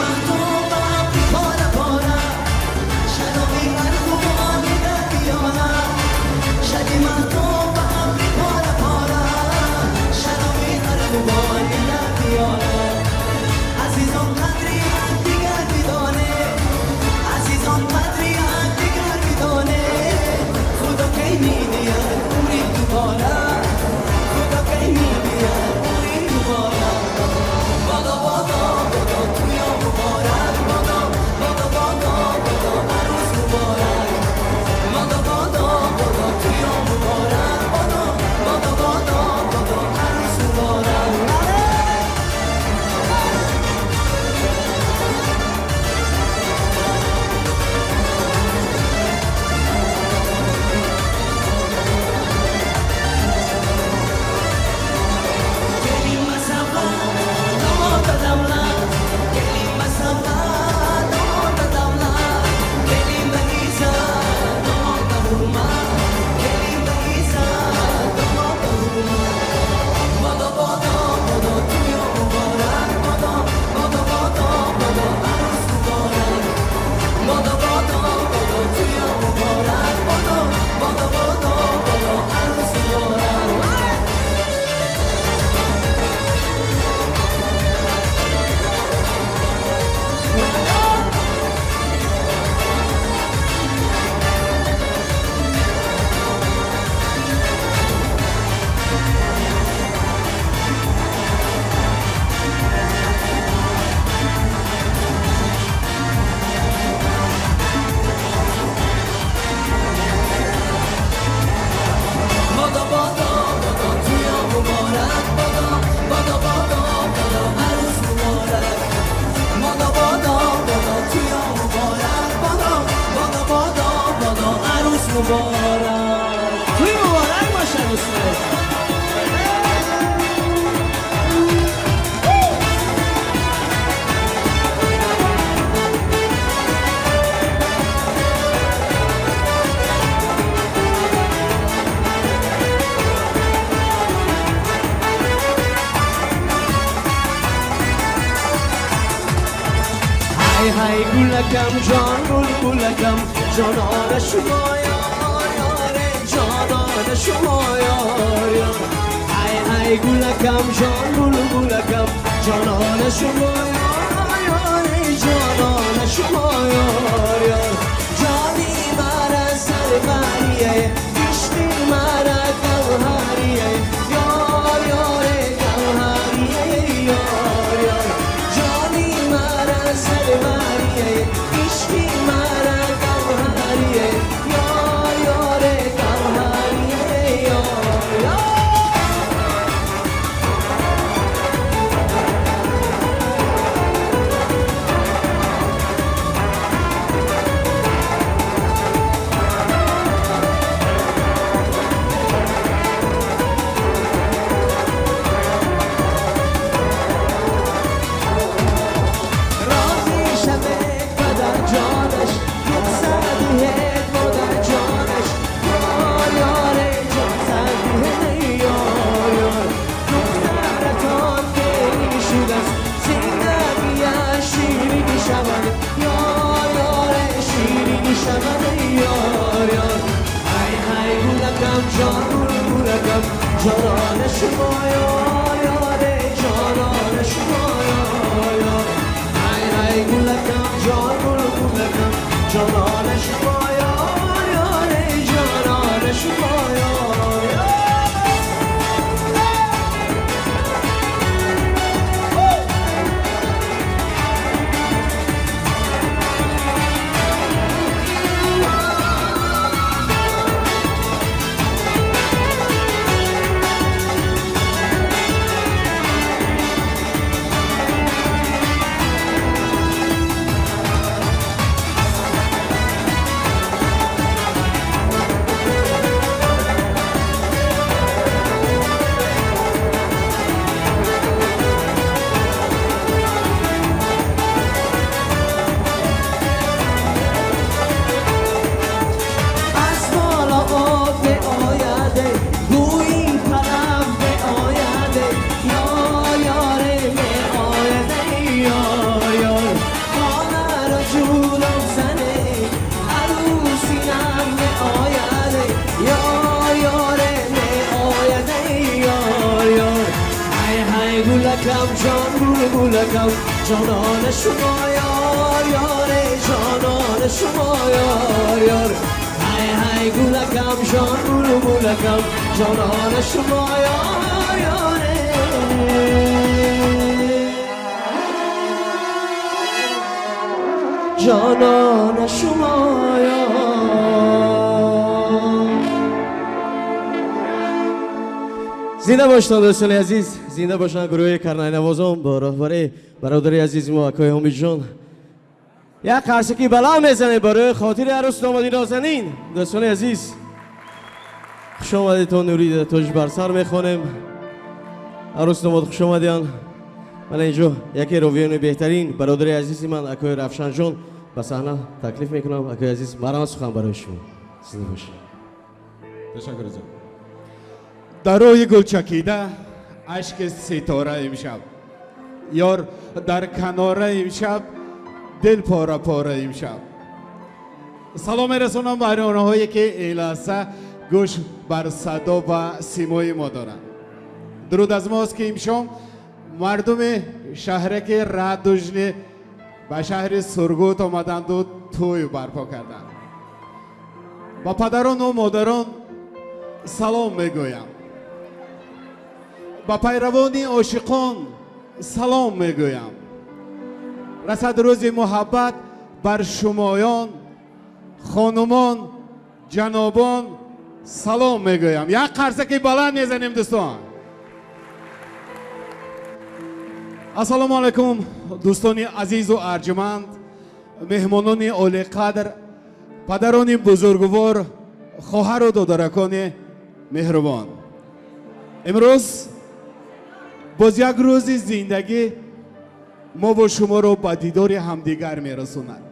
مهتاب ابری پاره پاره، شرابی ارغوانی در پیاله. شبی مهتاب ابری پاره پاره، شرابی ارغوانی در پیاله. عزیزان قدری یکدیگر بدانه، عزیزان قدری یکدیگر بدانه. خدا کی میدهد عمری دوباره، خدا کی میدهد عمری دوباره. بادا بادا بادا تویا مبارک، بادا بادا بادا بادا عروس مبارک. بادا بادا بادا تویا مبارک، بادا بادا بادا بادا عروس مبارک. Kelima sava, domota damla. Kelima sava, domota damla. Kelima isa, domota hurma. Kelima isa, domota hurma. Bodo bodo bodo tuyo mubarak, bodo bodo bodo bodo arus mubarak. Bodo bodo bodo tuyo mubarak, bodo bodo bodo bodo arus mubarak. بادا بادا بادا تویا مبارک، بادا بادا بادا بادا عروس مبارک. بادا بادا بادا تویا مبارک، بادا بادا بادا بادا عروس مبارک. توی مبارک باشه دوستان. های های گلکم جان بلبلکم، جانان شما یار یار، جانان شما یار یار. های های گلکم جان بلبلکم، جانان شما یار یار، جانان شما یار یار. جانی مرا سربریه، عشقی مرا گوهریه، یار یار گوهریه یار یار. جانی مرا سربریه، عشقی مرا گوهریه، یار یار گوهریه یار یار. راضی شوه پدر جانش، رخصت مادر جانش. یار یار جان سردیه یار یار. دخترتان که شد است زندگیش شیرین شود، یار یار شیرین شود یار یار. های های گلکم جان بلبلکم، جانان شما یار یار، جانان شما یار یار. های های گلکم جان بلبلکم، جانان شما یار یار، جانان شما یار یار. گولکم جانان شما یار یار جانان شما یار یار های های گولکم جان بولو بولکم جانان شما یار یار جانان شما یار. زنده باشید دوستان عزیز، زنده باشند گروه کرنای نوازان با راهبری برادر عزیز ما اکای امید جان. یک قرصکی بلند میزنه برای خاطر عروس دامادی نازنین. دوستان عزیز خوش آمدید، نوری تاج بر سر میخوانیم. عروس داماد خوش آمدیان. من اینجا یکی رویان بهترین برادر عزیزی من اکای رفشان جان به صحنه تکلیف میکنم. اکای عزیز مرحمت سخن برای شما. زنده باشید. تشکر جان. در روی گل چکیده اشک ستاره امشب، یار در کناره امشب، دل پاره پاره امشب. سلام میرسونم برای آنهایی که این لحظه گوش بر صدا و سیمای ما دارند. درود از ماست که امشب مردم شهرک رادوژنی به شهر سرگوت آمدند و توی برپا کردند. با پدران و مادران سلام میگویم، ба пайравони ошиқон салом мегӯям. Расад рӯзи муҳаббат бар шумоён, хонумон, ҷанобон салом мегӯям. Як қарсаки баланд мезанем дӯстон. Ассалому алайкум дӯстони азизу арҷуманд, меҳмонони олиқадр, падарони бузургвор, хоҳару додаракони меҳрубон. Имрӯз боз як рӯзи зиндагӣ мо бо шуморо ба дидори ҳамдигар мерасонад.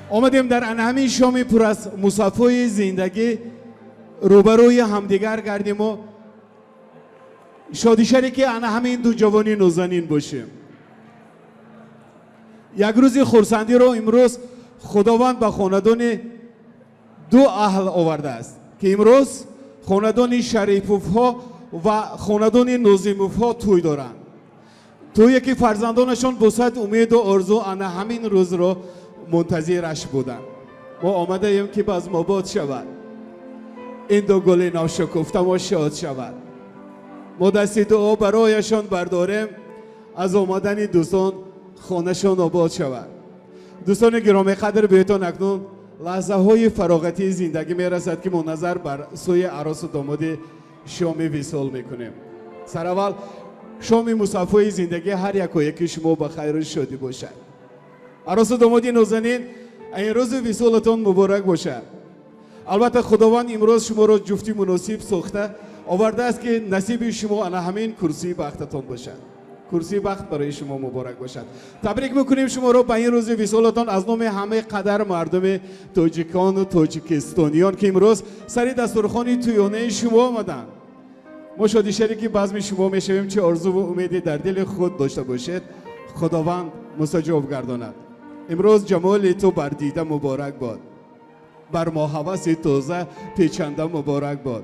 Омадем дар ана ҳамин шоми пур аз мусаффои зиндагӣ рӯбарӯи ҳамдигар гардиму шодишаре ки ана ҳамин ду ҷавони нозанин бошем. Як рӯзи хурсандиро имрӯз худованд ба хонадони ду аҳл овардааст ки имрӯз хонадони Шариповҳо ва хонадони Нозимовҳо тӯй доранд. Тӯе ки фарзандонашон бо сад умеду орзу ана ҳамин рӯзро мунтазираш буданд. Мо омадаем ки базмобод шавад, ин ду гули ношукуфта мо шод шавад. Мо дасти дуо барояшон бардорем, аз омадани дӯстон хонашон обод шавад. Дӯстони гиромиқадр, беҳтон акнун лаҳзаҳои фароғатии зиндагӣ мерасад ки мо назар бар сӯи аросу домоди шоми висол мекунем. Сараввал шоми мусаффои зиндагӣ ҳар якояки шумо ба хайру шодӣ бошад. Аросу домоди нозанин, ин рӯзи висолатон муборак бошад. Албатта худованд имрӯз шуморо ҷуфти муносиб сохта овардааст ки насиби шумо ана ҳамин курсии бахтатон бошад. Курсии бахт барои шумо муборак бошад. Табрик мекунем шуморо ба ин рӯзи висолатон аз номи ҳамаи қадар мардуми тоҷикону тоҷикистониён ки имрӯз сари дастурхони тӯёнаи шумо омаданд. Мо шоди шарики базми шумо мешавем. Чӣ орзуву умеде дар дили худ дошта бошед, худованд мустаҷоб гардонад. Имрӯз ҷамоли ту бар дида муборак бод, бар мо ҳаваси тоза печанда муборак бод.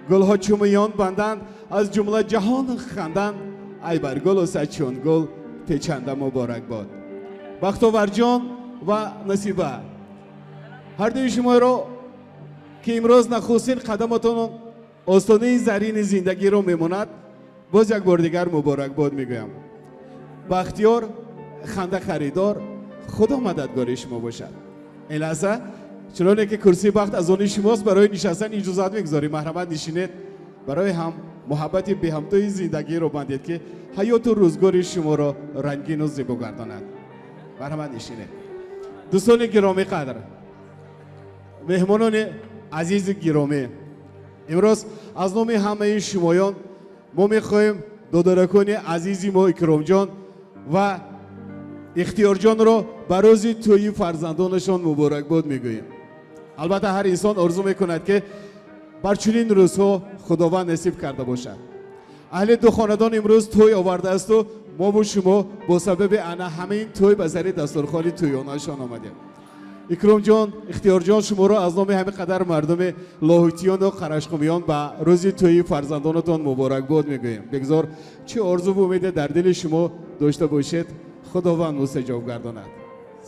Гулҳо чу миён банданд, аз ҷумла ҷаҳон ханданд, ай бар гулу сад чун гул печанда муборак бод. Бахтоварҷон ва Насиба, ҳардуи шуморо ки имрӯз нахустин қадаматон остонаи зарини зиндагиро мемонад, боз як бор дигар муборакбод мегӯям. Бахтиёр ханда харидор, худо мададгори шумо бошад. Ин лаҳза чуноне ки курсии бахт аз они шумост, барои нишастан иҷозат мегузорем. Марҳамат, нишинед, барои ҳам муҳаббати беҳамтои зиндагиро бандед ки ҳаёту рӯзгори шуморо рангину зебо гардонад. Марҳамат, нишинед. Дӯстони гиромӣ қадр, меҳмонони азизи гиромӣ, имрӯз аз номи ҳамаи шумоён мо мехоҳем додаракони азизи мо Икромҷон ва Ихтиёрҷонро ба рӯзи тӯйи фарзандонашон муборакбод мегӯем. Албатта ҳар инсон орзу мекунад ки бар чунин рӯзҳо худованд насиб карда бошад. Аҳли ду хонадон имрӯз тӯй овардаасту мову шумо бо сабаби ана ҳамин тӯй ба сари дастурхони тӯёнашон омадем. Икромҷон, Ихтиёрҷон, шуморо аз номи ҳамин қадар мардуми лоҳутиёну қарашқумиён ба рӯзи тӯйи фарзандонатон муборакбод мегӯем. Бигзор чӣ орзуву умеде дар дили шумо дошта бошед, Худованд мустаҷоб гардонад.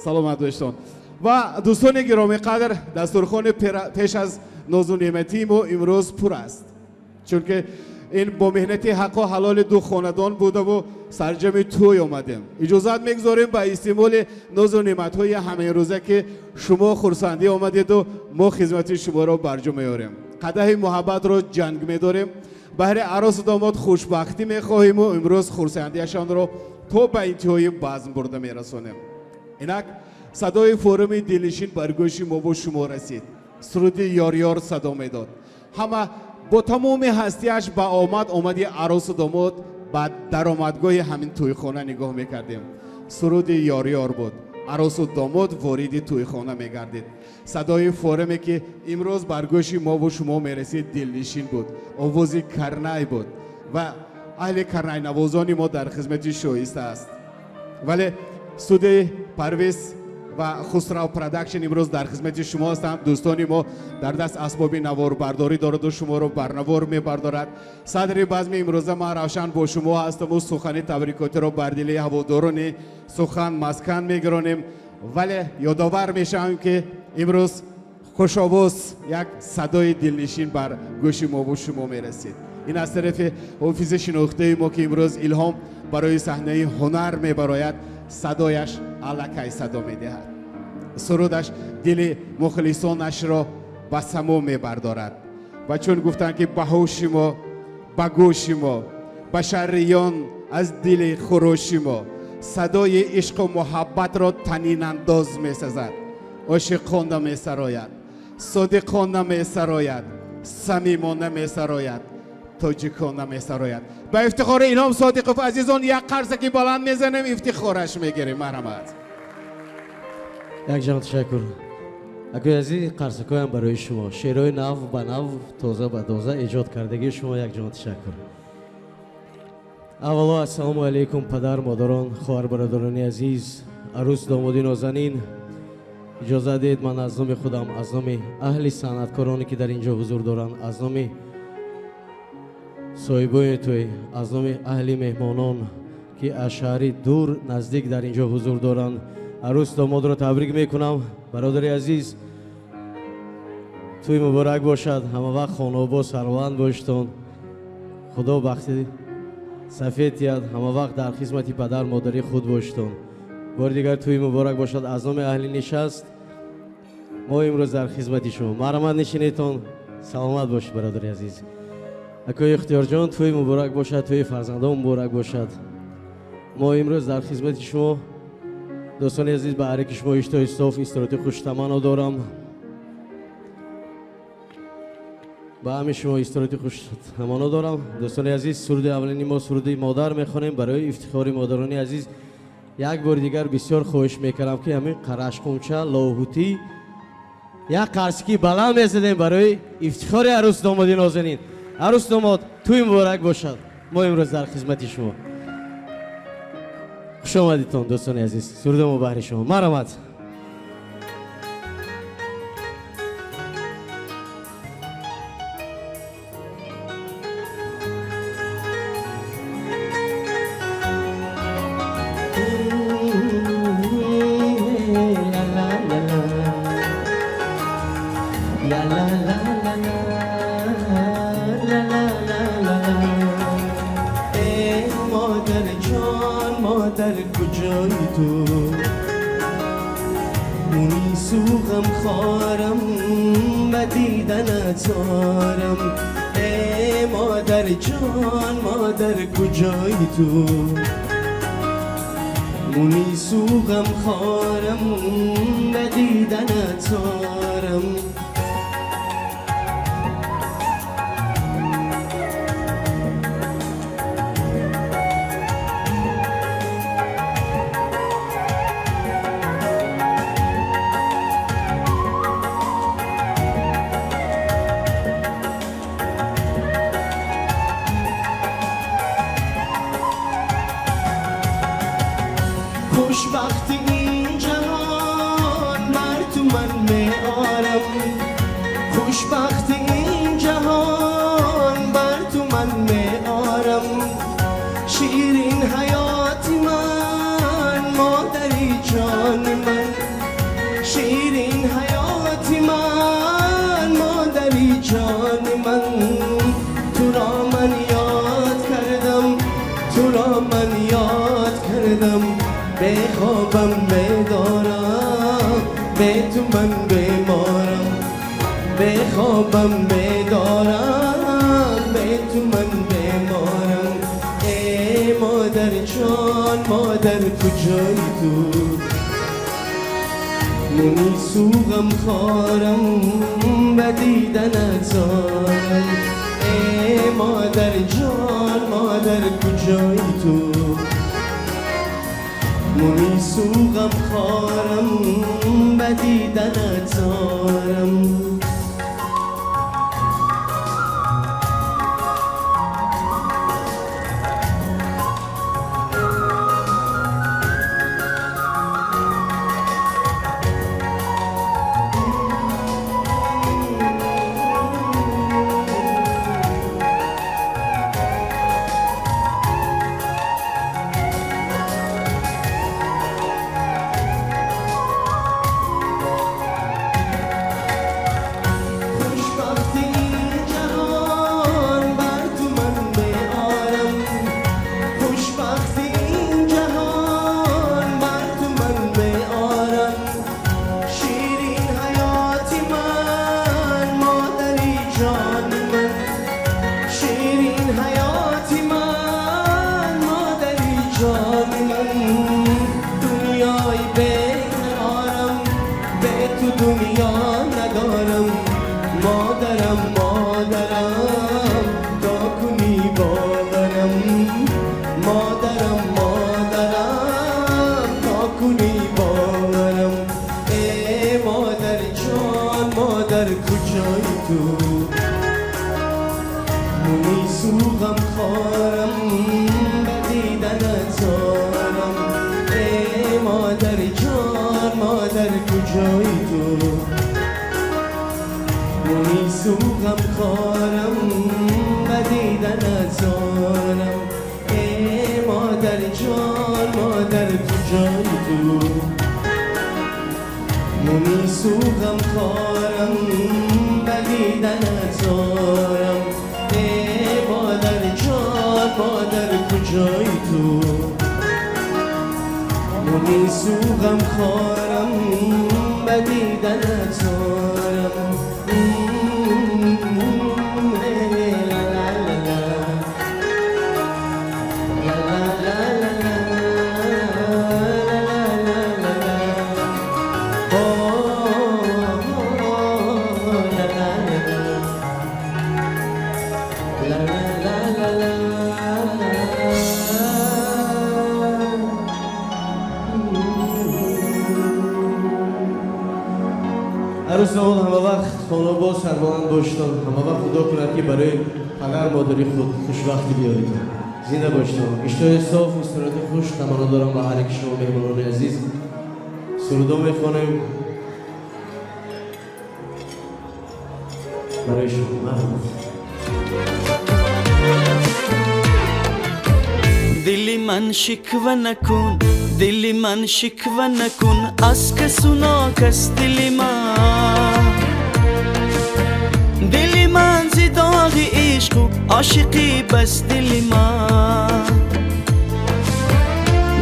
Саломат бошед. Ва дӯстони гиромиқадр, дастурхони пеш аз нозу неъматии мо имрӯз пур аст, чунки ин бо меҳнати ҳаққу ҳалоли ду хонадон будаву сарҷами тӯй омадем. Иҷозат мегузорем ба истеъмоли нозу неъматҳои ҳамаирӯза, ки шумо хурсандӣ омадеду мо хизмати шуморо барҷо меорем. Қадаҳи муҳаббатро ҷанг медорем, баҳри арӯсу домод хушбахтӣ мехоҳиму имрӯз хурсандиашонро то ба интиҳои базм бурда мерасонем. Инак садои форуми дилнишин бар гӯши мову шумо расид. Суруди ёр-ёр садо медод. Ҳама бо тамоми ҳастиаш ба омад омади арӯсу домод ба даромадгоҳи ҳамин тӯйхона нигоҳ мекардем. Суруди ёр-ёр буд. Арӯсу домод вориди тӯйхона мегардид. Садои форуме ки имрӯз бар гӯши мову шумо мерасид дилнишин буд. Овози карнай буд ва аҳли карнайнавозони мо дар хизмати шоиста аст. Вале студияи Парвиз ва Хусрав Продакшн имрӯз дар хизмати шумо ҳастанд. Дӯстони мо дар даст асбоби наворбардорӣ дораду шуморо барнавор мебардорад. Садри базми имрӯза ман Равшан бо шумо ҳастаму сухани табрикотиро бар дили ҳаводорони сухан маскан мегиронем. Вале ёдовар мешавем, ки имрӯз хушовоз як садои дилнишин бар гӯши мову шумо мерасид. Ин аз тарафи ҳофизи шинохтаи мо, ки имрӯз илҳом барои саҳнаи ҳунар мебарояд, садояш аллакай садо медиҳад. Сурудаш дили мухлисонашро ба само мебардорад. Ва чун гуфтанд, ки ба ҳуши мо, ба гӯши мо, ба шарриён аз дили хурӯши мо садои ишқу муҳаббатро танинандоз месазад, ошиқона месарояд, содиқона месарояд, самимона месарояд, тоҷикона месарояд. Ба ифтихори Илҳом Содиқов, азизон, як қарсаки баланд мезанем, ифтихораш мегирем. Марҳамат. Якҷон ташаккур. Акои азиз, қарсакҳоям барои шумо. Шеърҳои нав ба нав, тоза ба тоза эҷод кардагии шумо, якҷон ташаккур. Аввало ассалому алайкум, падар, модарон, хоҳар, бародарони азиз, арӯс, домоди нозанин. Иҷозат диҳед, ман аз номи худам, аз номи аҳли санъаткороне, ки дар ин ҷо ҳузур доранд, аз номи соҳибони тӯй, аз номи аҳли меҳмонон, ки аз шаҳри дур наздик дар ин ҷо ҳузур доранд, арӯс домодро табрик мекунам. Бародари азиз, тӯй муборак бошад, ҳама вақт хонаобод, сарбаланд бошедон. Худо бахти сафед диҳад, ҳама вақт дар хизмати падар модари худ бошедон. Бори дигар тӯй муборак бошад. Аз номи аҳли нишаст мо имрӯз дар хизмати шумо. Марҳамат, нишинедтон. Саломат бошед, бародари азиз. Акои Ихтиёрҷон, тӯй муборак бошад, тӯи фарзандон муборак бошад. Мо имрӯз дар хизмати шумо. Дӯстони азиз, ба ҳар яки шумо иштиҳои соф, истироҳати хуш таманно дорам. Ба ҳамин шумо истироҳати хуш таманно дорам. Дӯстони азиз, суруди аввалини мо суруди модар мехонем барои ифтихори модарони азиз. Як бори дигар бисёр хоҳиш мекардам, ки ҳамин Қарашқумча, Лоҳутӣ як қарсики баланд мезадем барои ифтихори арӯс домоди нозанин. Арӯс домод, тӯй муборак бошад. Мо имрӯз дар хизмати шумо. Хуш омадитон, дӯстони азиз. Суруди мо баҳри шумо. Марҳамат. مادر جان، مادر کجایی تو؟ مونی سوغم خارم به دیدنت زارم. ای مادر جان، مادر کجایی تو؟ مونی سوغم خارم به دیدنت زارم. خوشبختی این جهان بر تو کردم به خوابم بدارم به تو من بیمارم به خوابم بدارم به تو من بیمارم ای مادر جان مادر کجایی تو منی سوغم خارم به دیدنت زارم ای مادر جان مادر کجایی تو منی سوغم خارم به دیدنت زارم شکوه نکن دل من شکوه نکن از کس و ناکس دل من دل من ز داغ عشق و عاشقی بس دل من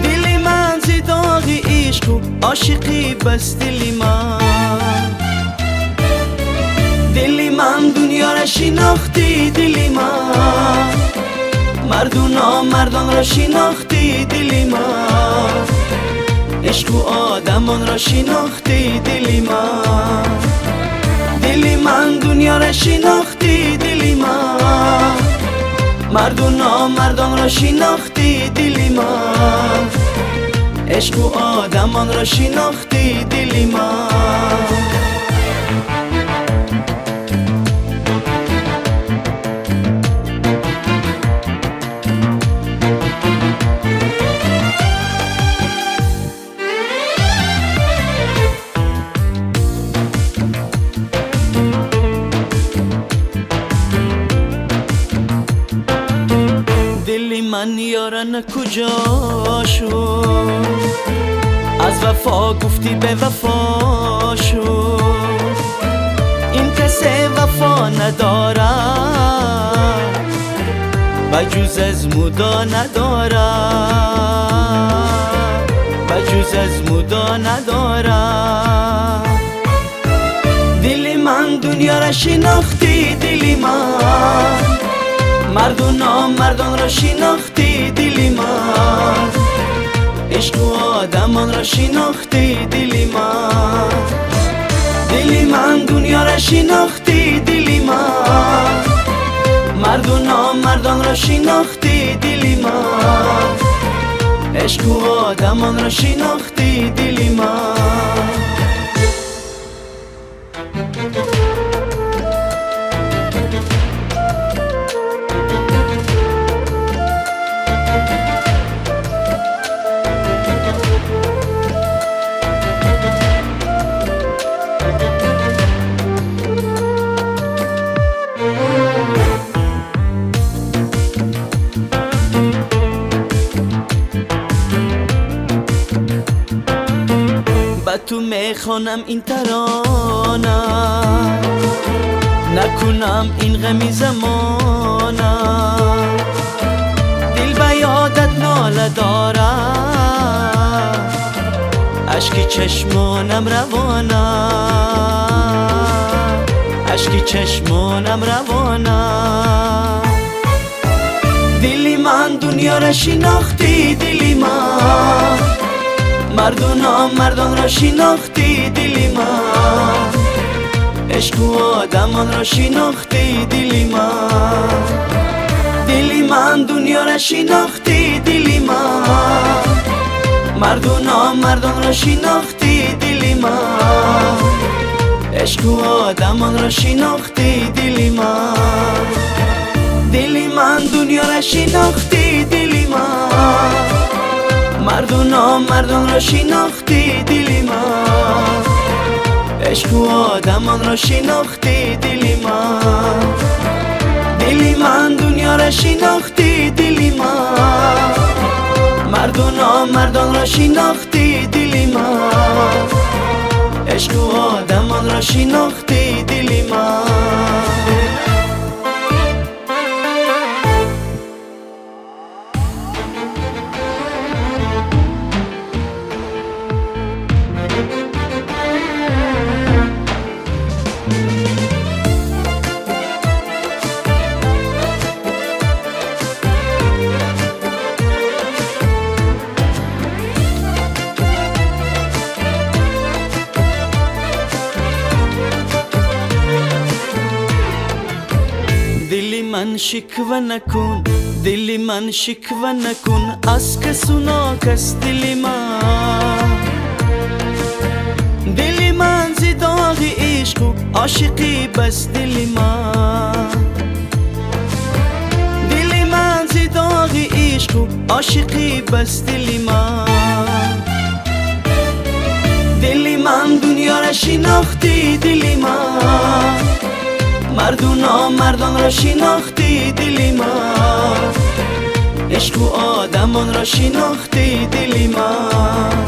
دل من ز داغ عشق و عاشقی بس دل من دل من دنیا را شناختی دل من مرد و نامردان را شناختی دل من عشق و آدمان را شناختی دل من دل من دنیا را شناختی دل من مرد و نامردان را شناختی دل من عشق و آدمان را شناختی دل من من یارن کجا شد از وفا گفتی به وفا شد این کس وفا ندارد بجز از مودا ندارد. ندارد. دل من دنیا را شناختی دل من، مرد و نامردان را شناختی دل من، عشق و آدمان را شناختی دل من. دل من دنیا را شناختی دل من، مرد و نامردان را شناختی دل من، عشق و آدمان را شناختی دل من. به تو میخوانم این ترانه، نکنم این غمی زمانه، دل به یادت ناله دارد، اشک چشمانم روانه، اشک چشمانم روانه. دل من دنیا را شناختی دل من، مرد و نامردان را شناختی دل من، عشق و آدمان را شناختی دل من. دل من دنیا را شناختی دل من، مرد و نامردان را شناختی دل من، عشق و آدمان را شناختی دل من. دل من دنیا را شناختی دل من، مرد و نامردان را شناختی دل من، عشق و آدمان را شناختی دل من. دل من دنیا را شناختی دل من، مرد و نامردان را شناختی دل من، عشق و آدمان را شناختی دل من. دل من شکوه نکن، دل من شکوه نکن از کس و ناکس دل من. دل من ز داغ عشق و عاشقی بس دل من، دل من ز داغ عشق و عاشقی بس دل من. دل من دنیا را شناختی دل من، مرد و نامردان را شناختی دل من، عشق و آدمان را شناختی دل من.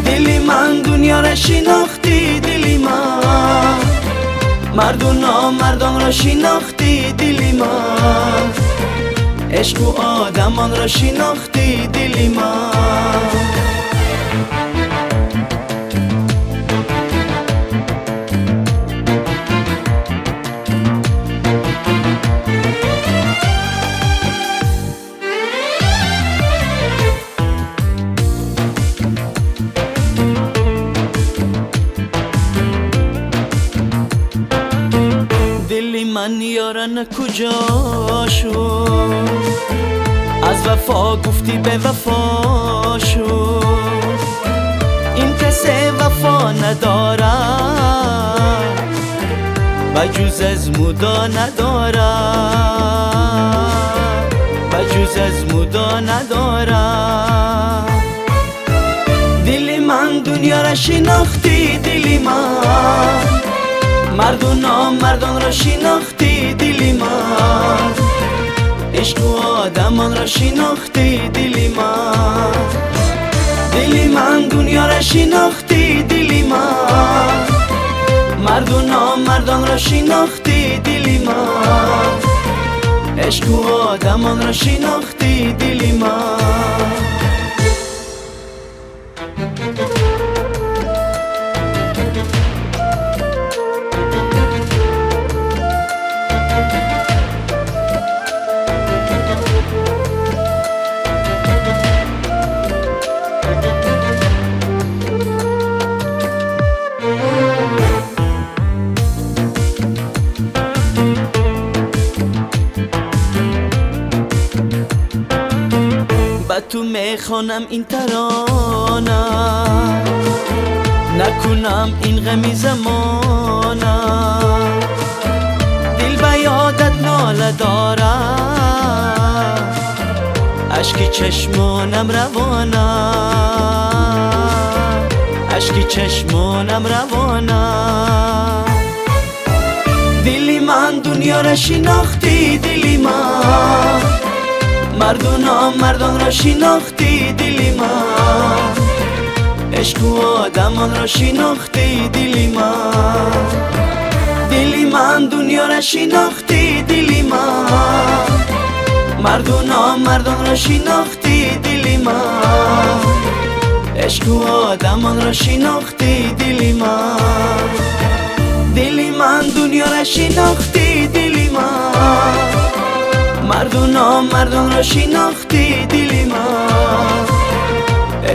دل من دنیا را شناختی دل من، مرد و نامردان را شناختی دل من، عشق و آدمان را شناختی دل من. دل من یاران کجا شد، از وفا گفتی به وفا شد، این کس وفا ندارد بجز از مودا ندارد، بجز از مودا ندارد. دل من دنیا را شناختی دل من، مرد و نامردان را شناختی دل من، عشق و آدمان را شناختی دل من. دل من دنیا را شناختی دل من، مرد و نامردان را شناختی دل من، عشق و آدمان را شناختی دل من. Ту мехонам ин тарона, накунам ин ғами замона. Дил ба ёдат нола дорад, ашки чашмонам равона, ашки чашмонам равона. Дили ман дунёро шинохтӣ, дили ман марду номардонро шинохтӣ, дили ман ишқу одамонро шинохтӣ, дили ман. Дили ман дунёро шинохтӣ, дили ман марду номардонро шинохтӣ, дили ман ишқу одамонро шинохтӣ, дили ман. Дили ман дунёро шинохтӣ, дили ман марду номардонро шинохтӣ, дили ман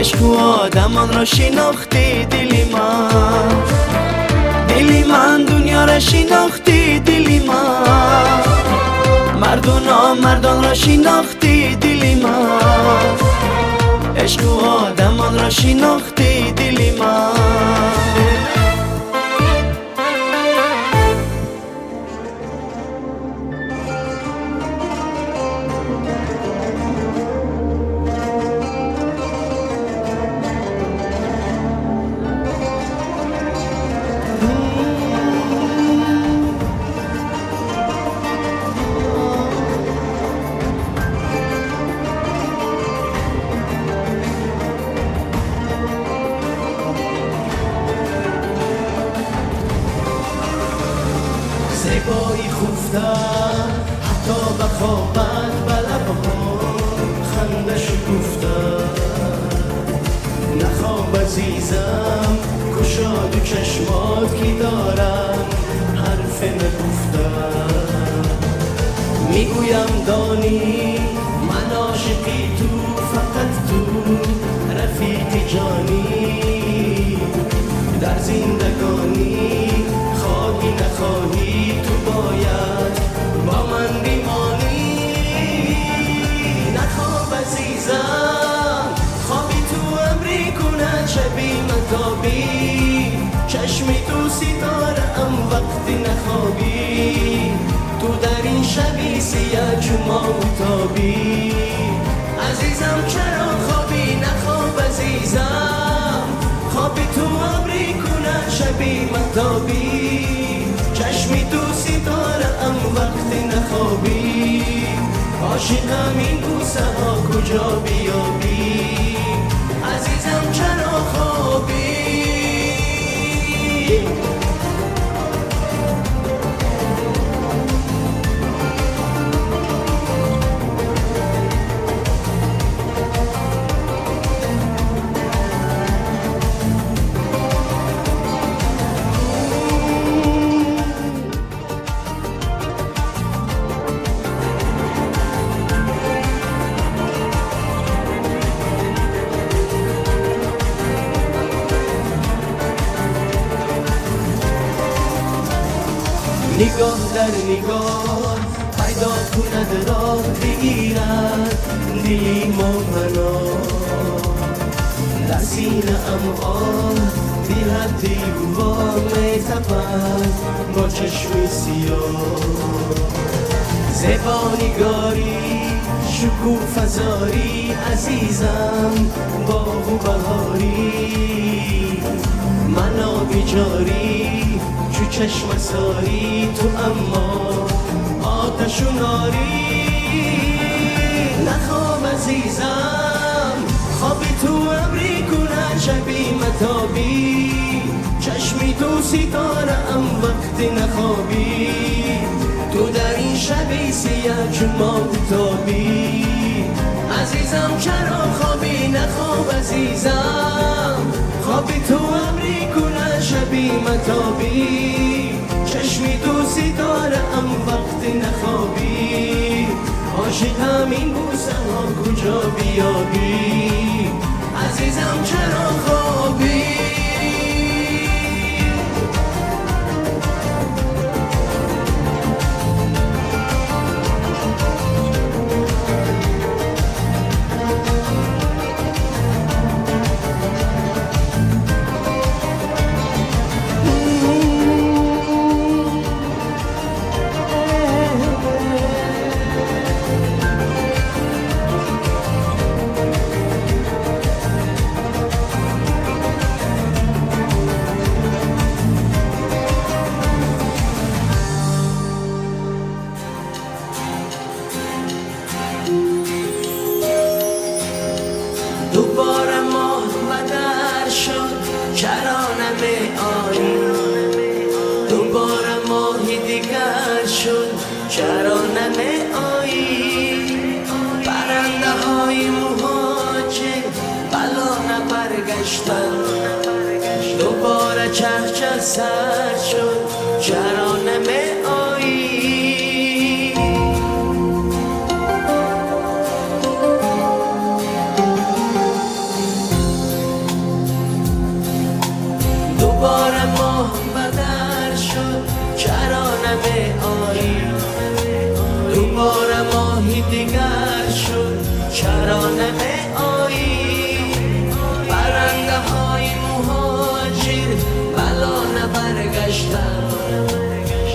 ишқу одамонро шинохтӣ, дили ман. Дили ман дунёро шинохтӣ, дили ман марду номардонро шинохтӣ, дили ман ишқу одамонро шинохтӣ, дили ман. زیبایی خفته حتی به خوابت به لبها خنده شکفته. نخواب عزیزم گشاد و چشمات که دارم حرف نگفته. میگویم دانی من عاشقی تو، فقط تو رفیق جانی در زندگانی. خواهی نخواهی تو باید با من بمانی. نخواب عزیزم خوابی تو امری کند شبی متابی، چشمی تو ستاره ام وقتی نخوابی. تو در این شبی سیاه چو ماهتابی. عزیزم چرا خوابی؟ نخواب عزیزم خوابی تو ابری کند شبی مهتابی، چشمی تو ستاره ام وقتی نخوابی. عاشقم این بوسه ها کجا بیابی؟ عزیزم چرا خوابی؟ نگاه در نگاه پیدا کند راه بگیرد دلی مبنا. در سینه ام آه دلت دیوار میتپد با چشم سیاه. زیبا نگاری شکوفه زاری عزیزم باغ و بهاری. من آبیجاری چو چشم ساری تو اما آتش و ناری. نخواب عزیزم خوابی تو ابری کند شبی متابی، چشمی تو ستاره ام وقتی نخوابی. تو در این شبی سیاه چون ماهتابی. عزیزم چرا خوابی؟ نخواب عزیزم خوابی تو ابری کند شبی متابی، چشمی تو ستاره ام وقتی نخوابی. عاشقم این بوسه ها کجا بیابی؟ عزیزم چرا خوابی؟ نبرگشتن دوباره چه سر شد چرا نمی آیی دوباره ماه بدر شد چرا نمی آیی دوباره ماهی دیگر شد چرا نمی آیی پرنده های مهاجر بلا نبرگشتن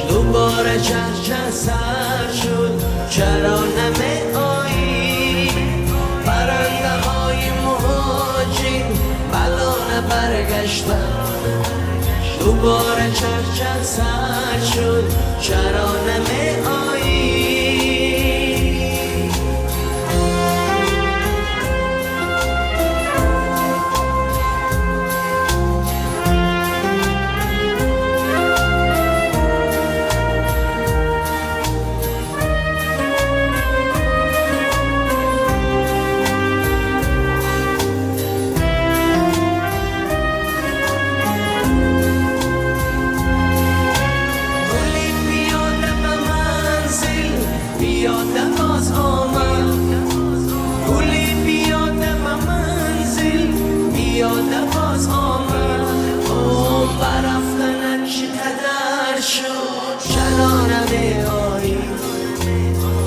دوباره چه سر شد چرا نمی آیی پرنده های مهاجر بلا نبرگشتن دوباره چه سر شد چرا نمی آیی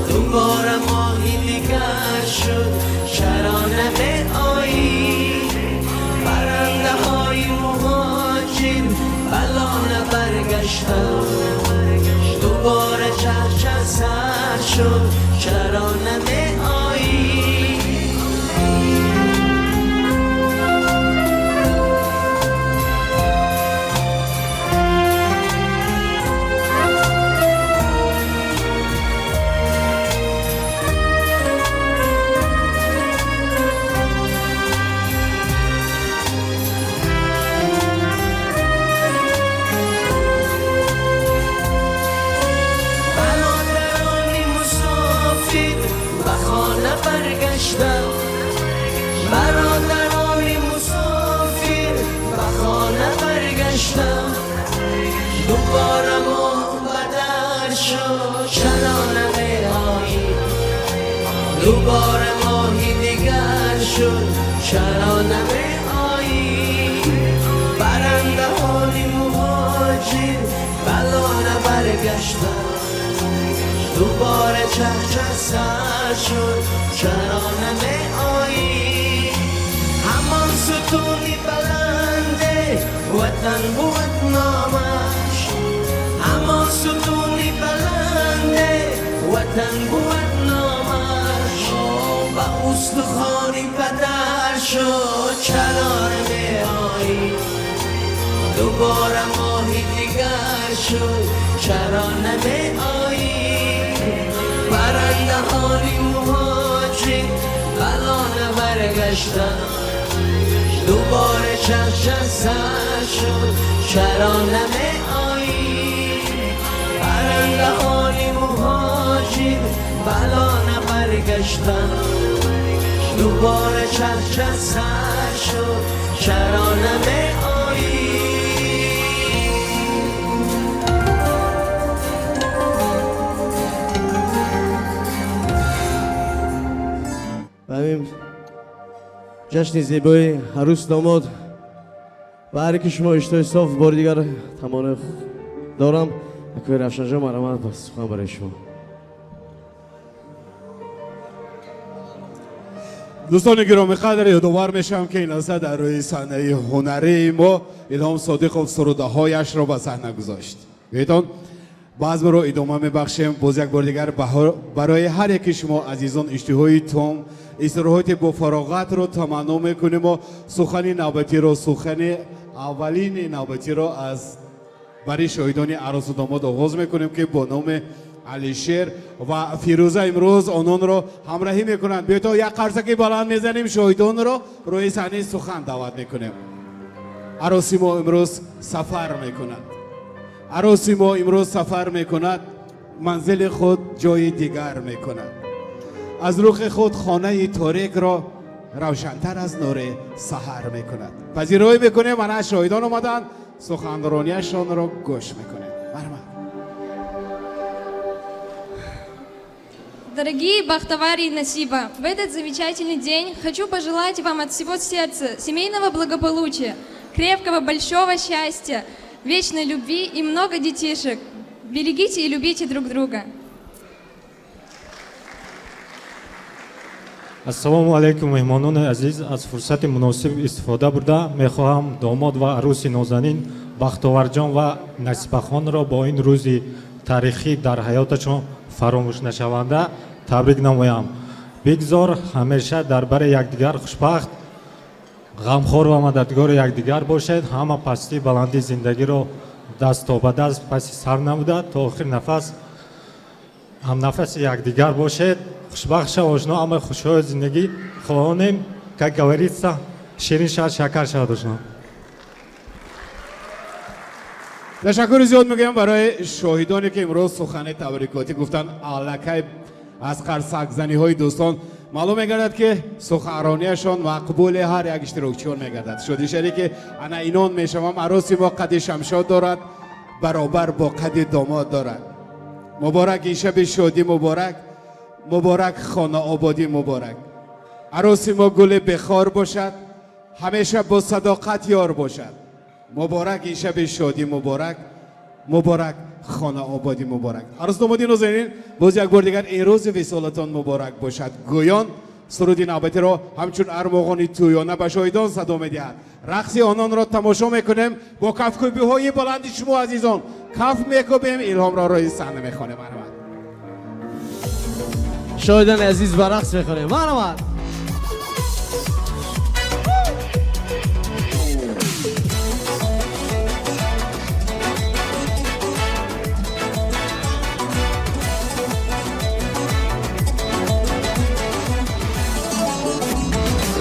دوباره ماهی دیگر شد چرا نمی آیی پرنده های مهاجر بلا نبرگشتن دوباره چه سر شد چرا نمی آیی برادران مسافر به خانه برگشتم دوباره ماه بدر شد چرا نمی آیی دوباره ماهی دیگر شد چرا نمی آیی پرنده های مهاجر بلا نبرگشتم دوباره چه سر شد چرا نمی آیی همان ستونی بلنده وطن بود نامش همان ستونی بلنده وطن بود نامش و استخوانی پدر شد چرا نمی آیی دوباره ماهی دیگر شد چرا نمی آیی پرنده های مهاجر بلا نبرگشتن دوباره چه سر شد چرا نمی آیی پرنده های مهاجر بلا نبرگشتن دوباره چه سر شد چرا نمی آیی و جشن زیبای عروس داماد و هر که شما اشتهای صاف بار دیگر تمام دارم اکوی روشن جان مرحمت با سخن برای شما. دوستان گرامی قدر یادآور میشم که این لحظه در روی صحنه هنری ما الهام صادقов сурудҳояшро ба саҳна гузошт. Беҳтон базм ро идома мебахшем. Боз як бор дигар барои ҳар яки шумо азизон иштиҳои том, истироҳати бо фароғатро таманно мекунем ва сухани навбатиро, сухани аввалини навбатиро аз барои шоҳидони арӯсу домод оғоз мекунем ки бо номи Алишер ва Фирӯза имрӯз ононро ҳамроҳӣ мекунанд. Биёед як қарсаки баланд мезанем, шоҳидонро рӯи саҳнаи сухан даъват мекунем. Арӯси мо имрӯз сафар мекунад. Арӯси мо имрӯз сафар мекунад, манзили худ ҷои дигар мекунад. Аз рухи худ хонаи торикро равшантар аз нури саҳар мекунад. Пазироӣ мекунем, ана шоҳидон омаданд, суханронияшонро гӯш мекунем. Марҳамат. Дорогие Бахтавари и Насиба, в этот замечательный день хочу пожелать вам от всего сердца семейного благополучия, крепкого большого счастья, вечной любви и много детишек. Берегите и любите друг друга. Ассалому алайкум, меҳмонони азиз. Аз фурсати муносиб истифода бурда, мехоҳам домод ва арӯси нозанин Бахтоварҷон ва Насибахонро бо ин рӯзи таърихӣ, дар ҳаёташон фаромӯшнашаванда, табрик намоям. Бигзор ҳамеша дар бари якдигар хушбахт, ғамхор ва мададгори якдигар бошед. Ҳама пастӣ баландии зиндагиро даст ба даст паси сар намуда, то охир нафас ҳамнафаси якдигар бошед. Хушбахт шав, ошно. Ҳама хушҳои зиндагӣ хоҳонем. Как говорится, ширин шавад, шакар шавад, ошно. Ташаккури зиёд мегӯям барои шоҳидоне, ки имрӯз сухани табрикотӣ гуфтанд. Аллакай аз қарсакзаниҳои дӯстон маълум мегардад, ки суханронияшон мақбули ҳар як иштирокчиён мегардад. Шоди шарики ана инон мешавам. Арӯси мо қади шамшод дорад, баробар бо қади домод дорад. Муборак ин шаби шодӣ, муборак, муборак, хонаободӣ муборак. Арӯси мо гули бехор бошад, ҳамеша бо садоқат ёр бошад. Муборак ин шаби шодӣ, муборак, муборак, хонаободӣ муборак. Арӯс домоди нозанин, боз як бор дигар ин рӯзи висолатон муборак бошад. Гӯён суруди навбатиро ҳамчун армуғони тӯёна ба шоҳидон садо медиҳад. Рақси ононро тамошо мекунем бо кафкӯбиҳои баланди шумо, азизон. Каф мекӯбем, Илҳомро рӯи саҳна мехонем. Марҳамат. Шоҳидони азиз, ба рақс мехонем. Марҳамат.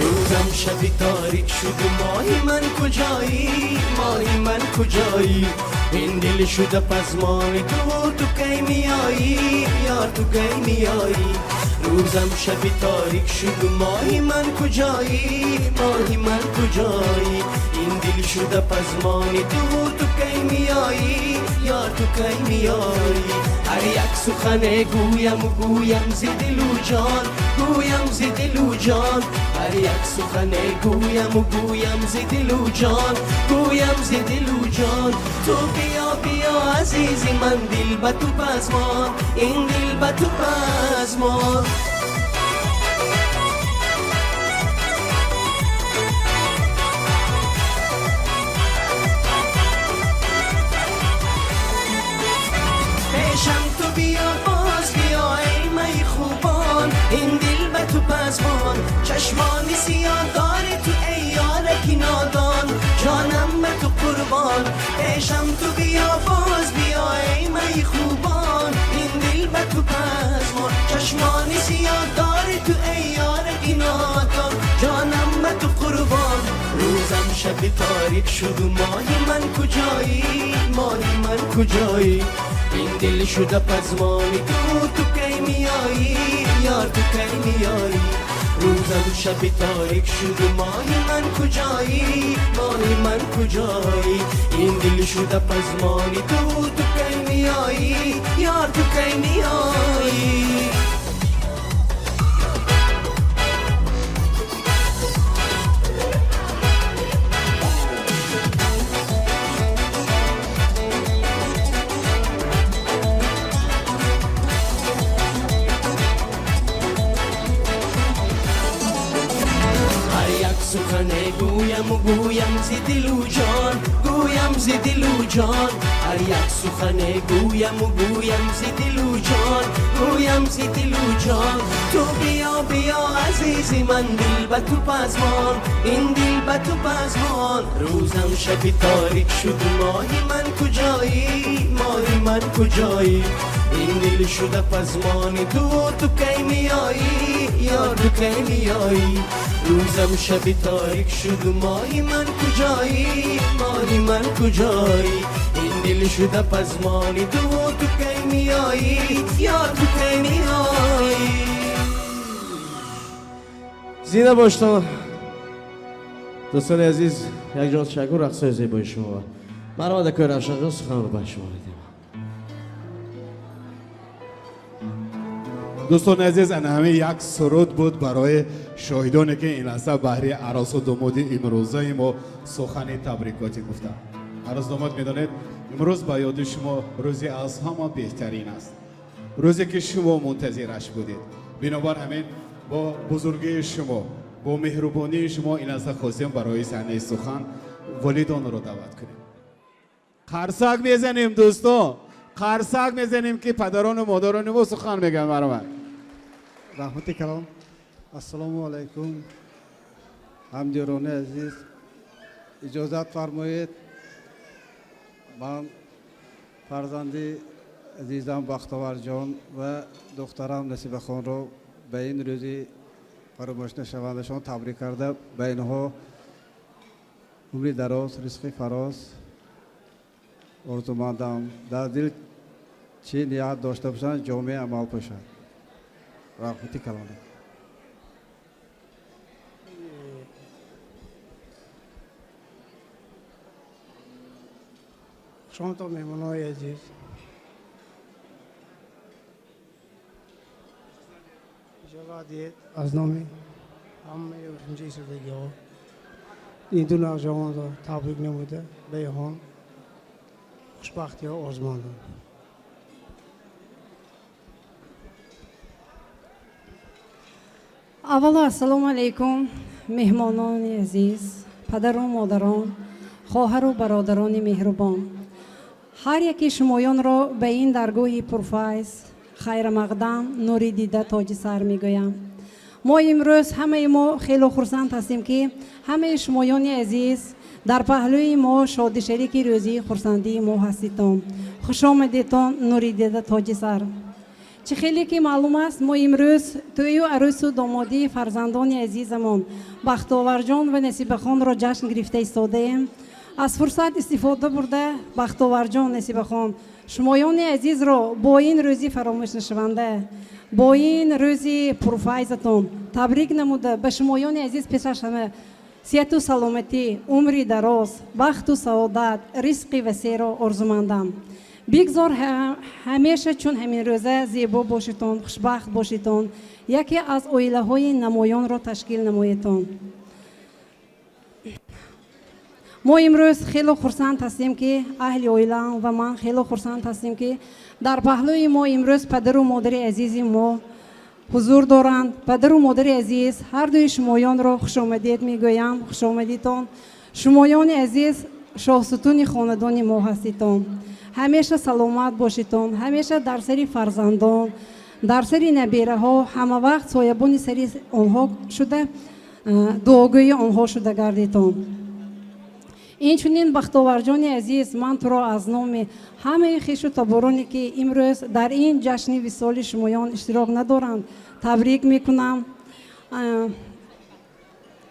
Рӯзам шаби торик шуд, моҳи ман куҷоӣ, моҳи ман куҷоӣ? Ин дил шуда пазмони ту, ту кай меоӣ, ёр, ту кай меоӣ? Рӯзам шаби торик шуд, моҳи ман куҷоӣ, моҳи ман куҷоӣ? Ин дил шуда пазмони ту, ту кай меоӣ, ёр, ту кай меоӣ? Ҳар як сухане гӯям, гӯям зи дилу ҷон, гӯям зи дилу ҷон. Ҳар як сухане гӯям, гӯям зи дилу ҷон, гӯям зи дилу ҷон. Ту биё, биё, азизи ман, дил ба ту пазмон, ин дил ба ту пазмон. Пешам ту биё, боз биё, эй майи хубон, ин дил ба ту пазмон. Чашмони сиёҳ дори ту, эй ёраки нодон, ҷонам ба ту қурбон. Пешам ту биё, боз биё, эй майи хубон, ин дил ба ту пазмон. Чашмони сиёҳ дори ту, эй ёраки нодон, ҷонам ба ту қурбон. Рӯзам шаби торик шуд, моҳи ман куҷоӣ, моҳи ман куҷоӣ? Ин дил шуда пазмони ту, ту кай меоӣ, ёр, ту кай меоӣ? Рӯзам шаби торик шуд, моҳи ман куҷоӣ, моҳи ман куҷоӣ? Ин дил шуда пазмони ту, ту кай меоӣ, ёр, ту кай меоӣ? Ҳар як сухане гӯям, гӯям зи дилу ҷон, гӯям зи дилу ҷон. Ҳар як сухане гӯям, гӯям зи дилу ҷон, гӯям зи дилу ҷон. Ту биё, биё, азизи ман, дил ба ту пазмон, ин дил ба ту пазмон. Рӯзам шаби торик шуд, моҳи ман куҷоӣ, моҳи ман куҷоӣ? Ин дил шуда пазмони ту, ту кай меоӣ, ёр, ту кай меоӣ? Рӯзам шаби торик шуд, моҳи ман куҷоӣ, моҳи ман куҷоӣ? Ин дил шуда пазмони ту, ту кай меоӣ, ёр, ту кай меоӣ? Зинда бошед, дӯстони азиз, якҷон ташаккур рақсҳои зебои шумо. Марҳамат, акои Равшанҷон, суханро ба шумо медиҳам. Дӯстони азиз, ана ҳамин як суруд буд барои шоҳидоне, ки ин лаҳза баҳри арӯсу домоди имрӯзаи мо сухани табрикотӣ гуфтанд. Арӯс, домод, медонед, имрӯз ба ёди шумо рӯзи аз ҳама беҳтарин аст, рӯзе ки шумо мунтазираш будед. Бинобар ҳамин бо бузургии шумо, бо меҳрубонии шумо ин лаҳза хостем барои саҳнаи сухан волидонро даъват кунем. Қарсак мезанем, дӯстон, қарсак мезанем, ки падарону модарони мо сухан мегӯянд. Марҳамат. Раҳмати калом. Ассалому алайкум, ҳамдиёрони азиз. Иҷозат фармоед, ман фарзанди азизам Бахтоварҷон ва духтарам Насибахонро ба ин рӯзи фаромӯшнашавандашон табрик карда, ба инҳо умри дароз, ризқи фароз орзумандам. Дар дил чӣ ният дошта бошанд, ҷомеи амал пӯшад. Раҳмати калон. Хушомадтон, меҳмонҳои азиз. Иҷозат диҳед, аз номи ҳамаи инҷа истодагиҳо ин ду навҷавонро табрик намуда, ба инҳон хушбахтиҳо орзумандам. Аввало, ассалому алайкум, меҳмонони азиз, падару модарон, хоҳару бародарони меҳрубон. Ҳар яки шумоёнро ба ин даргоҳи пурфайз хайрамақдам, нури дида, тоҷи сар мегӯям. Мо имрӯз ҳамаи мо хело хурсанд ҳастем, ки ҳамаи шумоёни азиз дар паҳлӯи мо шодишарики рӯзии хурсандии мо ҳаститон. Хушомадетон, нури дида, тоҷи сар. Чӣ хеле ки маълум аст, мо имрӯз тӯю арӯсу домодии фарзандони азизамон Бахтоварҷон ва Насибахонро ҷашн гирифта истодаем. Аз фурсат истифода бурда, Бахтоварҷон, Насибахон, шумоёни азизро бо ин рӯзи фаромӯшнашаванда, бо ин рӯзи пурфайзатон табрик намуда, ба шумоёни азиз пеш аз ҳама сиҳату саломатӣ, умри дароз, бахту саодат, ризқи васеъро орзумандам. Бигзор ҳамеша чун ҳамин рӯза зебо бошитон, хушбахт бошитон, яке аз оилаҳои намоёнро ташкил намоедтон. Мо имрӯз хело хурсанд ҳастем, ки аҳли оилаам ва ман хело хурсанд ҳастем, ки дар паҳлӯи мо имрӯз падару модари азизи мо ҳузур доранд. Падару модари азиз, ҳардуи шумоёнро хушомадед мегӯям. Хушомадитон. Шумоёни азиз шоҳсутуни хонадони мо ҳаститон. Ҳамеша саломат бошитон, ҳамеша дар сари фарзандон, дар сари набераҳо, ҳама вақт соябони сари онҳо шуда, дуогӯи онҳо шуда гардитон. Инчунин, Бахтоварҷони азиз, ман туро аз номи ҳамаи хешу табороне, ки имрӯз дар ин ҷашни висоли шумоён иштирок надоранд, табрик мекунам.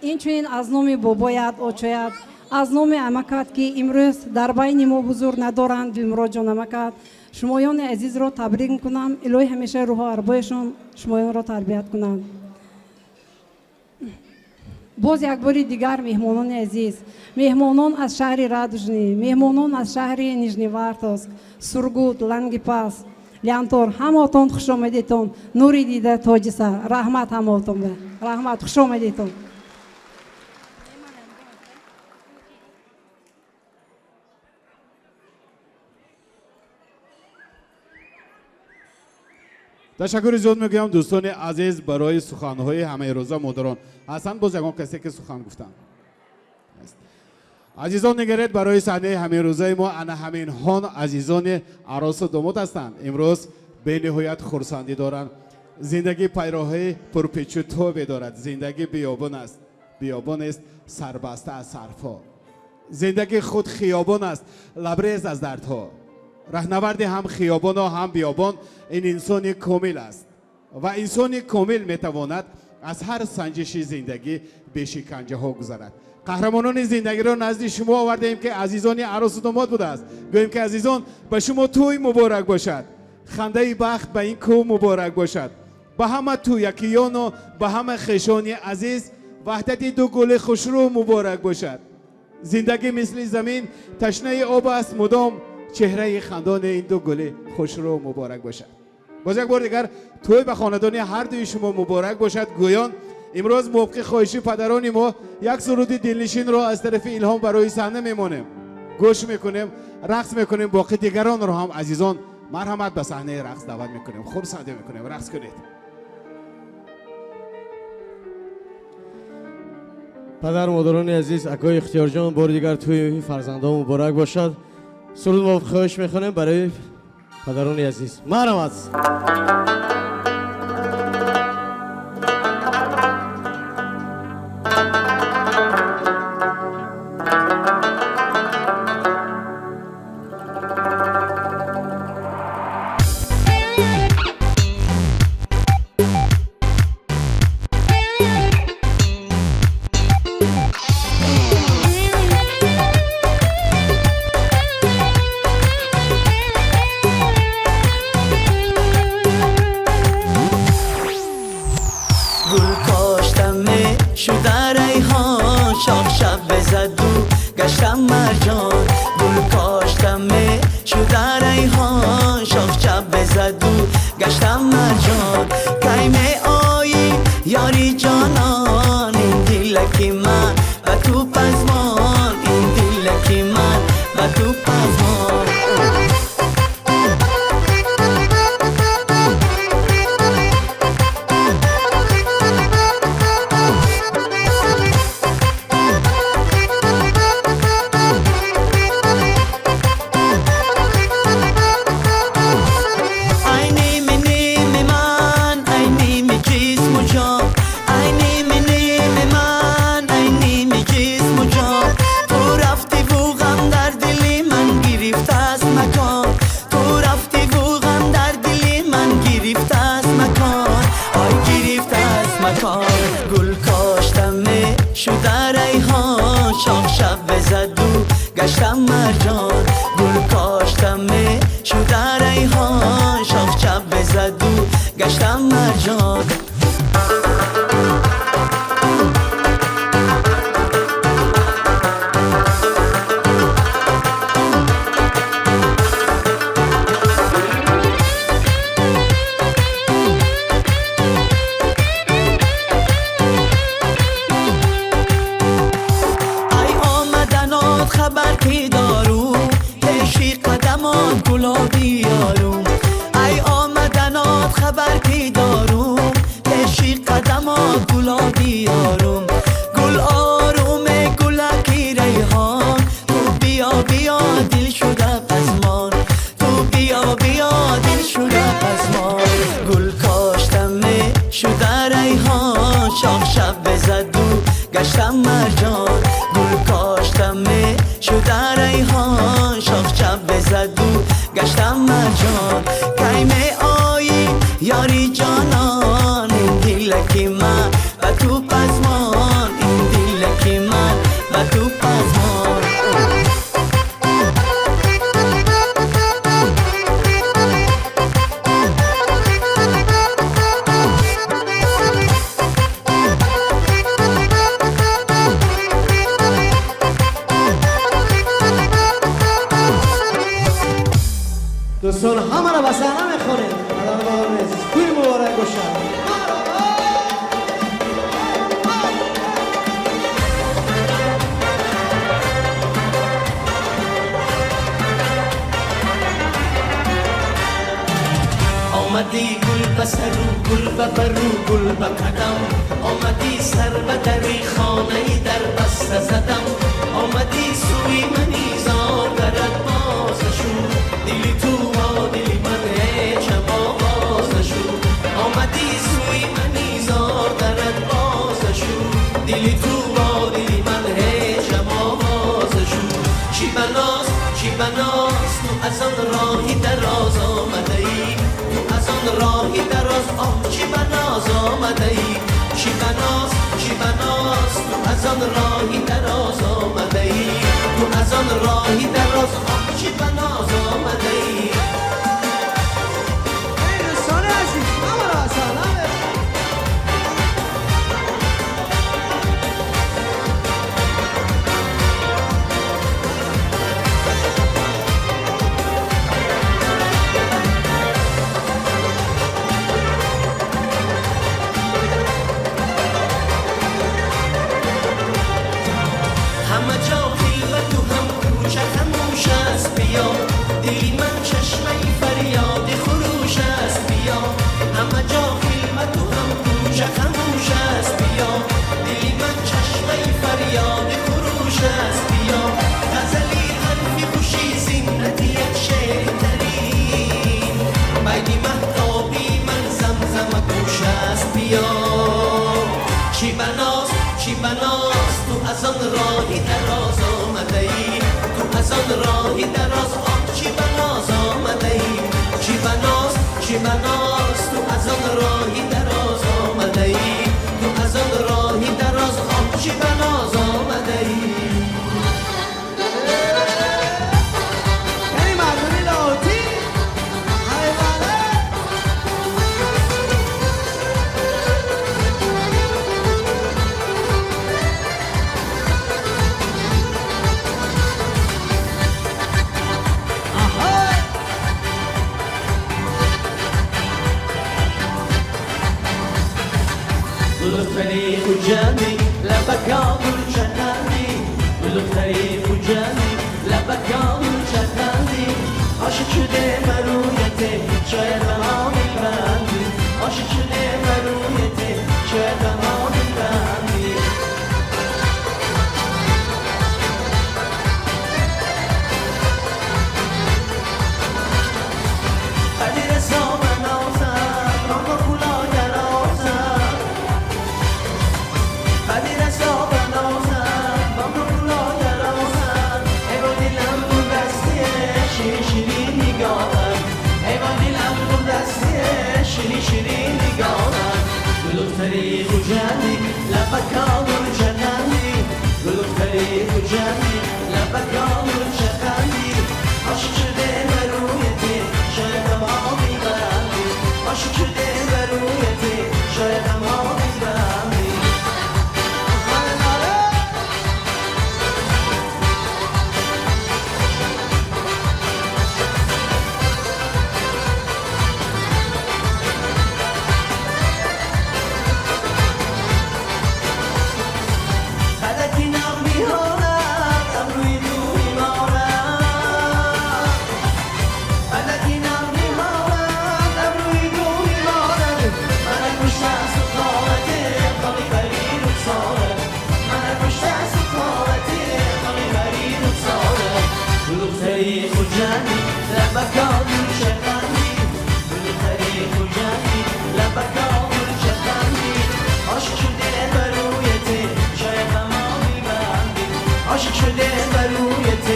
Инчунин аз номи бобоят, очоят, аз номи амакат, ки имрӯз дар байни мо ҳузур надоранд, Дилмуродҷон амакат, шумоёни азизро табрик мекунам. Илоҳӣ ҳамеша рӯҳу арвоҳашон шумоёнро тарбият кунанд. Боз як бори дигар, меҳмонони азиз, меҳмонон аз шаҳри Радужный, меҳмонон аз шаҳри Нижневартовск, Сургут, Лангипас, Лянтор, ҳамаотон хушомадетон. Нури дида, тоҷи сар. Раҳмат ҳамаотонба, раҳмат, хушомадетон. Ташаккури зиёд мегӯям, дӯстони азиз, барои суханҳои ҳамаирӯза модарон. Ҳастанд боз ягон касе, ки сухан гуфтанд? Азизон, нигаред, барои саҳнаи ҳамирӯзаи мо ана ҳаминҳон азизони аросу домод ҳастанд. Имрӯз бениҳоят хурсандӣ доранд. Зиндагӣ пайроҳаи пурпечу тобе дорад. Зиндагӣ биёбон аст, биёбонест сарбаста аз сарфҳо. Зиндагӣ худ хиёбон аст, лабрез аз дардҳо. Раҳнаварди ҳам хиёбону ҳам биёбон ин инсони комил аст ва инсони комил метавонад аз ҳар санҷиши зиндагӣ бешиканҷаҳо гузарад. Қаҳрамонони зиндагиро назди шумо овардаем, ки азизони арӯсу домод будааст. Гӯем, ки азизон, ба шумо тӯй муборак бошад, хандаи бахт ба ин кӯҳ муборак бошад. Ба ҳама тӯякиёну ба ҳама хешони азиз ваҳдати ду гули хушрӯ муборак бошад. Зиндагӣ мисли замин ташнаи об аст мудом, чеҳраи хандони ин ду гули хушрӯ муборак бошад. Боз як бор дигар тӯй ба хонадони ҳар дуи шумо муборак бошад. Гӯён имрӯз мувофиқи хоҳиши падарони мо як суруди дилнишинро аз тарафи Илҳом барои саҳна мемонем, гӯш мекунем, рақс мекунем. Боқӣ дигаронро ҳам азизон марҳамат ба саҳнаи рақс даъват мекунем, хурсандӣ мекунем, рақс кунед. Падар модарони азиз, акои Ихтиёрҷон, бори дигар тӯи фарзандон муборак бошад. Суруд мувофиқ хоҳиш мехонем барои падарони азиз. Марҳамат. دوستان همه را به صحنه میخوانیم. پدر مادران عزیز توی مبارک باشد. آمدی گل به سر و گل به بر و گل به قدم، آمدی سر به دری خانه در بسته زدم، آمدی سوی منی زار درت باز نشو، دلی تو با دلی من هیچ آواز نشو، آمدی سوی منی زار درت باز نشو، دلی تو با دلی من هیچ آواز نشو. چی بناست چی بناست تو از آن راهی دراز آمده ای، تو از آن راهی دراز آه چی بناز آمده ای، چی بناست چی بناست تو از آن راهی دراز آمده ای، تو از آن راهی دراز آه چی بناز آمده ای. دوستان عزیز همه را سلام. بناز تو از آن راهی دراز آمده ای تو از آن راهی دراز آنچه بناز آمده ای یعنی مردمی لاتی های بله دختری خوجندی لبکان چندی دختری خوجندی لبکان چندی عاشق شده مرویت شاید ما میبندی عاشق شده مرویت شاید ما میبندی قدیر سامن آزم نام پولا گرازم قدیر سامن آزم نام پولا گرازم ای با دلم بود دستیه شیرین شیرین نگاهم ای با دلم بود دستیه شیرین شیرین نگاهم دختری خوجندی لبکان چندی دختری خوجندی لبکان چندی عاشق شده برویت شاید ما میبندی عاشق شده برویت شاید ما میبندی فلکی نغمی هارد ابروی دوی مارد فلکی نغمی هارد ابروی دوی مارد من پشت از قامت خالی بری رخساره من پشت از قامت خالی بری رخساره دختری خوجندی لبکان چقندی دختری خوجندی لبکان چقندی عاشق شده برویت شاید به ما میبندی عاشق شده برویت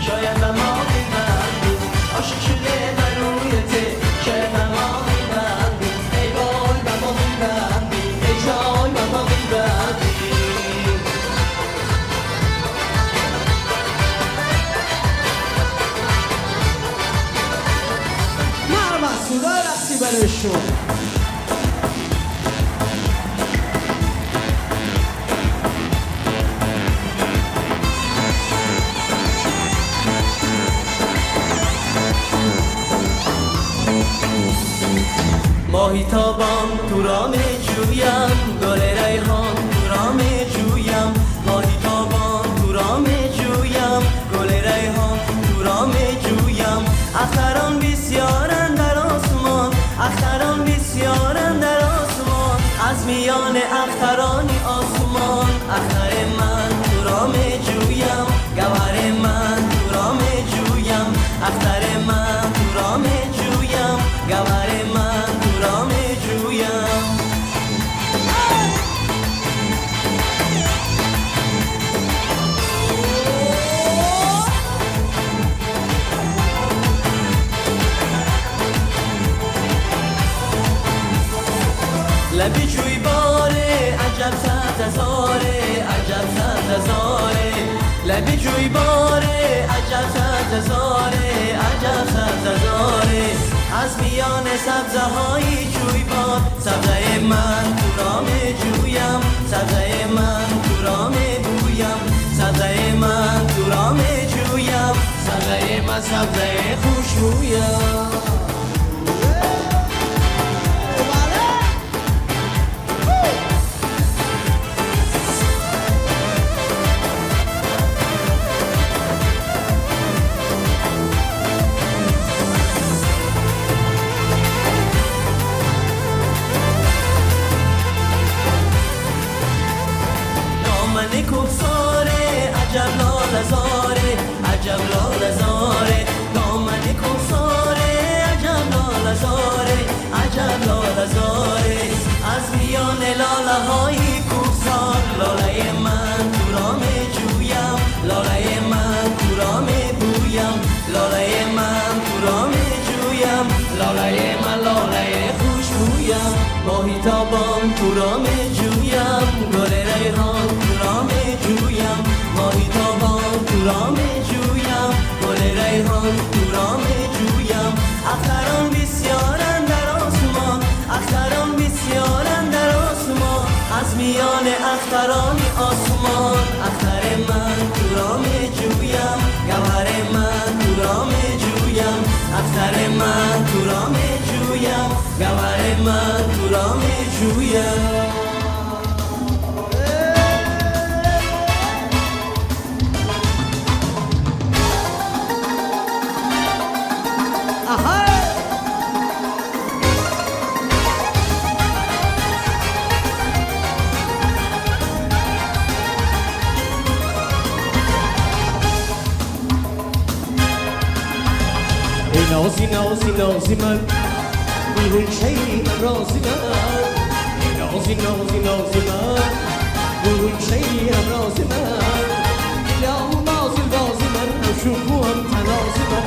شاید به ما میبندی عاشق شده برویت شاید به ما میبندی ای وای به ما میبندی ای جای به ما میبندی مرمت صدای رقصی برای شما ماهی تابان تو را می جویم گل ریحان تو را می جویم ماهی تابان تو را می جویم گل ریحان تو را می جویم اختران بسیارند در آسمان اختران بسیارند در آسمان از میان اختران آسمان اختر من تو را می جویم گوهر من تو را می جویم اختر من تو را می جویم گوهر من تو را می جویم لبی جوی باره عجب سبزه عجب سبزه لبی جوی باره عجب سبزه عجب سبزه از میان سبزه های جوی بار سبزه من تو را می جویم سبزه من تو را می بویم سبزه من تو را می جویم سبزه من سبزه خوشبویم عجب لاله زاره عجب لاله زاره دامن کوهساره ماهی تابان تو را میجویم، گل ریحان تو را میجویم، ماهی تابان تو را میجویم، گل ریحان تو را میجویم. اختران بسیارند در آسمان، اختران بسیارند در آسمان، از میان اختران آسمان، اختر من تو را میجویم، گوهر من تو را میجویم، اختر من تو را میجویم، گوهر من تو را میجویم. نازی نازی نازی من گلگونچه همرازی من، نازی نازی نازی من گلگونچه همرازی من، دلم بازی بازی من شکوهم تنازی من.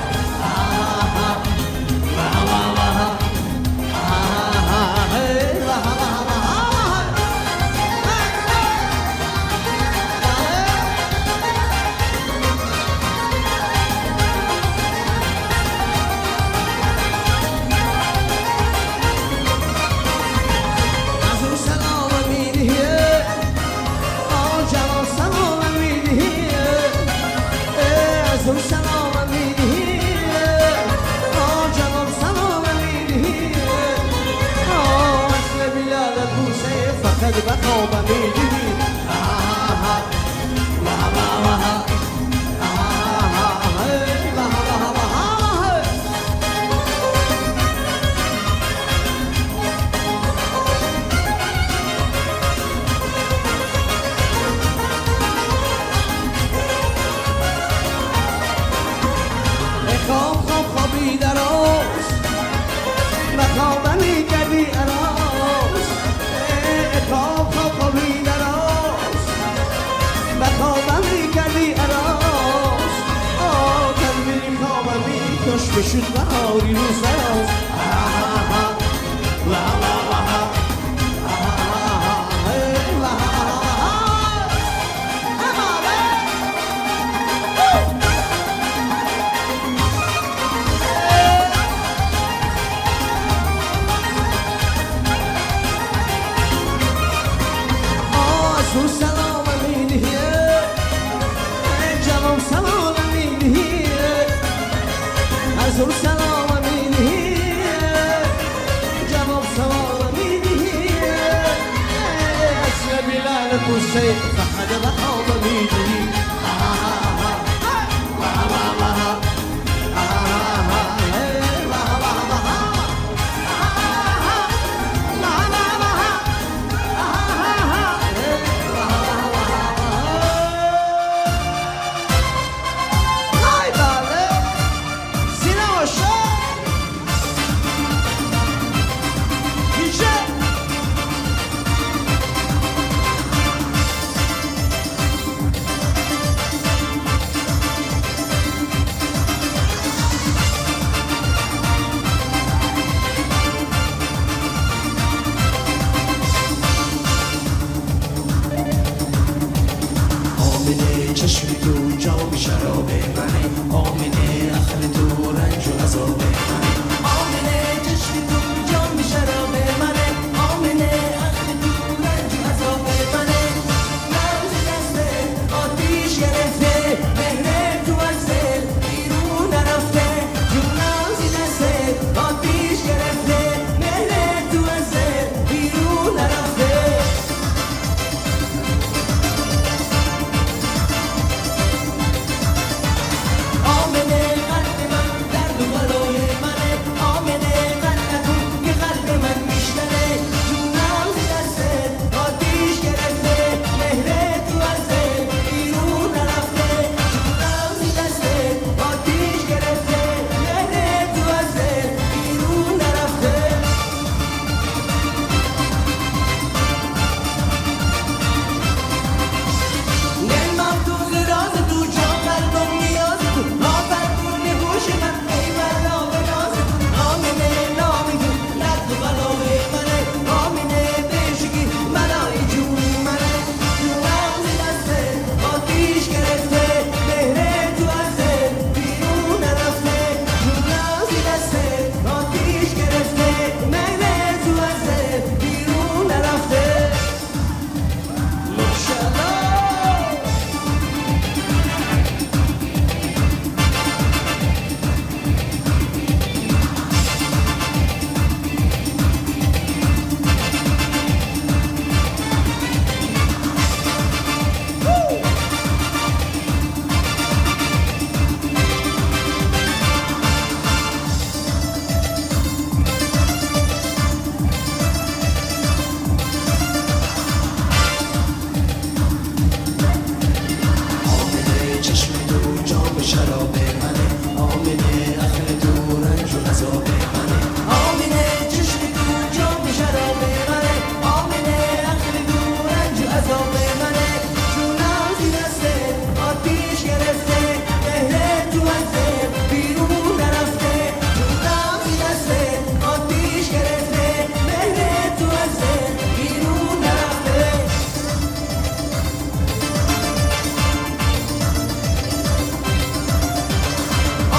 بشد بهاری روز دراز. سلام میدهی، جواب سوال میدهی، اصل بلال پوسه فقط و خواب میدهی. چشم تو جام شراب منه، آمنه عقل تو رنج و عذاب منه، آمنه چشم تو جام شراب منه، آمنه عقل تو رنج و عذاب منه. من دست آتیش گرفته، مهر تو از دل بیرون نرفته، جونم ز دست آتیش گرفته، مهر تو از دل بیرون نرفته. تو جام شراب منه، آمنه عقل تو رنج و عذاب منه، آمنه چشم تو جام شراب منه، آمنه عقل تو رنج و عذاب منه. جونم زیر دستت آتیش گرفته، مهر تو از دل بیرون نرفته. جونم زیر دستت آتیش گرفته، مهر تو از دل بیرون نرفته.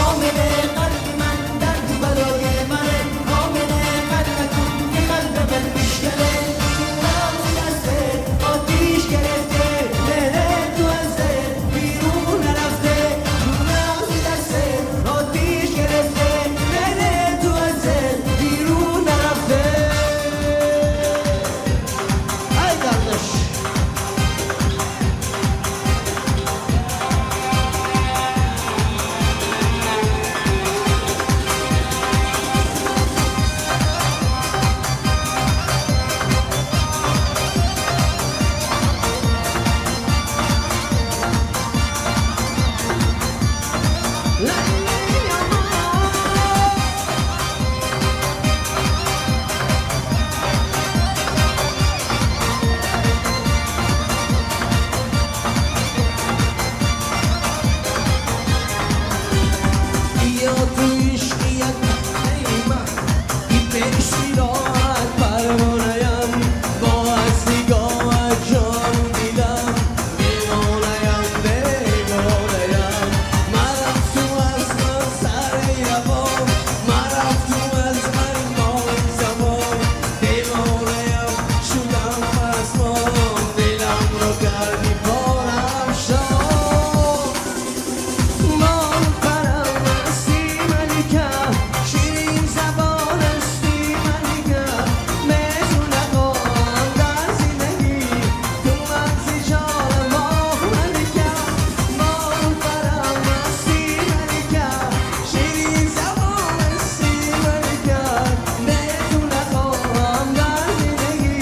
آمنه قلب من درد و بلای منه، آمنه قلب کن که قلب من میشکنه. جونم زیر دستت آتیش گرفته، مهر تو از دل بیرون نرفته. جونم زیر دستت آتیش گرفته، مهر تو از دل بیرون نرفته. ای دردش بیا تو عشقیت من که پیش راحت پروانه‌ام، با از نگاهت جان دیدم دیوانه‌ام دیوانه‌ام. مرا تو از من سر روان، مرا تو از من ماه زمان، دیوانه‌ام شدم پسمان، دلم رو کردی پارم شد. من پرم هستی ملکه، شیرین زبان هستی ملکه، مثل نخواهم در زندگی تو مغز جان ماه ملکه. من پرم هستی ملکه، شیرین زبان هستی ملکه، مثل نخواهم در زندگی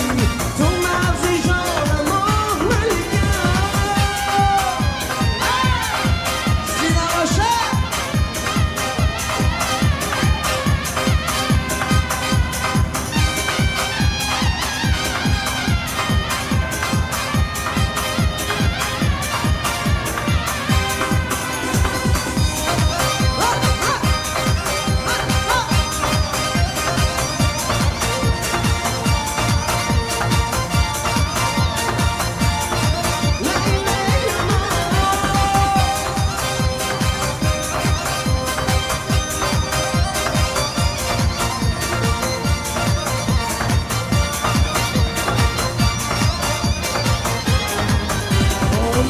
تو مغز جان ماه ملکه. زینه باشه.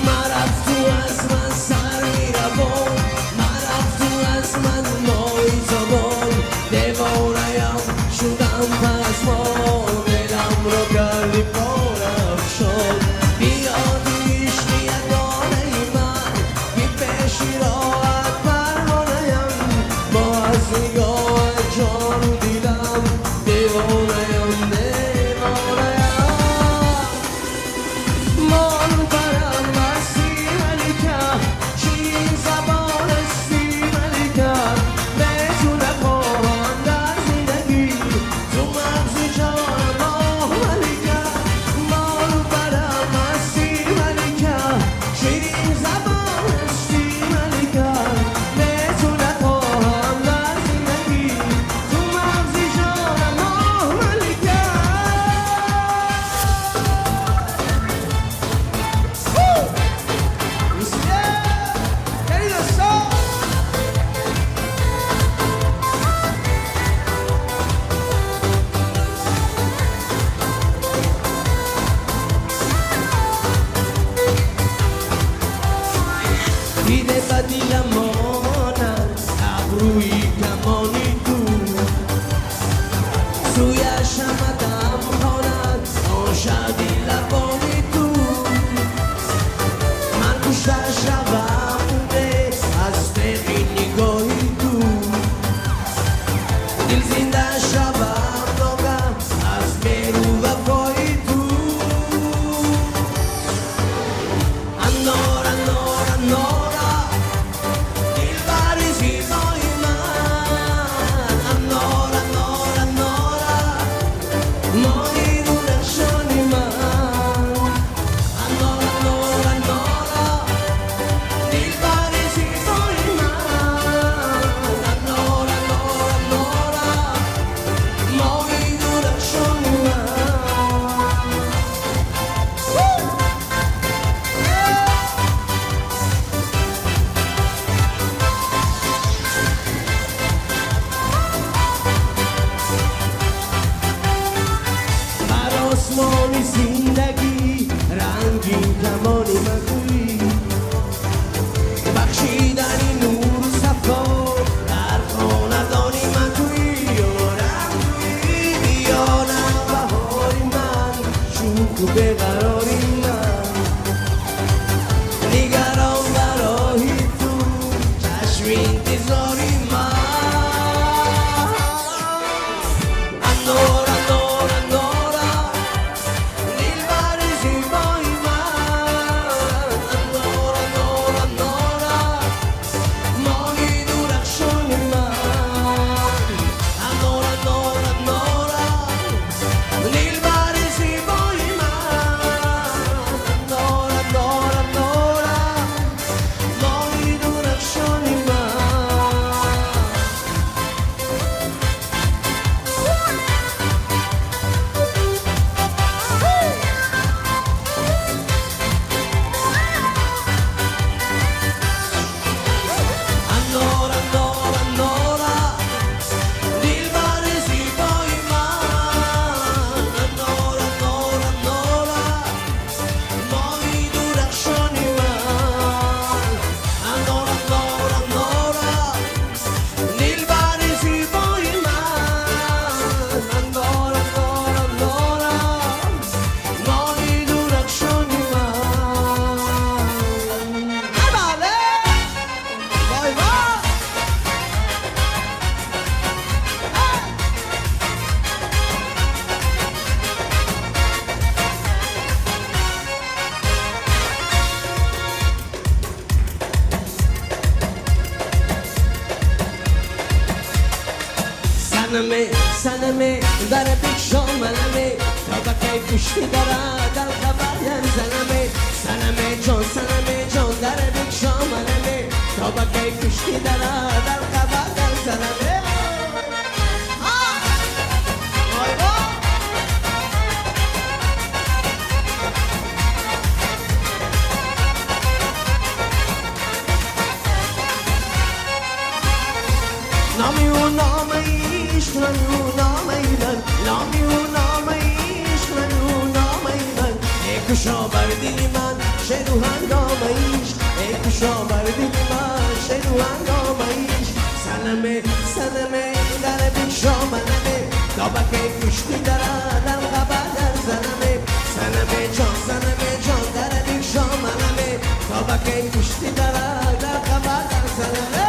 مرا تو از من سر میروان، مرا تو از من مای زبان، دیوانه‌ام شدم پسمان، دلم رو کردی پارم شد. بیا تو عشق یگانه من که پیش راحت پروانه‌ام، با از نگاه جان دیدم دیوانه‌ام دیوانه‌ام. من پرم هستی ملکه، شیرین زبان هستی ملکه، به تو نخواهم در زندگی تو مغز جان ماه ملکه. من پرم هستی ملکه، شیرین زبان هستی ملکه، رنگین کمانی من تویی بخشیدنی نور و صفا در خاندانی من تویی یارم تویی بیانم بهاری من شوخ و بیقراری من نگران برای تو چشم انتظاری من اندورا اندورا اندورا دلبر زیبای من اندورا اندورا اندورا ماهی درخشان من اندورا اندورا اندورا دلبر زیبای من اندورا اندورا اندورا ماهی درخشان من. اندورا اندورا اندورا دلبر زیبای من اندورا اندورا اندورا ماهی درخشان من اندورا اندورا اندورا دلبر زیبای من اندورا اندورا اندورا ماهی درخشان من. بله وای وای. سنمه سنمه در بکشا منمه تا بکی پشتی داره در خبرم زنمه سنمه جان سنمه جان در بکشا منمه تا بکی پشتی داره در خبرم زنمه. وای وای. نامی و نام عشق نامی و نام من نامی و نام عشق نامی و نام من ای کشا بر دل من شعر و هنگام عشق ای کشا بر دل من شعر و هنگام عشق سنمه سنمه در بکشا منمه تا بکی پشتی داره در خبر در زنمه سنمه جان سنمه جان در بکشا منمه تا بکی پشتی داره در خبر در زنمه.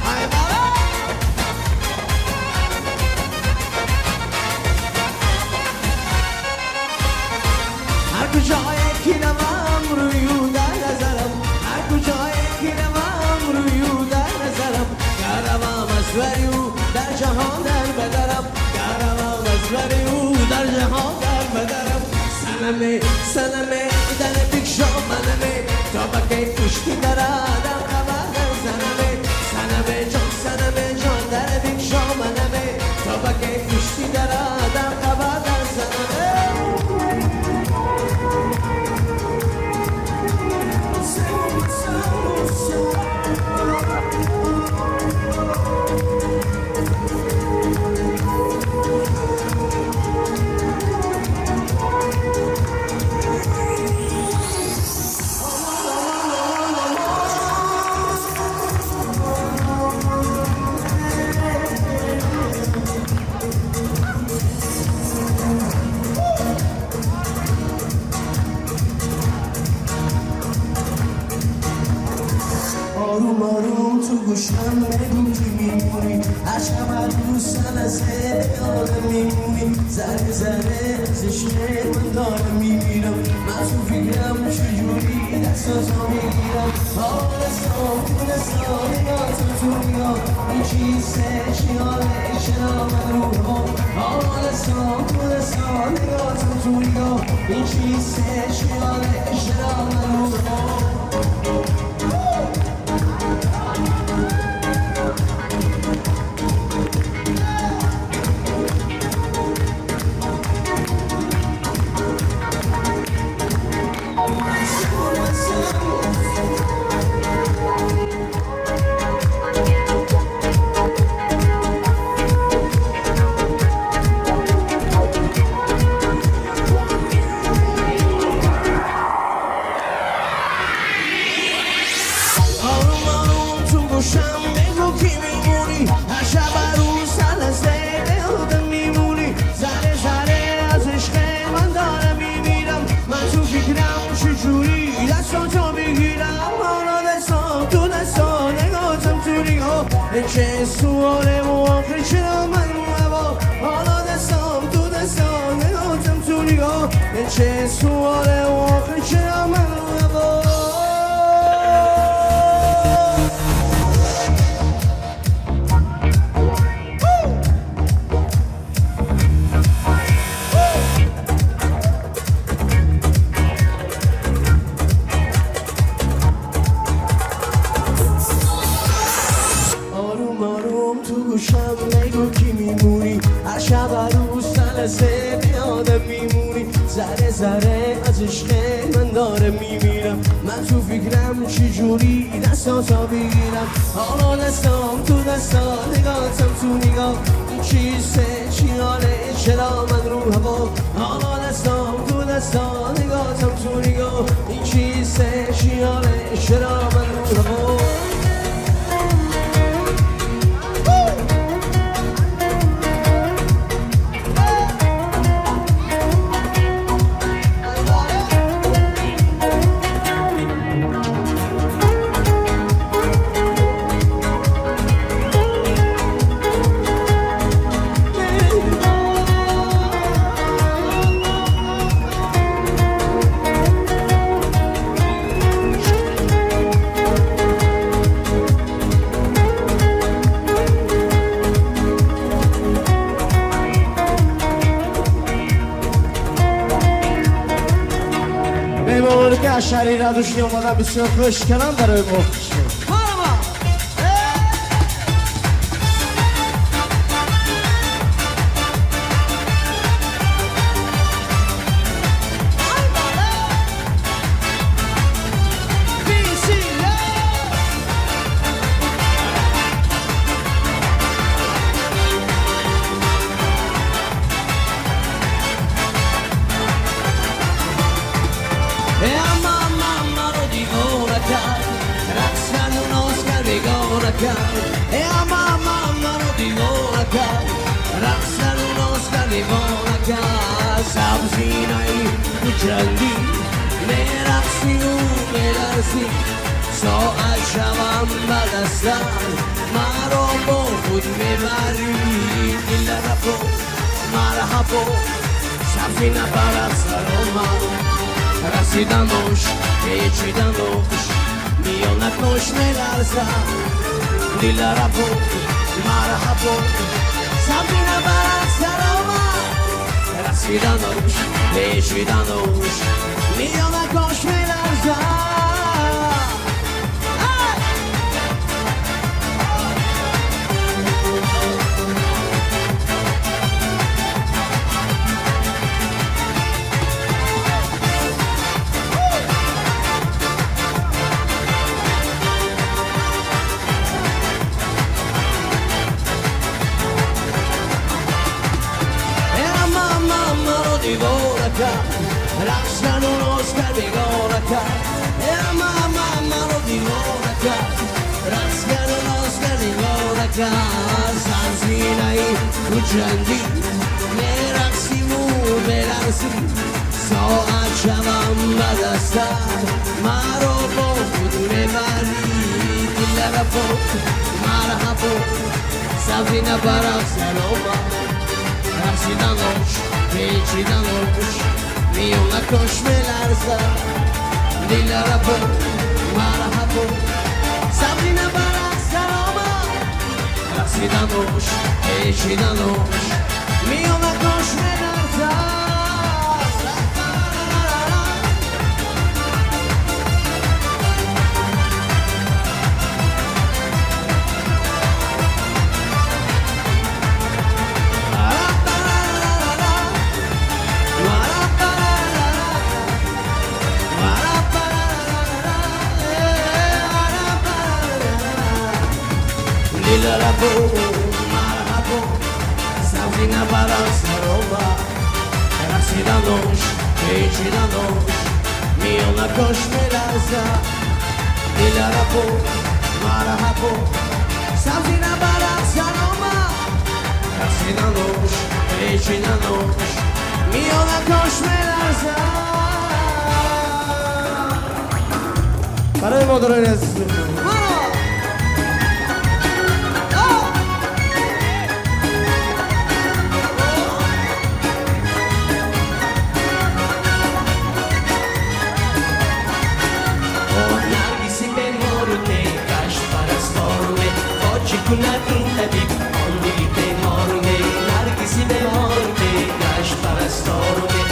ای بابا. هر کجای که روم روی او در نظرم هر کجای که روم روی او در نظرم گر روم از بر او در جهان در بدرم گر روم از بر او در جهان در بدرم سنمه سنمه در بکشا منمه تا بکی پشتی داره در خبر در زنمه سنمه جان سنمه جان در بکشا منمه تا بکی پشتی داره در خبر در زنمه. آروم آروم تو گوشم بگو که میمونی هر شب هر روز لحظه یادم میمونی ذره ذره از عشق من دارم میمیرم من تو فکرم چجوری دستاتو میگیرم آرزو دستا نگاتو تو نگاه این چیزه چی حاله چرا من روحم آرزو دستا نگاتو تو نگاه این چیزه چی حاله چرا من روحم. گوشم بگو کی میمونی، هر شب عروس لحظه به یادم میمونی. ذره ذره از عشق من دارم میمیرم، من تو فکرم چجوری دستاتو بگیرم. حالا دستام تو دستا، نگاتم تو نگاه، چه سواله و آخر چرا من هوا. حالا دستام تو دستا، نگاتم تو نگاه، چه سواله و آخر چرا من هوا. ذره ذره از عشق من داره میمیرم، من تو فکرم چجوری دستاتو بگیرم. حالا دستام تو دستا، نگاتم تو نگاه، این چیزه چی حاله چرا من رو هوا. حالا دستام تو دستا، نگاتم تو نگاه، این چیزه چی حاله چرا من رو هوا. شهری رادوشنی اومدن بسیار خوش کردن برای ما. Марҳабо, сабзина барақ салома, рақсидануш, печидануш, миёна кош меларзад. Барои модарони азиз. Наргиси беморуте, гашт парасторуме, чӣ кунад ин табиб, он дили беморуме. Наргиси беморуте, гашт парасторуме,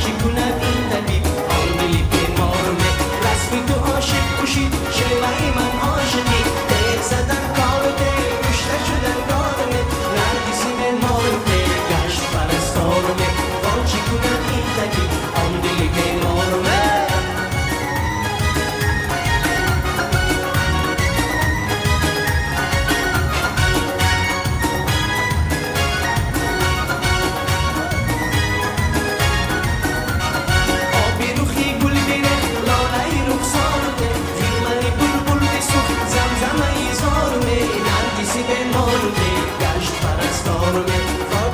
чӣ кунад ин табиб, он дили беморуме. Расми ту ошиқ пӯшид, шеваи ман ошиқӣ, теғ задан коруте, кушта шудан коруме. Наргиси беморуте, гашт парасторуме, чӣ кунад ин табиб, он дили беморуме. Оби рухи гул бире, лолаи рухсоруте, хирмани булбул бисӯхт, замзамаи зоруме. Наргиси беморуте, гашт парасторуме,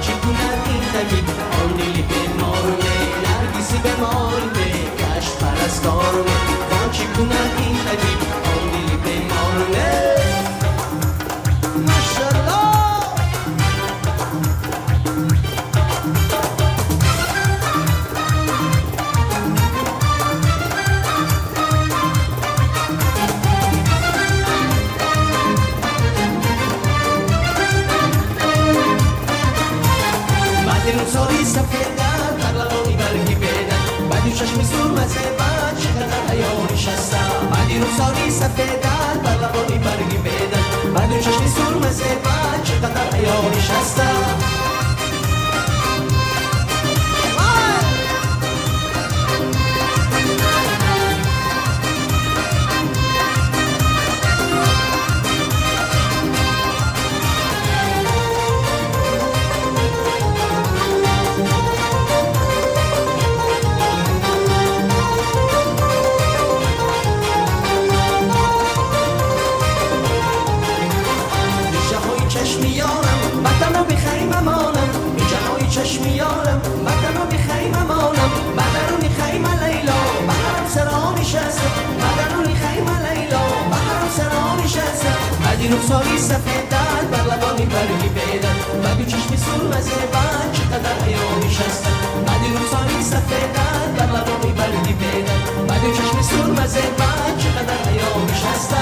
чӣ кунад ин табиб, он дили беморуме. Наргиси беморуте, гашт парасторуме, чӣ кунад ин табиб, он дили беморуме. Машаллоҳ. Баъди рухсори сафеда, дар лабони барги беда, баъди чашми сурмазе бад, чӣ қадар ҳаё нишаста. Баъди рухсори сафеда, дар лабони барги беда, баъди чашми сурмазе бад, чӣ қадар ҳаё нишаста. Ҷаҳои чашми ёрам, ба танҳо бихаймамонам. Ҷаҳои чашми ёрам, ба танҳо бихаймамонам. Ба даруни хайма Лайло, ба ҳарам саро нишаста. Ба даруни хайма Лайло, ба ҳарам саро нишаста. Баъди рухсори сафеда, бар лабони барги беда, баъди чашми сурмазе бад, чӣ қадар ҳаё нишаста. Баъди рухсори сафеда, бар лабони барги беда, баъди чашми сурмазе бад, чӣ қадар ҳаё нишаста.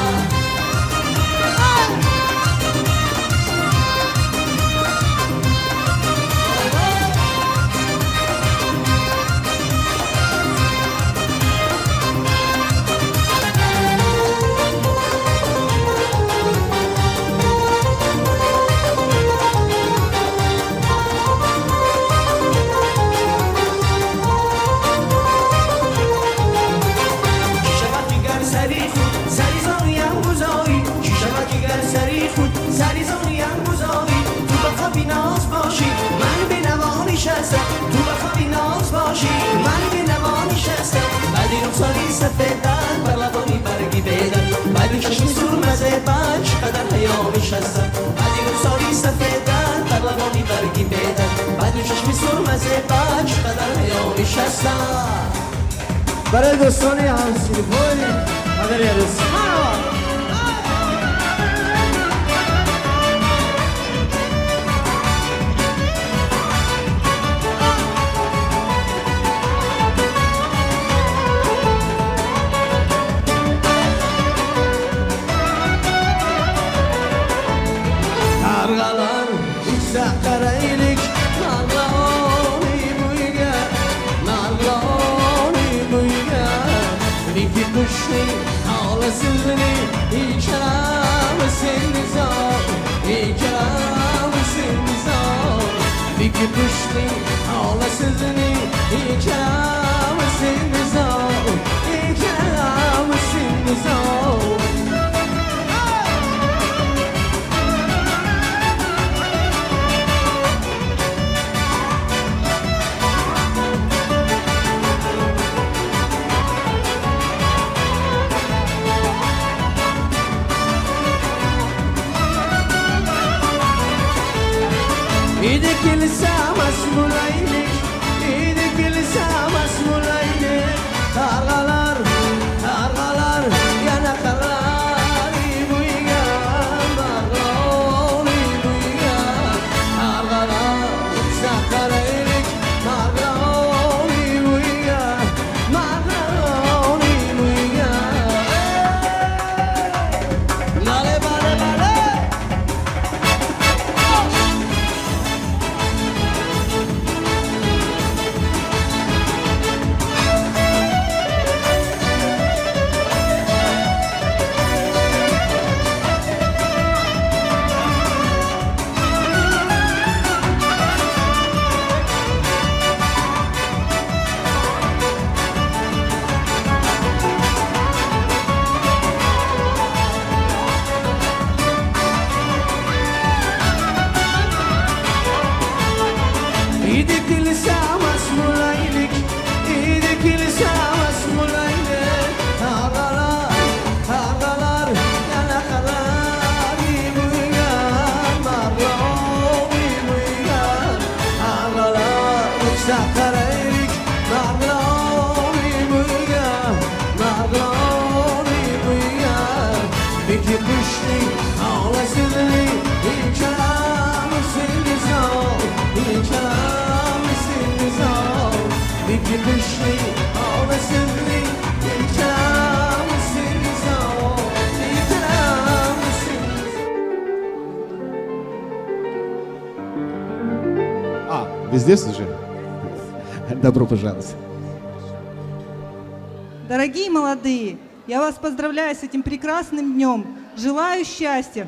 Чӣ шавад ки гар сари худ сари зонуям гузорӣ, чӣ шавад ки гар сари худ сари зонуям гузорӣ. Ту ба хоби ноз бошӣ, ман бенаво нишастам. Ту ба хоби ноз бошӣ, ман бенаво нишастам. Баъди рухсори сафеда, бар лабони барги беда, баъди чашми сурмазе бад, чӣ қадар ҳаё нишастам. Баъди рухсори сафеда, бар лабони барги беда, баъди чашми сурмазе бад, чӣ қадар ҳаё нишастам. Барои дӯстони ҳамсинфои падари арӯс. Qarg'alar uchsa qaraylik Marg'iloni bo'yiga, Marg'iloni bo'yiga. Niki qushning xolasini ikkalamiz zor, ikkalamiz zor. Niki qushning xolasini ikkalamiz zor, ikkalamiz zor. Idi kelsa masmulaylik, idi kelsa masmulaylik. Qarg'alar, qarg'alar, yana qarg'alar buyga, marg'ilon buyga. Qarg'alar uchsa qaraylik, marg'ilon buyga, marg'ilon buyga. Bale, bale, bale. Idi kelsa masmulaylik, idi kelsa masmulaylik. Qarg'alar, qarg'alar, yana qarg'alar buyga, marg'ilon buyga. Qarg'alar uchsa qaraylik, marg'ilon buyga, marg'ilon buyga. Ikki qushning olasini ikkalamiz ol, ikkalamiz ol. Ikki qushning olasini ikkalamiz ol, ikkalamiz. А, вы здесь уже? Добро пожаловать. Дорогие молодые, я вас поздравляю с этим прекрасным днем. Желаю счастья.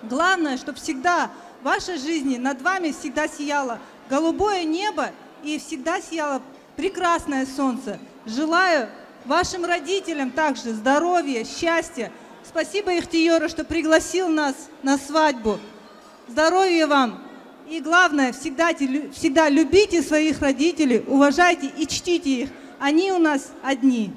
Главное, чтобы всегда в вашей жизни над вами всегда сияло голубое небо и всегда сияло прекрасное солнце. Желаю вашим родителям также здоровья, счастья. Спасибо Ихтиёру, что пригласил нас на свадьбу. Здоровья вам! И главное, всегда, всегда любите своих родителей, уважайте и чтите их. Они у нас одни.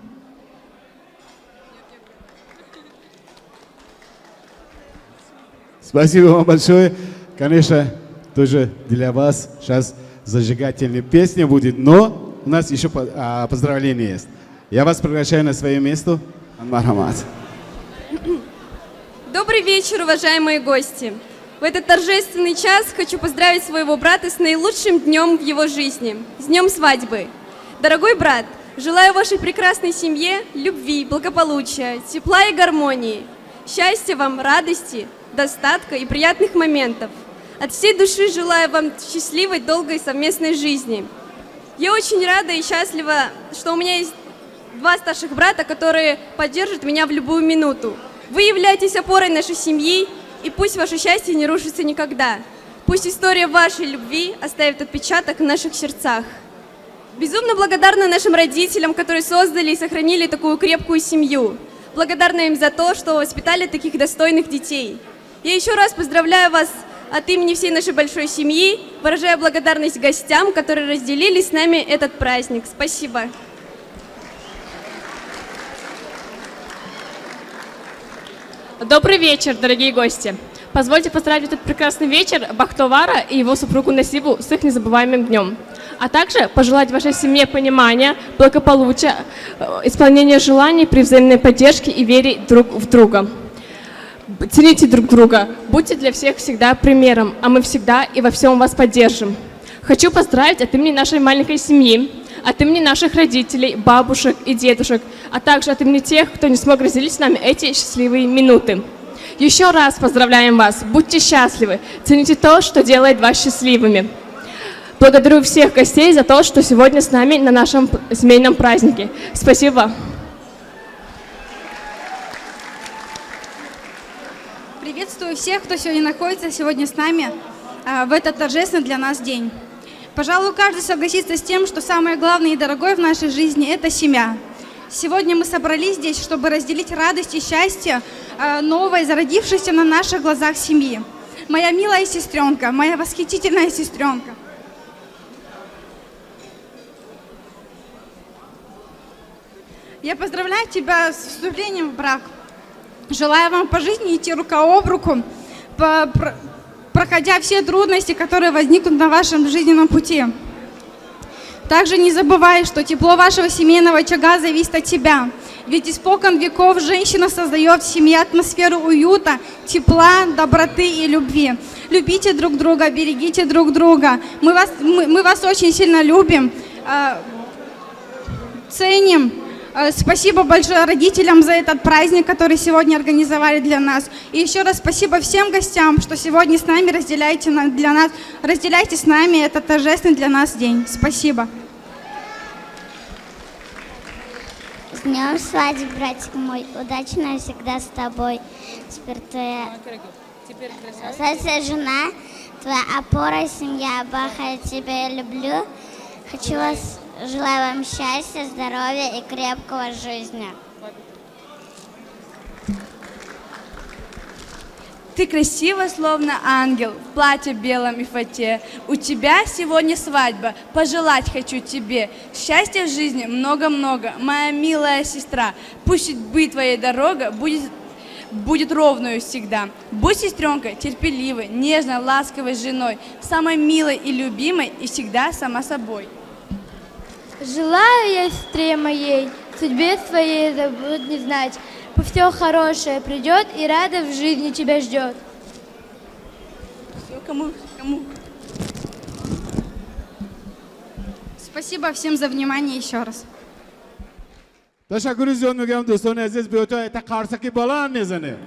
Спасибо вам большое. Конечно, тоже для вас сейчас зажигательная песня будет, но у нас еще поздравление есть. Я вас приглашаю на свое место. Марҳамат. Добрый вечер, уважаемые гости! В этот торжественный час хочу поздравить своего брата с наилучшим днем в его жизни, с днем свадьбы. Дорогой брат, желаю вашей прекрасной семье любви, благополучия, тепла и гармонии, счастья вам, радости, достатка и приятных моментов. От всей души желаю вам счастливой, долгой совместной жизни. Я очень рада и счастлива, что у меня есть два старших брата, которые поддержат меня в любую минуту. Вы являетесь опорой нашей семьи, и пусть ваше счастье не рушится никогда. Пусть история вашей любви оставит отпечаток в наших сердцах. Безумно благодарна нашим родителям, которые создали и сохранили такую крепкую семью. Благодарна им за то, что воспитали таких достойных детей. Я еще раз поздравляю вас от имени всей нашей большой семьи, выражаю благодарность гостям, которые разделили с нами этот праздник. Спасибо. Добрый вечер, дорогие гости. Позвольте поздравить этот прекрасный вечер Бахтовара и его супругу Насибу с их незабываемым днем. А также пожелать вашей семье понимания, благополучия, исполнения желаний при взаимной поддержке и вере друг в друга. Цените друг друга, будьте для всех всегда примером, а мы всегда и во всем вас поддержим. Хочу поздравить от имени нашей маленькой семьи, от имени наших родителей, бабушек и дедушек, а также от имени тех, кто не смог разделить с нами эти счастливые минуты. Еще раз поздравляем вас, будьте счастливы, цените то, что делает вас счастливыми. Благодарю всех гостей за то, что сегодня с нами на нашем семейном празднике. Спасибо. Приветствую всех, кто сегодня находится сегодня с нами в этот торжественный для нас день. Пожалуй, каждый согласится с тем, что самое главное и дорогое в нашей жизни – это семья. Сегодня мы собрались здесь, чтобы разделить радость и счастье новой, зародившейся на наших глазах семьи. Моя милая сестренка, моя восхитительная сестренка. Я поздравляю тебя с вступлением в брак. Желаю вам по жизни идти рука об руку, проходя все трудности, которые возникнут на вашем жизненном пути. Также не забывай, что тепло вашего семейного очага зависит от тебя. Ведь испокон веков женщина создает в семье атмосферу уюта, тепла, доброты и любви. Любите друг друга, берегите друг друга. Мы вас очень сильно любим, ценим. Спасибо большое родителям за этот праздник, который сегодня организовали для нас. И еще раз спасибо всем гостям, что сегодня с нами разделяете, для нас, разделяйте с нами этот торжественный для нас день. Спасибо. С днем свадьбы, братик мой. Удачи нам всегда с тобой. Теперь твоя красавица жена, твоя опора, семья. Баха, я тебя люблю. Хочу вас, желаю вам счастья, здоровья и крепкого жизни. Ты красива, словно ангел, в платье белом и фате. У тебя сегодня свадьба, пожелать хочу тебе. Счастья в жизни много-много, моя милая сестра. Пусть судьбы твоей дорога будет ровную всегда. Будь, сестренка, терпеливой, нежной, ласковой женой, самой милой и любимой и всегда сама собой. Желаю я сестре моей, судьбе своей забот не знать. Пусть все хорошее придет и рада в жизни тебя ждет. Все, кому, кому? Спасибо всем за внимание еще раз. Ташаккури зиёд мегӯям, дӯстони азиз. Биёто якта қарсаки баланд мезанем.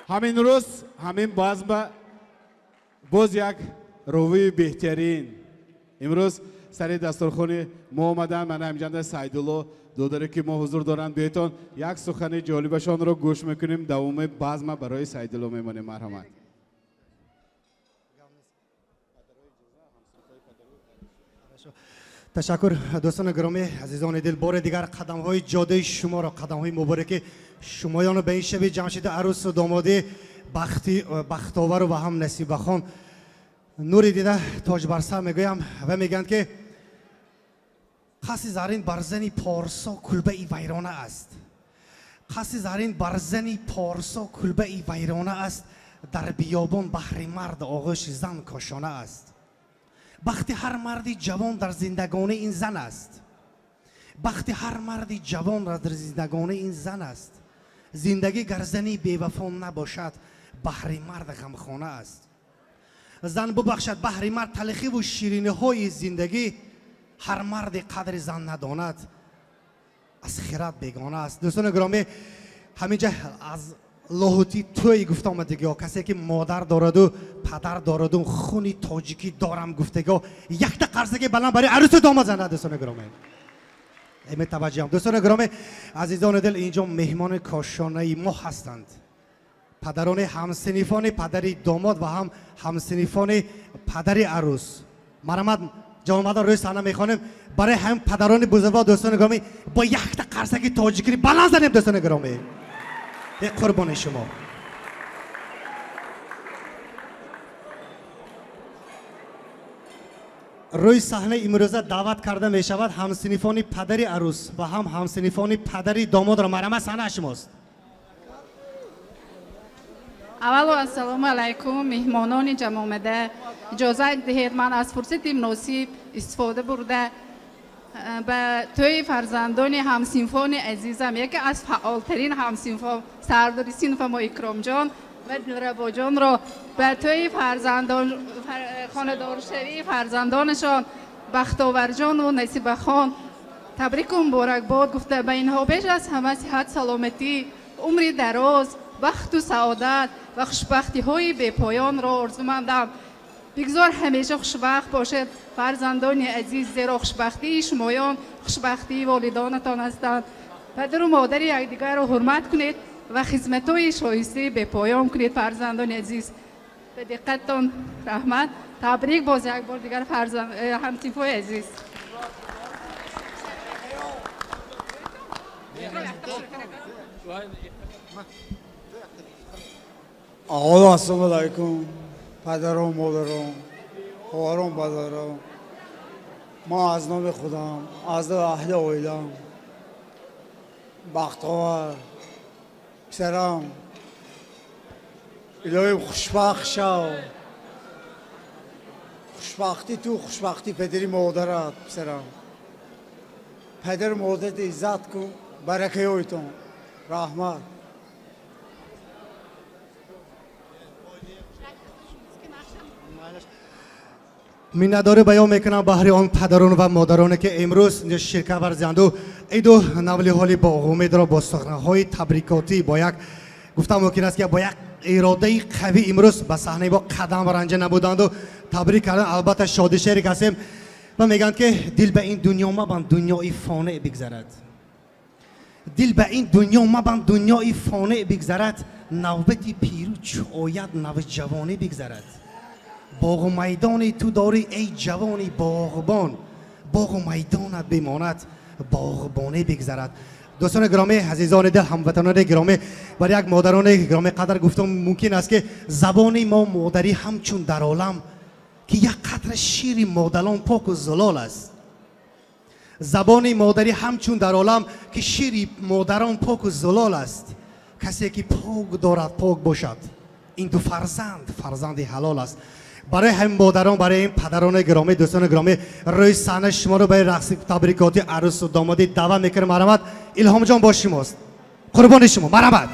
Ҳамин рӯз, ҳамин базма боз як ровии беҳтарин имрӯз сари дастурхони мо омаданд. Мана ҳамҷанда Сайдулло додаре ки мо ҳузур доранд. Биётон як сухани ҷолибашонро гӯш мекунем. Давоми базма барои Сайдулло мемонем. Марҳамат. Ташаккур, дӯстони гиромӣ, азизони дил. Бори дигар қадамҳои ҷодаи шуморо, қадамҳои мубораки шумоёнро ба ин шаби ҷамшиди арӯсу домодӣ Бахтовару ва ҳам Насибахон нури дида тоҷ бар сар мегӯям. Ва мегӯянд, ки қасри зарин бар зани порсо кулбаи вайрона аст. Қасри зарин бар зани порсо кулбаи вайрона аст, дар биёбон баҳри мард оғӯши зан кошона аст. Бахти ҳар марди ҷавон дар зиндагонӣ ин зан аст. Бахти ҳар марди ҷавон дар зиндагонӣ ин зан аст. Зиндагӣ гар зани бевафо набошад, баҳри мард ғамхона аст. Зан бубахшад баҳри мард талхиву шириниҳои зиндагӣ. Ҳар марди қадри зан надонад, аз хират бегона аст. Дӯстони гиромӣ, ҳаминҷа аз лоҳутӣ тӯй гуфта омадагиҳо, касе ки модар дораду падар дораду хуни тоҷикӣ дорам гуфтагиҳо, якта қарсаки баланд барои арӯсу домод занад. Дӯстони гиромӣ, метаваҷҷӯҳам. Дӯстони гиромӣ, азизони дил, инҷо меҳмони кошонаи мо ҳастанд падарони ҳамсинифони падари домод ва ҳам ҳамсинифони падари арӯс. Марҳамат, ҷавонмардон, рӯи саҳна мехонем. Барои ҳам падарони бузургвор, дӯстони гиромӣ, бо якта қарсаки тоҷикӣ баланд занем. Дӯстони гиромӣ, е қурбони шумо. Рӯи саҳна имрӯза даъват карда мешавад ҳамсинифони падари арӯс ва ҳам ҳамсинифони падари домодро. Марҳамат, саҳна шумост. Аввало, ассалому алайкум, меҳмонони ҷамъомада. Иҷозат диҳед, ман аз фурсати муносиб истифода бурда, ба тӯи фарзандони ҳамсинфони азизам, яке аз фаъолтарин ҳамсинфо, сардори синфамо Икромҷон ва Дилрабоҷонро ба тӯи фарзандон, хонадоршавии фарзандонашон Бахтоварҷону Насибахон табрику муборакбод гуфта, ба инҳо беш аз ҳама сиҳат, саломатӣ, умри дароз, бахту саодат ва хушбахтиҳои бепоёнро орзумандам. Бигзор ҳамеша хушбахт бошед, фарзандони азиз, зеро хушбахтии шумоён хушбахтии волидонатон ҳастанд. Падару модари якдигарро ҳурмат кунед ва хизматҳои шоистаи бепоён кунед. Фарзандони азиз, ба диққаттон раҳмат. Табрик боз як бор дигар, ҳамсинфои азиз. Аввало, ассалому алайкум, падарон, модарон, хоҳарон, бародарон. Ман аз номи худам, аз номи аҳли оилам, Бахтовар писарам. Илоҳим, хушбахт шав. Хушбахтӣ ту, хушбахтӣ падари модарат. Писарам, падару модарат иззат кун, баракаёйтон. Раҳмат. Миннатдорӣ баён мекунам баҳри он падарон ва модароне, ки имрӯз инҷо ширкат варзиданду иду навлиҳоли боғумедро бо суханҳои табрикотӣ, бо як гуфтан мумкин аст, ки бо як иродаи қавӣ имрӯз ба саҳнаи мо қадам ранҷа набуданду табрик кардан. Албатта, шоди шерик ҳастем ва мегӯянд, ки дил ба ин дунё мабанд, дунёи фоне бигзарад. Дил ба ин дунё мабанд, дунёи фоне бигзарад. Навбати пиру чу ояд, навҷавонӣ бигзарад. Боғу майдони ту дорӣ, эй ҷавони боғбон, боғу майдонат бимонад, боғбонӣ бигзарад. Дӯстони гиромӣ, азизони дил, ҳамватанони гиромӣ, бар як модарони гиромӣ қадр гуфтам мумкин аст, ки забони мо модарӣ ҳамчун дар олам, ки як қатра шири модалон поку зулол аст. Забони модарӣ ҳамчун дар олам, ки шири модарон поку зулол аст. Касе ки пок дорад, пок бошад. Ин ду фарзанд фарзанди ҳалол аст. Барои ҳамин модарон, барои ин падарони гиромӣ, дӯстони гиромӣ, рӯи саҳна шуморо барои рақси табрикоти арӯсу домодӣ даъват мекунем. Марҳамат, Илҳомҷон бо шумост. Қурбони шумо, марҳамат.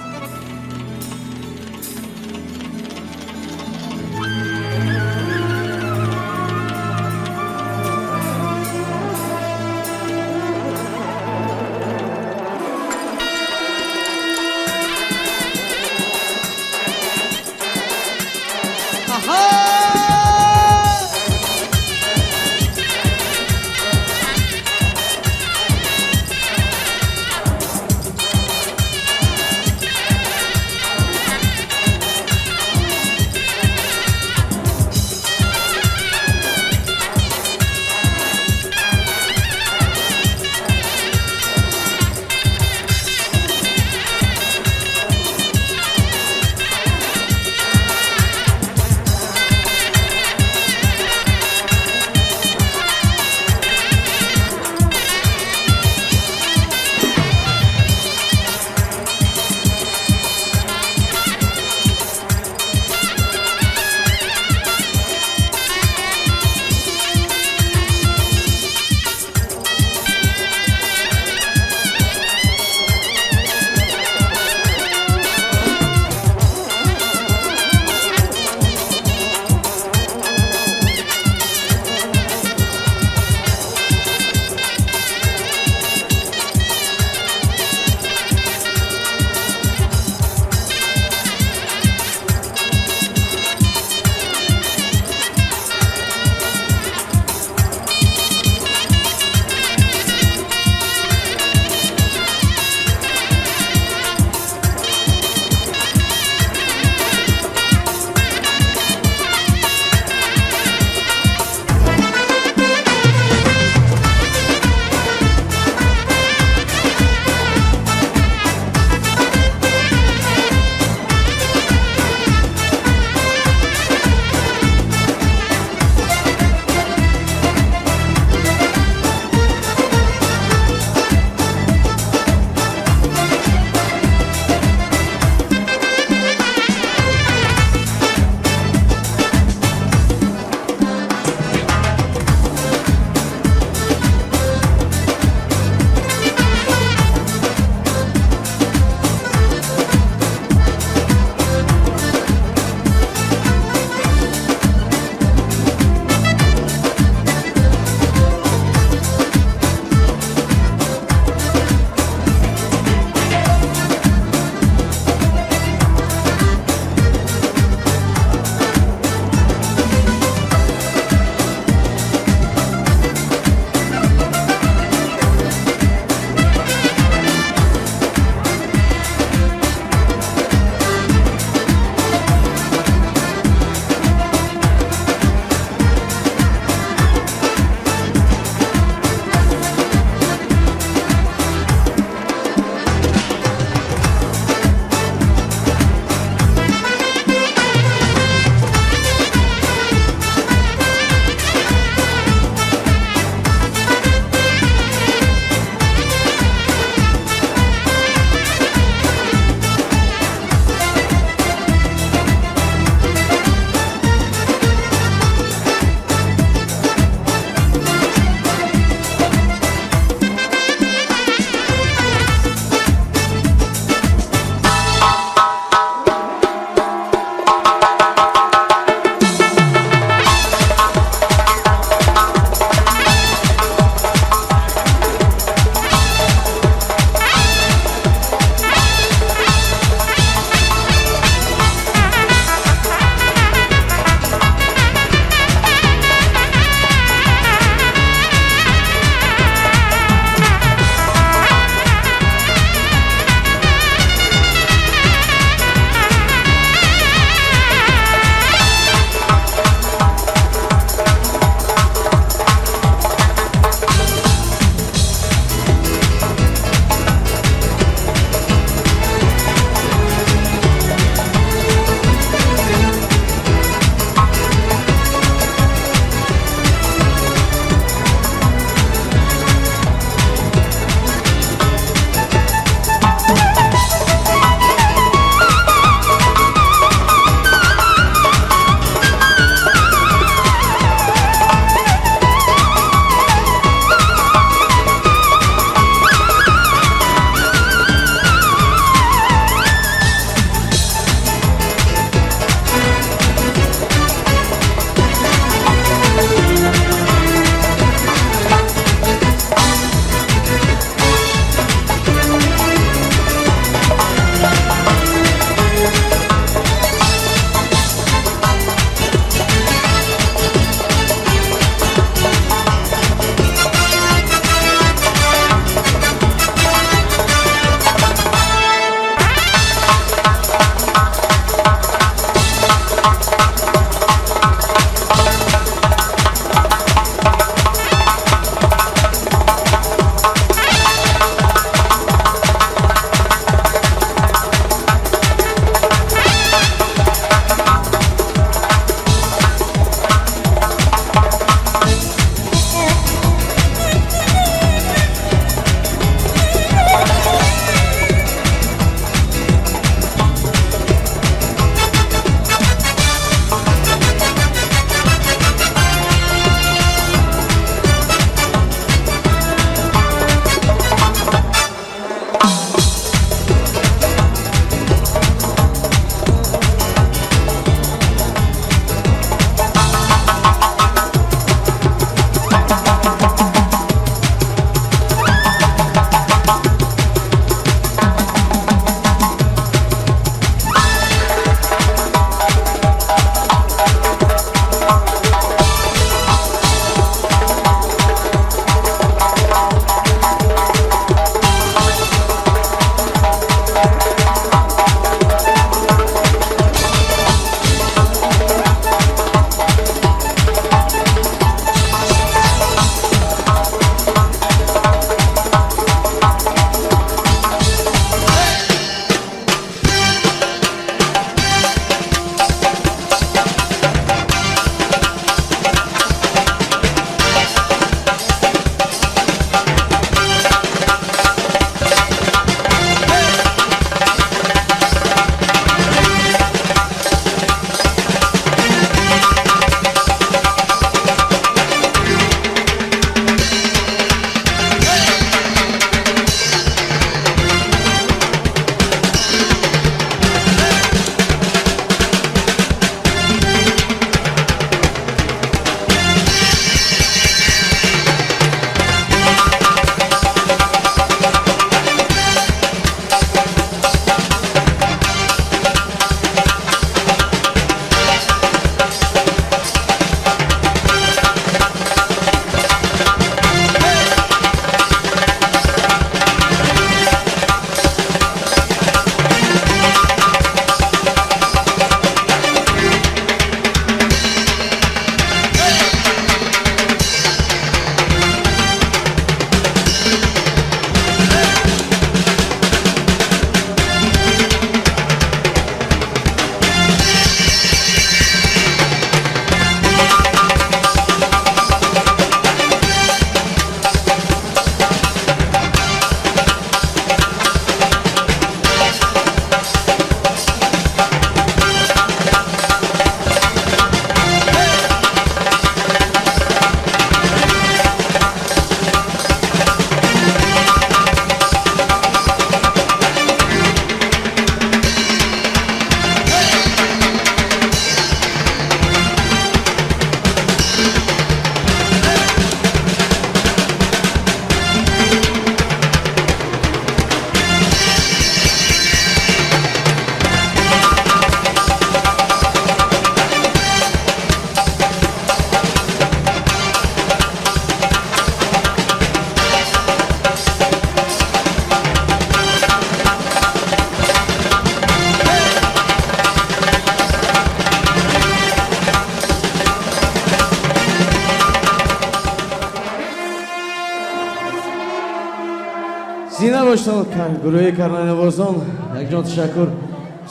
Зинда бошед гурӯҳи карнайнавозон, якҷон ташаккур.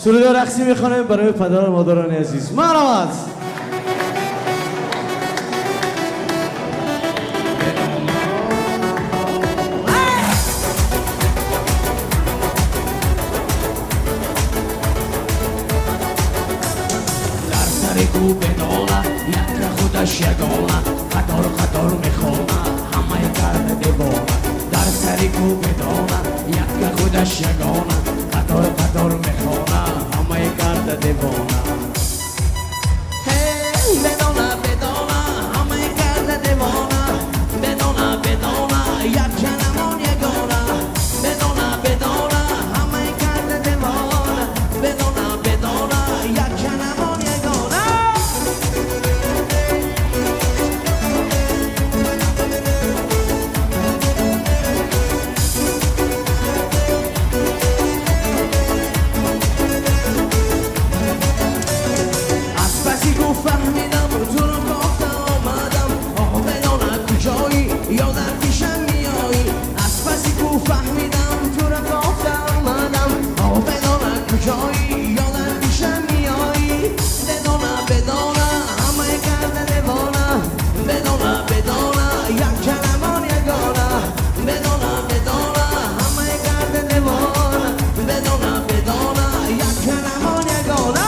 Суруди рақсӣ мехонем барои падару модарони азиз. Марҳамат. Дар сари ку бедона, якра худаш ягона, қатор қатор мехона, ҳамаи карда девона. Дар сари ку бедона, якра худаш ягона, қатор қатор мехона, ҳамаи карда девона. Ҳей, бедона, бедона, ҳамаи карда девона, бедона, бедона, як ҷанамон ягона, бедона, бедона, ҳамаи карда девона, бедона, бедона, як ҷанамон ягона. Аз паси ку фаҳмидам, туро кофта омадам, оҳ бедона куҷоӣ, ё дар пешам меоӣ. Аз паси ку фаҳмидам, туро кофта омадам, оҳ бедона куҷоӣ, ё дар пешам меоӣ. Бедона, бедона, ҳамаи карда девона, бедона, бедона, як ҷанамон ягона, бедона, бедона, ҳамаи карда девона, бедона, бедона, як ҷанамон ягона.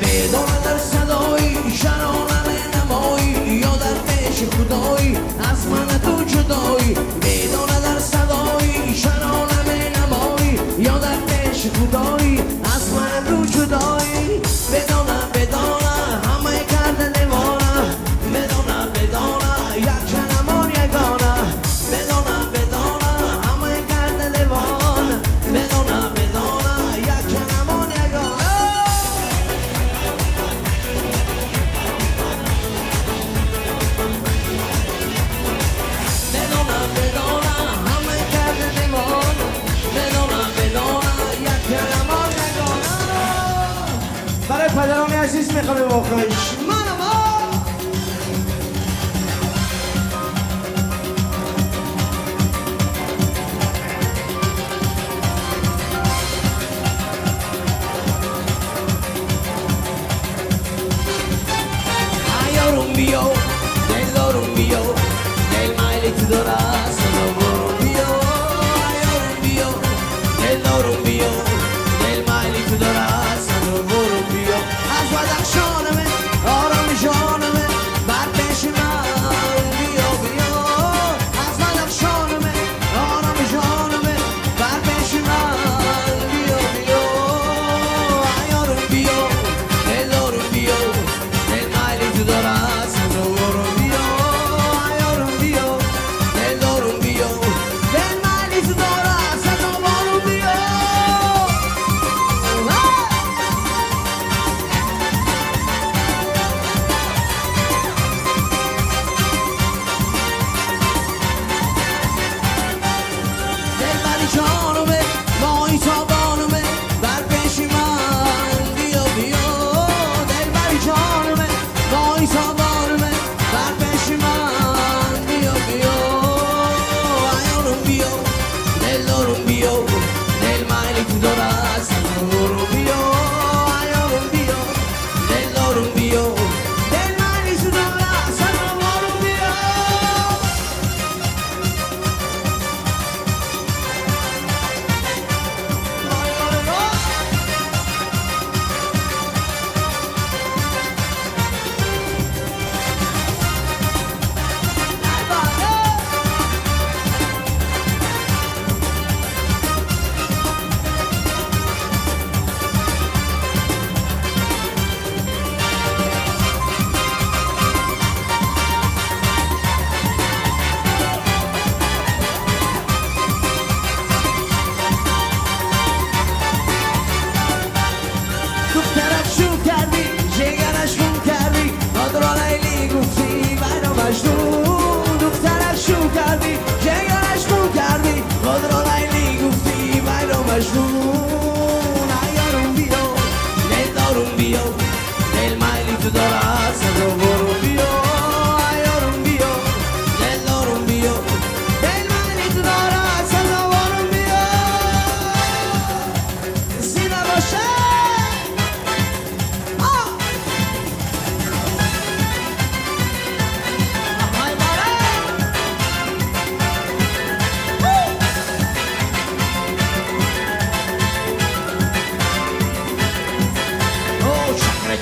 Бедона дар садои чаро наменамоӣ, ё дар пеши худоӣ аз мана ту ҷудоӣ. Бедона дар садои чаро наменамоӣ, ё дар пеши худоӣ аз мана ту ҷудоӣ. Бедона, бедона, ҳамаи карда девона, бедона, бедона, як ҷанамон ягона, бедона, бедона, ҳамаи карда девона, бедона, бедона, як ҷанамон ягона. Бедона, бедона, ҳамаи карда девона, бедона, бедона, як ҷанамон ягона. Барои падарони азиз мехонем охириш. Марҳамат. Аёрум биё, дилдорум биё, дил майли ту дорад, сазоворум биё. Аёрум биё, дилдорум биё, дил майли ту дорад, сазоворум биё. Аз Бадахшонаме, ороми ҷонаме, бар пеши ман биё, биё. Аз Бадахшонаме, ороми ҷонаме, бар пеши ман биё, биё. Аёрум биё, дилдорум биё, дил майли ту дорад, сазоворум биё. Аёрум биё, дилдорум биё, дил майли ту дорад, сазоворум биё. مجنون عیارم بیا دلدارم بیا دل میلی تو دارد سزاوارم بیا عیارم بیا دلدارم بیا دل میلی تو دارد سزاوارم بیا سینه باشه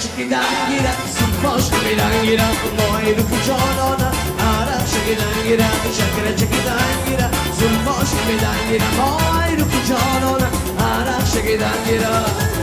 چکیدن گیرم زلفاش کمیدن گیرم ماه رو جانانم عرق شکیدن گیرم شکر چکیدن گیرم زلفاش کمیدن گیرم ماه رو جانانم عرق شکیدن گیرم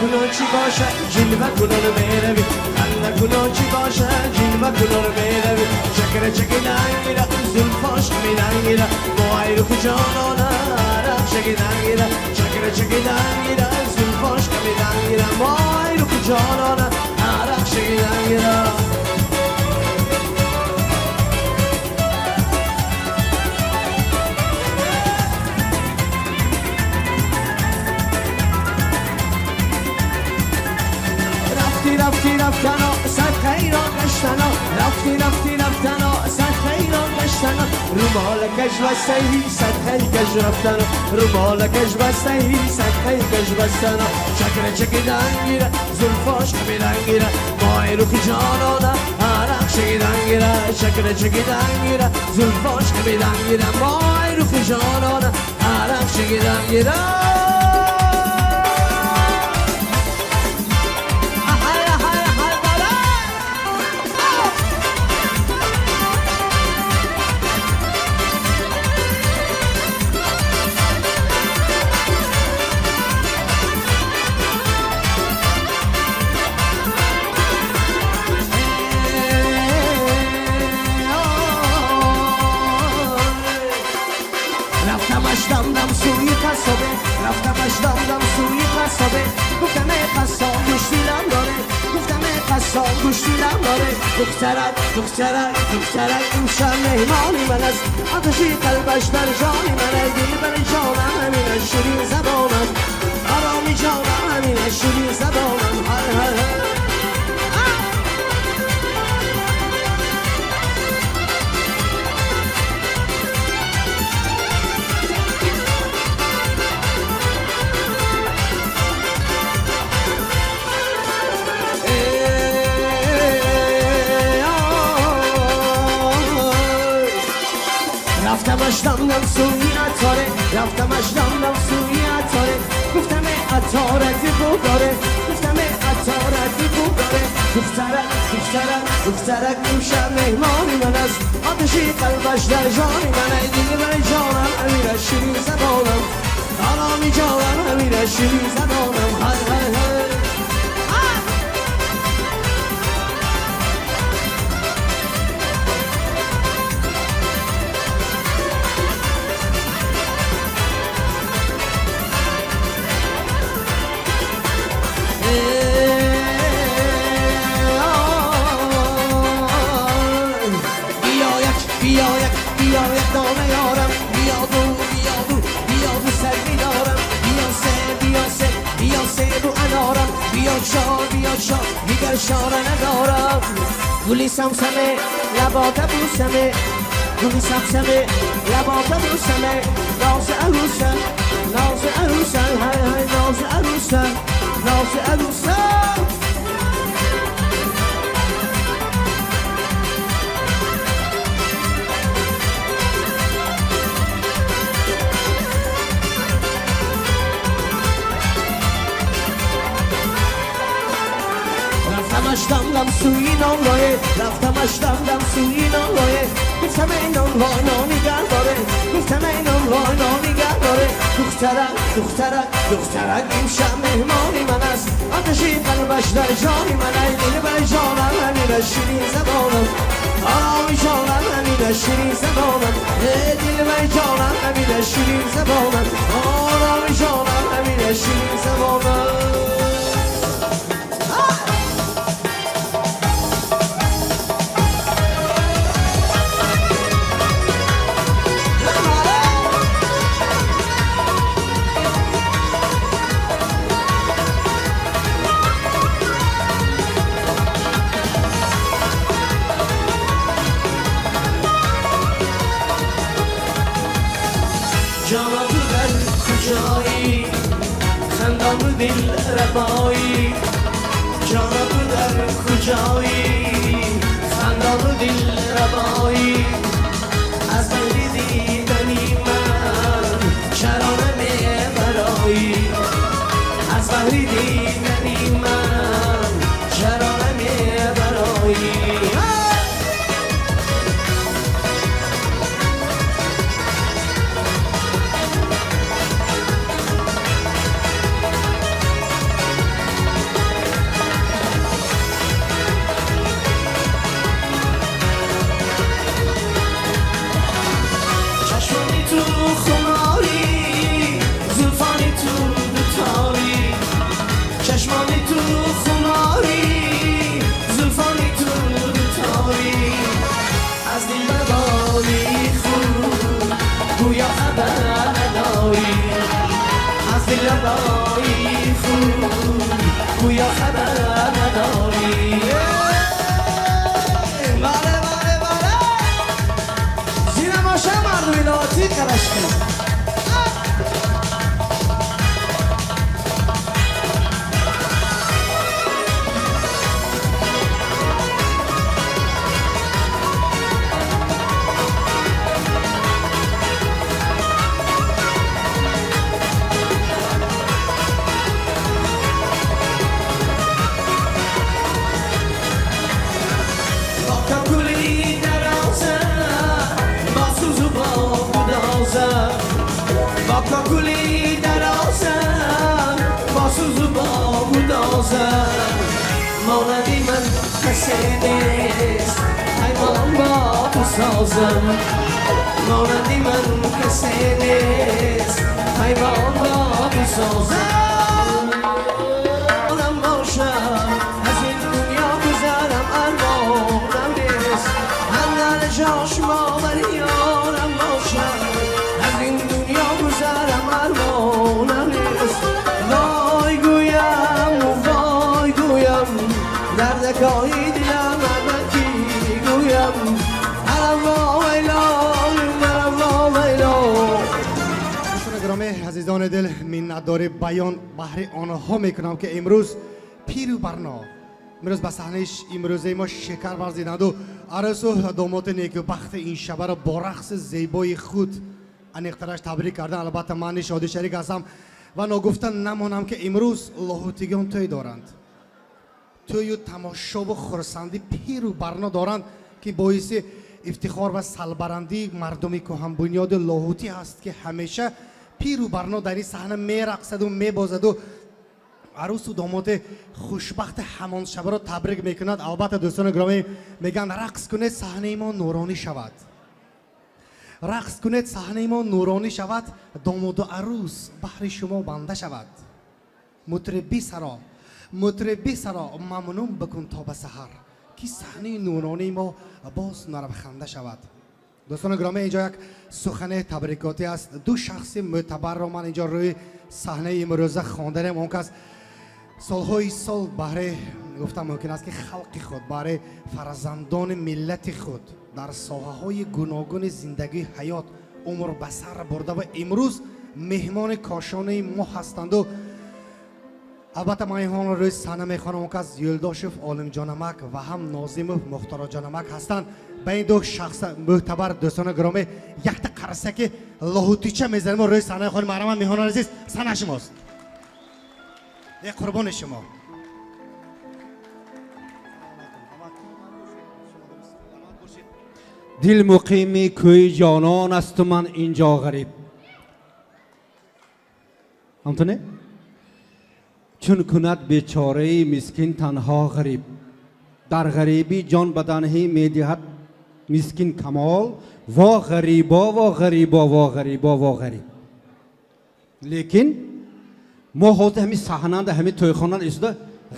کنون چی باشه جلوه کنون میروی خنده کنون چی باشه جلوه کنون میروی چکر چکیدن گیره زلفاش میدن گیره موهای رو جانانه عرق شکیدن گیره چکر چکیدن گیره زلفاش میدن گیره موهای رو جانانه عرق شکیدن گیره رفتی رفتنا صدقه را گشتنا رفتی رفتی رفتنا صدقه را گشتنا رومال کش بسته صدقه کش رفتنا رومال کش بسته صدقه کش بستنا چکر چکیدن گیره زلفاش کمیدن گیره ماه رخ جانانه عرق شکیدن گیره چکر چکیدن گیره زلفاش کمیدن گیره ماه رخ جانانه عرق شکیدن گیره رفتم سوی قصابه گفتم قصاب گوش دلم داره گفتم قصاب گوش دلم داره دخترک دخترک دخترک امشب مهمانی من است آتشی قلبش در جانی من است دل بر جانم همین شیرین زبانم آرامی جانم همین شیرین زبانم هر هر هر رفتمش دمدم سوی عطاره رفتمش دمدم سوی عطاره گفتم عطارت داره گفتم عطارت داره دخترک دخترک دخترک امشب مهمانی من است آتشی قلبش در جانی من ای دل بر جانم امیر شیرین زبانم آرامی جانم امیر شیرین زبانم هر هر هر بیا چار دیگر شاره ندارم گلی سمسمه لبات بوسمه گلی سمسمه لبات بوسمه ناز عروسم ناز عروسم های های ناز عروسم ناز عروسم رفتمش دمدم سوی نانوایه رفتمش دمدم سوی نانوایه گفتم ای نانوای نانی گرداره گفتم ای نانوای نانی گرداره دخترک دخترک دخترک امشب مهمانی من است آتشی قلبش در جانی من ای دل بر جانم امیر شیرین زبانم. آرامی جانم همینه شیرین زبانم، ای دل جانم همینه شیرین زبانم، آرامی جانم همینه شیرین زبانم. جانا تو در کجایی، خندان دل ربایی، جانا تو در کجایی، خندان دل ربایی، از بری دیدنی من چرا نمیبرایی، از بری دیدنی من چرا نمیبرایی. چشمانی تو خماری، زلفانی تو دوتاری، از دل بباری خود گویا خبر نداری، از دل بباری خود گویا خبر نداری. بله بله بله زیر ماشه مردمی لاتی کرشتی. با کاکولی درازم، با سوز و با گدازم، مانندی من کسی نیست پیمان با تو سازم، مانندی من کسی نیست پیمان با تو سازم. آنم باشم از این دنیا گذرم، ارمانم نیست اندر جاش باوریانم باشم، از این دنیا گذرم ارمانم نیست. وای گویم وای گویم دردکای دلم کی گویم، وایلا وایلا. دوستان گرامی، азизони дил, миннатдорӣ баён баҳри онҳо мекунам, ки имрӯз пиру барно имрӯз ба саҳнаи имрӯзаи мо шекар варзиданду арӯсу домоди некубахти ин шабаро бо рақси зебои худ аниқтараш табрик кардан. Албатта ман шоди шарик ҳастам ва ногуфта намонам, ки имрӯз лоҳутигон тӯй доранд, тӯю тамошову хурсандӣ пиру барно доранд, ки боиси ифтихор ва салбарандии мардуми кӯҳанбунёди лоҳутӣ ҳаст, ки ҳамеша пиру барно дар ин саҳна мерақсаду мебозаду арӯсу домоди хушбахти ҳамон шабаро табрик мекунад. Албатта дӯстони гиромӣ, мегӯянд рақс кунед, саҳнаи мо нуронӣ шавад, рақс кунед, саҳнаи мо нуронӣ шавад, домоду арӯс баҳри шумо банда шавад. Мутриб бисаро, мутриб бисаро, мамнун бикун то ба саҳар, ки саҳнаи нуронии мо боз нарабханда шавад. Дӯстони гиромӣ, инҷо як сухани табрикотӣ аст. Ду шахси мӯътабарро ман инҷо рӯи саҳнаи имрӯза хонданем. Он кас солҳои сол баҳри гуфтан мумкин аст, ки халқи худ, баҳри фарзандони миллати худ дар соҳаҳои гуногуни зиндагии ҳаёт умр ба сар бурда ва имрӯз меҳмони кошонаи мо ҳастанду албатта ман инҳоро рӯи саҳна мехонам. Он кас Юлдошев Олимҷонамак ва ҳам Нозимов Мухтороҷонамак ҳастанд. Ба ин ду шахс мӯътабар, дӯстони гиромӣ, якта қарсаки лоҳутича мезанем рӯи саҳна хоним. Марҳамат, меҳмонони азиз, саҳна шумост. Е қурбони шумо. Дил муқими кӯи ҷонон асту ман инҷо ғариб, ҳамтоне чун кунад бечораи мискин танҳо ғариб, дар ғарибӣ ҷон ба танҳӣ медиҳад. Мискин Камол, во ғарибо, во ғарибо, во ғарибо, во ғариб. Лекин мо ҳозир ҳамин саҳнанда, ҳамин тӯйхонада истода,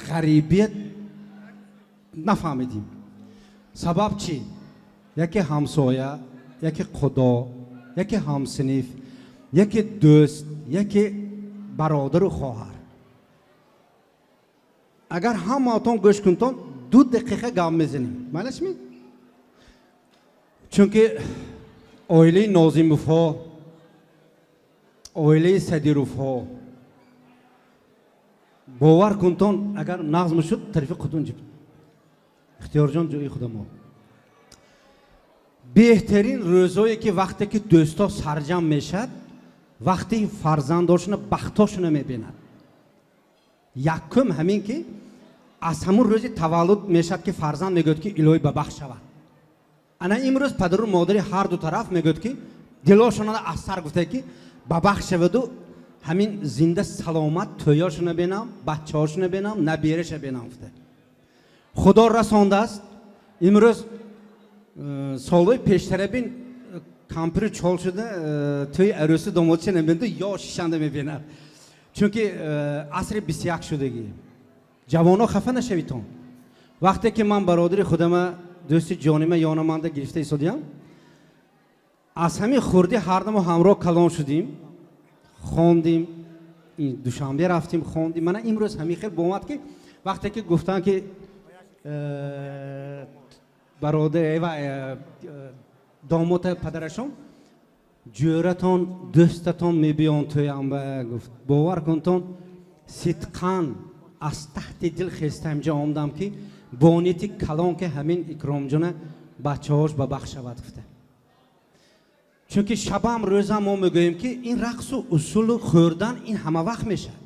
ғарибият нафаҳмидим. Сабаб чӣ? Яке ҳамсоя, яке худо, яке ҳамсиниф, яке дӯст, яке бародару хоҳар. Агар ҳамаатон гӯш кунтон, 2 дақиқа гап мезанем, майлашми? Чунки оилаи Нозимовҳо, оилаи Садировҳо, бовар кунтон, агар нағз мешуд, тарафи худун ҷиб, Ихтиёрҷон, ҷои худамо. Беҳтарин рӯзое ки вақте ки дӯсто сарҷам мешад, вақте фарзандошуна, бахтошуна мебинад, якум ҳамин ки аз ҳамун рӯзи таваллуд мешад, ки фарзанд мегӯяд, ки илоҳӣ ба бахт шавад. Ана имрӯз падару модари ҳар ду тараф мегӯяд, ки дилошонада аз сар гуфта, ки ба бахт шаваду ҳамин зинда саломат тӯёшуна бинам, бачаҳошуна бинам, набераша бинам гуфта. Худо расондааст имрӯз. Солҳои пештара бин, кампири чол шуда, тӯи арӯси домодша намебинаду ё шишанда мебинад, чунки асри 21 шудагӣ. Ҷавоно, хафа нашавитон. Вақте ки ман бародари худама, дӯсти ҷонима ёнаманда гирифта истодиям, аз ҳамин хурдӣ ҳардамо ҳамроҳ калон шудим, хондим, Душанбе рафтим, хондим. Мана имрӯз ҳамин хел бомад, ки вақте ки гуфтанд, ки бародар ва домода падарашон, ҷӯратон, дӯстатон мебиён тӯямба гуфт, бовар кунтон, сидқан аз таҳти дил хеста инҷа омдам, ки бо нияти калон, ки ҳамин Икромҷона бачаҳош ба бахт шавад гуфта. Чунки шабам рӯзам мо мегӯем, ки ин рақсу усулу хӯрдан ин ҳама вақт мешавад,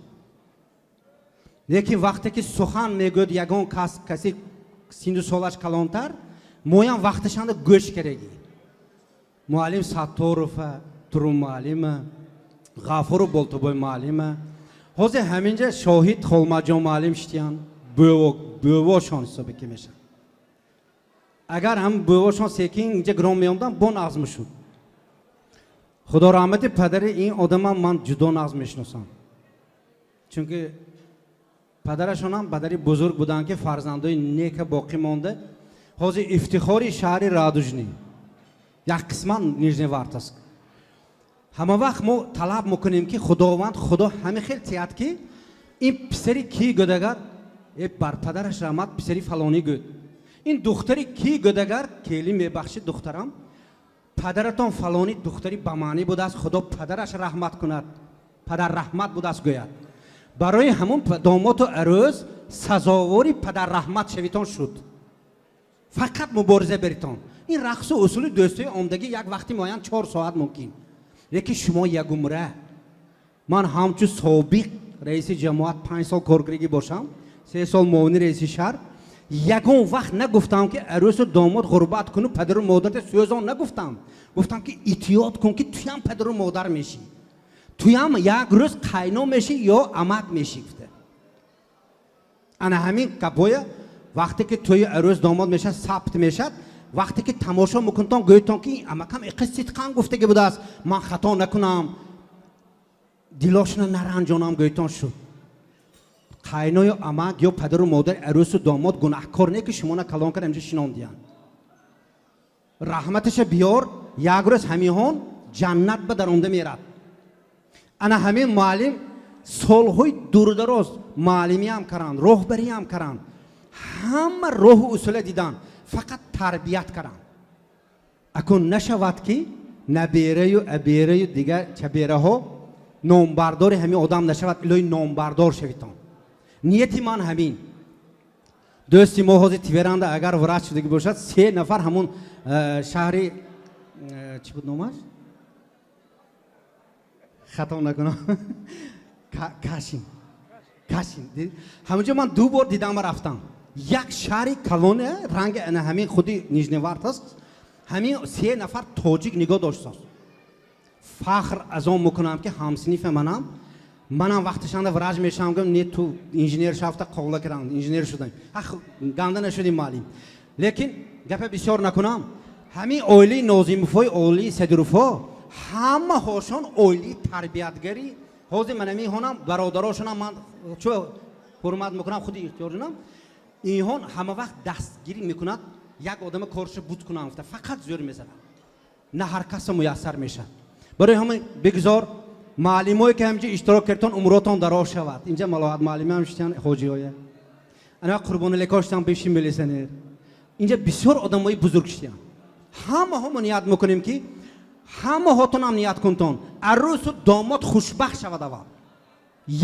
лекин вақте ки сухан мегӯяд ягон кас, каси синну солаш калонтар, моям вақташанда гӯш керагӣ. Муаллим Сатторова, Турун муаллима, Ғафуру Болтобой муаллима, ҳозир ҳаминҷа шоҳид Холмаҷон муаллим шитиян, бӯвошон ҳисобе ки мешавад. Агар ҳам бӯвошон секин инҷа гиром меомдан, бо нағз мешуд. Худо раҳмати падари ин одамам ман ҷудо нағз мешиносам, чунки падарашонам падари бузург буданд, ки фарзандои нека боқӣ монда. Ҳозир ифтихори шаҳри Радужный, як қисман Нижневартовск. Ҳама вақт мо талаб мекунем, ки Худованд, Худо ҳамин хел тиҳад, ки ин писари кӣ гӯдагар, э бар падараш раҳмат, писари фалонӣ гӯд, ин духтари кӣ гӯдагар, келин мебахшид, духтарам, падаратон фалонӣ духтари ба маънӣ будааст, Худо падараш раҳмат кунад, падар раҳмат будааст гӯяд. Барои ҳамун домоту арӯз сазовори падар раҳмат шавитон шуд. Фақат мубориза беритон. Ин рақсу усули дӯстои омдагӣ як вақти муайян, 4 соат мумкин, лекин шумо ягумра. Ман ҳамчун собиқ раиси ҷамоат 5 сол коркардагӣ бошам, 3 сол муовини раиси шаҳр, ягон вақт нагуфтам, ки арӯсу домод ғурбат куну падару модарта сӯзон нагуфтам. Гуфтам, ки эҳтиёт кун, ки туям падару модар мешӣ, туям як рӯз қайно мешӣ ё амак мешӣ гуфта. Ана ҳамин гапҳоя вақте ки тӯи арӯс домод мешавад, сабт мешавад. Вақте ки тамошо мекунтон, гӯйтон, ки амакам иқи сидқан гуфтагӣ будааст, ман хато накунам, дилошона наранҷонам гӯйтон шуд. Қайною амак ё падару модари арӯсу домод гунаҳкор не, ки шумона калон кард, инҷа шинондиянд. Раҳматаша биёр, як рӯз ҳамиҳон ҷаннат ба даромда мерад. Ана ҳамин муаллим солҳои дурдароз муаллимиам каранд, роҳбариам каранд, ҳама роҳу усула дидан, фақат тарбият каранд. Акун нашавад, ки набераю абераю дигар чабераҳо номбардори ҳамин одам нашавад. Илоҳи номбардор шавитон. Нияти ман ҳамин. Дӯсти мо ҳозир Тверанда агар врач шудагӣ бошад, се нафар ҳамун шаҳри чӣ буд номаш, хато накунам, Кашин, Кашин. Ҳамунҷо ман ду бор дидам, рафтам. Як шаҳри калоне, ранги ана ҳамин худи Нижневартовск, ҳамин се нафар тоҷик нигоҳ доштааст. Фахр аз он мекунам, ки ҳамсинифи манам. Манам вақташанда врач мешавам гум, не, ту инженер шавта қоғла кардам, инженер шудам, ах, ганда нашудим, муаллим. Лекин гапа бисёр накунам. Ҳамин оилаи Нозимовҳои, оилаи Садировҳо ҳамаҳошон оилаи тарбиятгарӣ. Ҳозир ман ҳаминҳонам, бародарошонам ман чӯ ҳурмат мекунам, худи ихтиёрҷонам. Инҳон ҳама вақт дастгирӣ мекунад, як одама корша буд кунам гуфта, фақат зӯр мезанад. На ҳар каса муяссар мешавад. Барои ҳамин бигзор муаллимое ки ҳаминҷо иштирок кардтон, умротон дароз шавад. Инҷа Малоҳат муаллимам шитан, ҳоҷиҳоя. Ана Қурбоналико шитан, беши милисионер. Инҷа бисёр одамои бузург шитан. Ҳамаҳо мо ният мекунем, ки ҳамаҳотонам ният кунтон. Арӯсу домод хушбахт шавад аввал.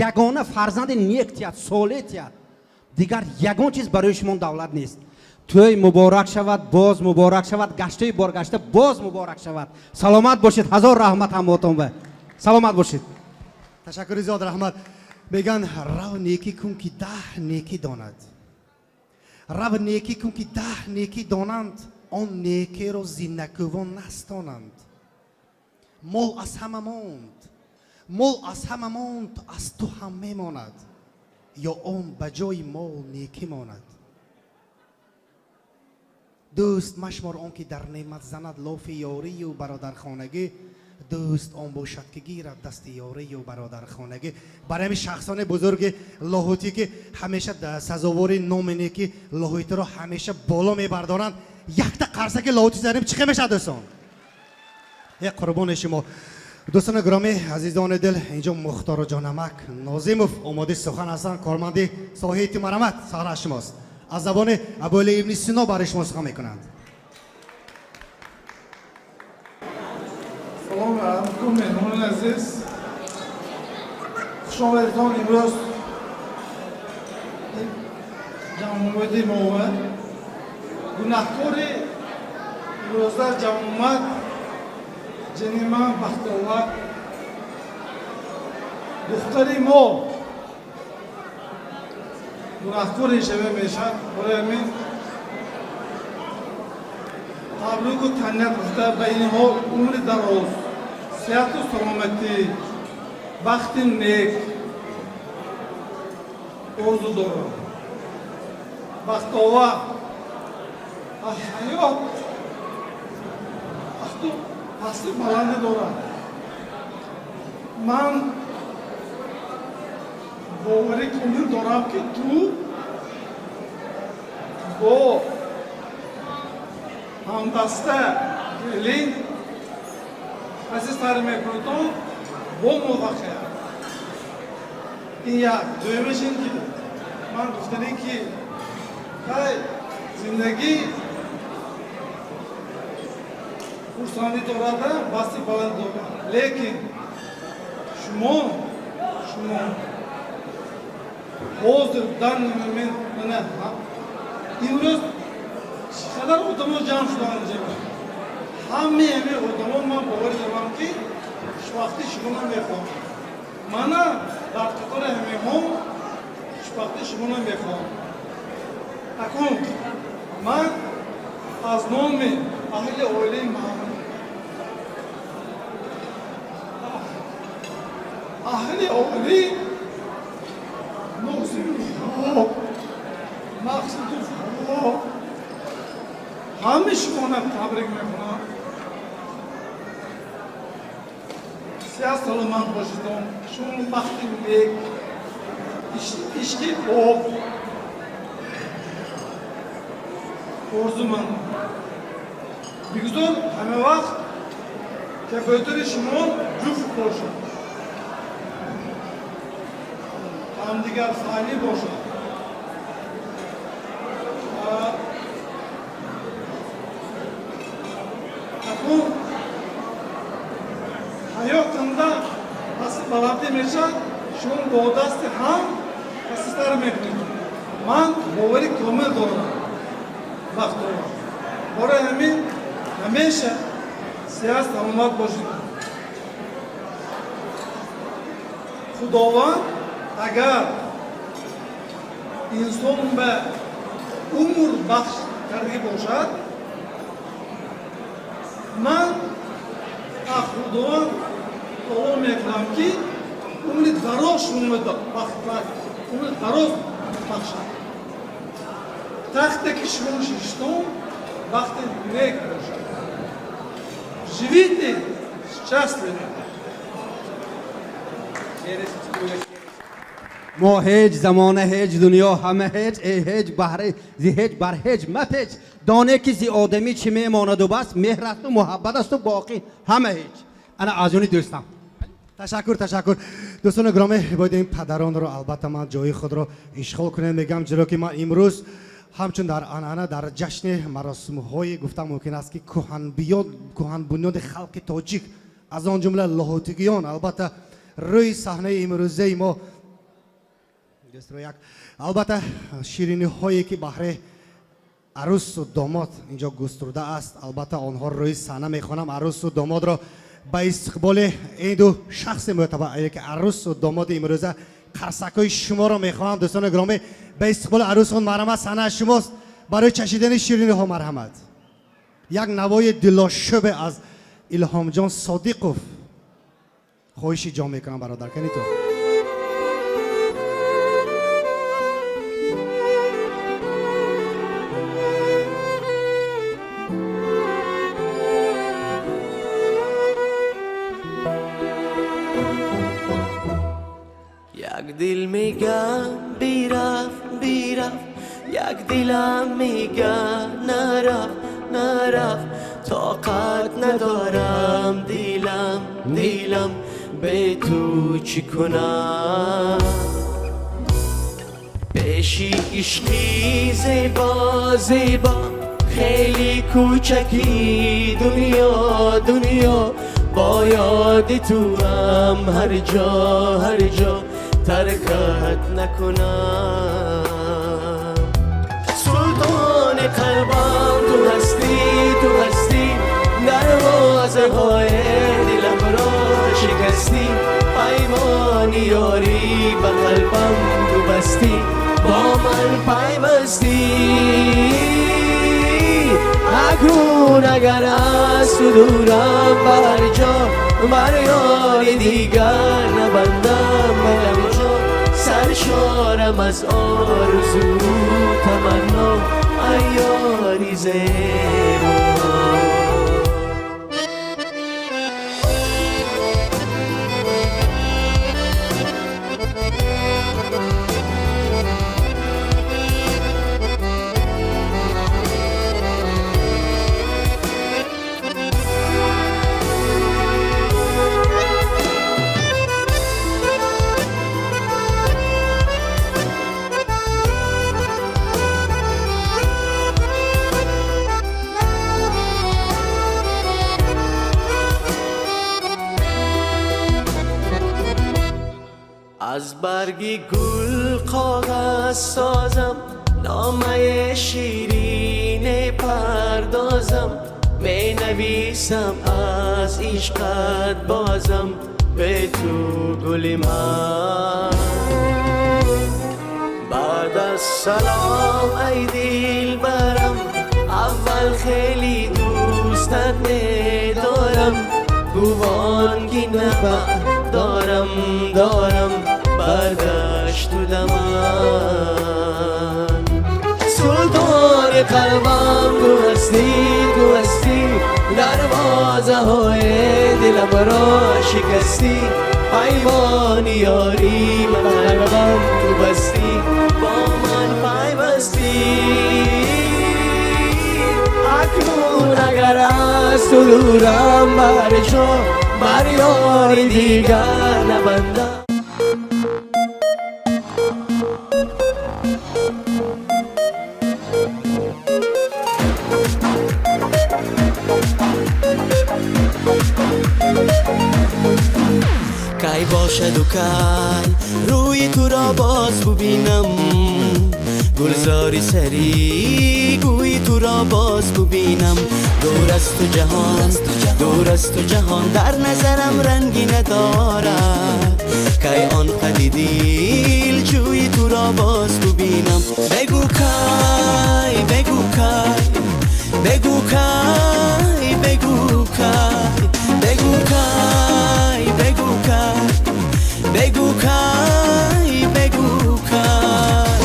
Ягона фарзанди нек тият, солеҳ тият. Дигар ягон чиз барои шумо давлат нест. Тӯй муборак шавад, боз муборак шавад, гаштаи боргашта боз муборак шавад. Саломат бошед, ҳазор раҳмат ҳамаотон ба. Саломат бошед. Ташаккури зиёд, раҳмат. Меган, рав некӣ кун, ки 10 некӣ донад. Рав некӣ кун, ки 10 некӣ донанд, он некиро зинакӯвон настонанд. Мол аз ҳама монд, мол аз ҳама монд, аз ту ҳам мемонад, ё он ба ҷои мол некӣ монад. Дӯст машмор он ки дар неъмат занад лофи ёрию бародархонагӣ, дӯст он бошад, ки гирад дасти ёрию бародархонагӣ. Барои ҳамин шахсони бузурги Лоҳутӣ, ки ҳамеша сазовори номи неки Лоҳутиро ҳамеша боло мебардоранд, якта қарсаки Лоҳутӣ занем, чӣ мешавад, дӯстон? Е, қурбони шумо. Дӯстони гиромӣ, азизони дил, инҷо Мухтору Ҷонамак Нозимов омодаи сухан ҳастанд, корманди соҳаи тимарамат. Саҳна аз шумост. Аз забони Абуали ибни Сино барои шумо сухан мекунанд. Салом алайкум, меҳмонони азиз, хуш омадедтон. Имрӯз ҷамъомади мо омад. Гунаҳкори имрӯза ҷамъомад ҷини ман Бахтовар, духтари мо гунаҳкори шаве мешавад. Барои ҳамин табрику таҳният гуфта, ба инҳо умри дароз, сиҳату саломатӣ, бахти нек орзу дорам. Бахтовар, аз ҳаёт аз ту пасти баландӣ дорад. Ман боварӣ комил дорам, ки ту бо ҳамдаста келин азизтар мекунедон бо муваффақият. Ин як. Дуюмаш ин ки ман гуфтанӣ, ки хай, зиндагӣ хурсандӣ дорада, басти баланд дорад, лекин шумо ҳозир, данный момент, мана имрӯз чӣ қадар одамо ҷамъ шуданд инҷа, ҳамаи ҳамин одамо, ман боварӣ дорам, ки хушбахтии шумо намехоҳам. Мана дар қатори ҳаминҳо хушбахтии шумо намехоҳам. Акун ман аз номи аҳли оилаи ман, аҳли оилаи Нозимовҳо, Мақсудовҳо ҳамаи шуморо табрик мекунам. Сиҳат саломат бошедон, шумо бахти нек, ишқи пок орзуманд. Бигузор ҳама вақт кафоятари шумо ҷуфт бошад, ҳамдигарфаҳмӣ бошад. Акун ҳаётанда пасти баландӣ мешавад, шумо бо дасти ҳам паститар мекунед. Ман бовари комил дорам, Бахтовар. Барои ҳамин ҳамеша сиҳат саломат бошед. Худованд агар инсон ба умр бахш кардагӣ бошад, ман аз Худованд дуо мекунам, ки умри дароз шумо умри дароз бахшад. Тахте ки шумо шиштон, бахти нек бошад. Живите счастливо. Мо ҳеҷ, замона ҳеҷ, дунё ҳама ҳеҷ, эй ҳеҷ, баҳри зи ҳеҷ бар ҳеҷ мапеч. Доне ки зи одамӣ чӣ мемонаду бас, меҳр асту муҳаббат асту боқӣ ҳама ҳеҷ. Ана аз ҷони дӯстам. Ташаккур, ташаккур. Дӯстони гиромӣ, бояд ин падаронро албатта ман ҷои худро ишғол кунем, мегам, зеро ки ман имрӯз ҳамчун дар анъана дар ҷашни маросимҳои гуфтан мумкин аст ки кӯҳанбунёди халқи тоҷик, аз он ҷумла лоҳутигиён, албатта рӯи саҳнаи имрӯзаи мо як албатта шириниҳое ки баҳри арӯсу домод инҷо густурда аст, албатта онҳо рӯи саҳна мехонам. Арӯсу домодро ба истиқболи ин ду шахси мӯътабар, ки арӯсу домоди имрӯза, қарсакҳои шуморо мехоҳам. Дӯстони гиромӣ, ба истиқболи арӯсон марҳамат, саҳна аз шумост барои чашидани шириниҳо. Марҳамат, як навои дилошӯбе аз Илҳомҷон Содиқов хоҳиши ҷон мекунам, бародар, кани ту. Як дил мегам бирафт, бирафт, як дилам мега нарафт, нарафт. Тоқат надорам, дилам, дилам, бе ту чӣ кунам? Пеши ишқи зебо, зебо, хеле кӯчаки дунё, дунё, бо ёди туам ҳар ҷо, ҳар ҷо таркат накунам. Султони қалбам ту ҳастӣ, ту ҳастӣ, дарвозаҳои дилам ро шикастӣ, паймони ёрӣ ба қалбам ту бастӣ, бо ман пайвастӣ. Акнун агар аз ту дурам ба ҳар ҷо, бар ёри дигар набандам ба ҳар ҷо, саршорам аз орзу таманно, ай ёри зебо. Аз барги гул коғаз созам, номаи ширин пардозам, менависам аз ишқат бозам бе ту гули ман. Баъд аз салом ай дилбарам, аввал хеле дӯстат медорам, гувон ки дорам, дорам баргашту даман. Султони қалбам ту ҳастӣ, ту ҳастӣ, дарвозаҳои дилам ро шикастӣ, паймони ёрӣ ба қалбам ту бастӣ, бо ман пайвастӣ. Акнун агар аз ту дурам бар ҷо, бар ёри дигар набандам. Кай бошаду кай рӯи туро боз бубинам, гулзори сари гӯи туро боз бубинам. Дур аз ту ҷаҳон, дур аз ту ҷаҳон дар назарам ранги надорад, кай он қади дил ҷӯи туро боз бубинам. Бигӯ кай, бигӯ кай, бигӯ кай, бигӯ кай, бигӯ кай, бигӯ кай, бигӯ кай, бигӯ кай.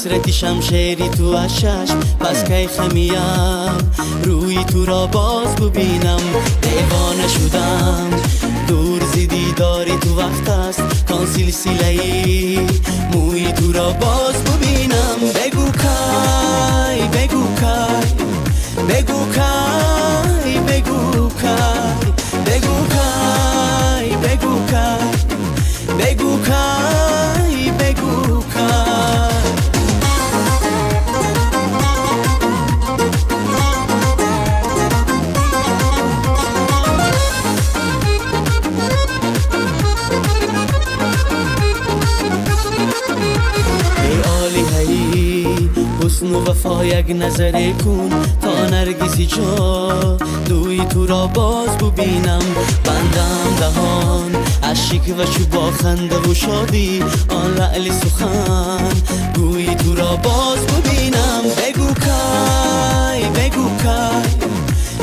Ҳасрати шамшери ту аз чашм пас кай хамиям, рӯи туро боз бубинам. Девона шудам, дур зи дидори ту вақт аст, кон силсилаи мӯи туро боз бубинам. Бегӯ кай, бегӯ кай, бегӯ кай, бегӯ кай, бегӯ кай, бегӯ кай, бегӯ кай, бегӯ кай. ҳусну вафо як назаре кун, то наргиси ҷодуи туро боз бубинам. Бандам даҳон аз шиква чу бо хандаву шодӣ, он лаъли сухан гӯи туро боз бубинам. Бегӯ кай, бегӯ кай,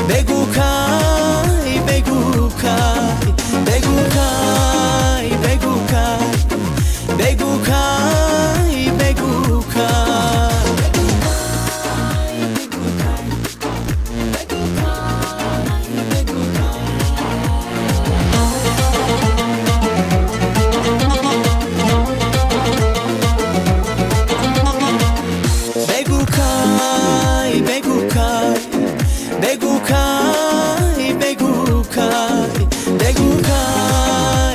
бегӯ кай, бегӯ кай, бегӯ кай, бегӯ кай, бегӯ кай, бегӯ кай. Бегӯ кай, бегӯ кай, бегӯ кай, бегӯ кай, бегӯ кай,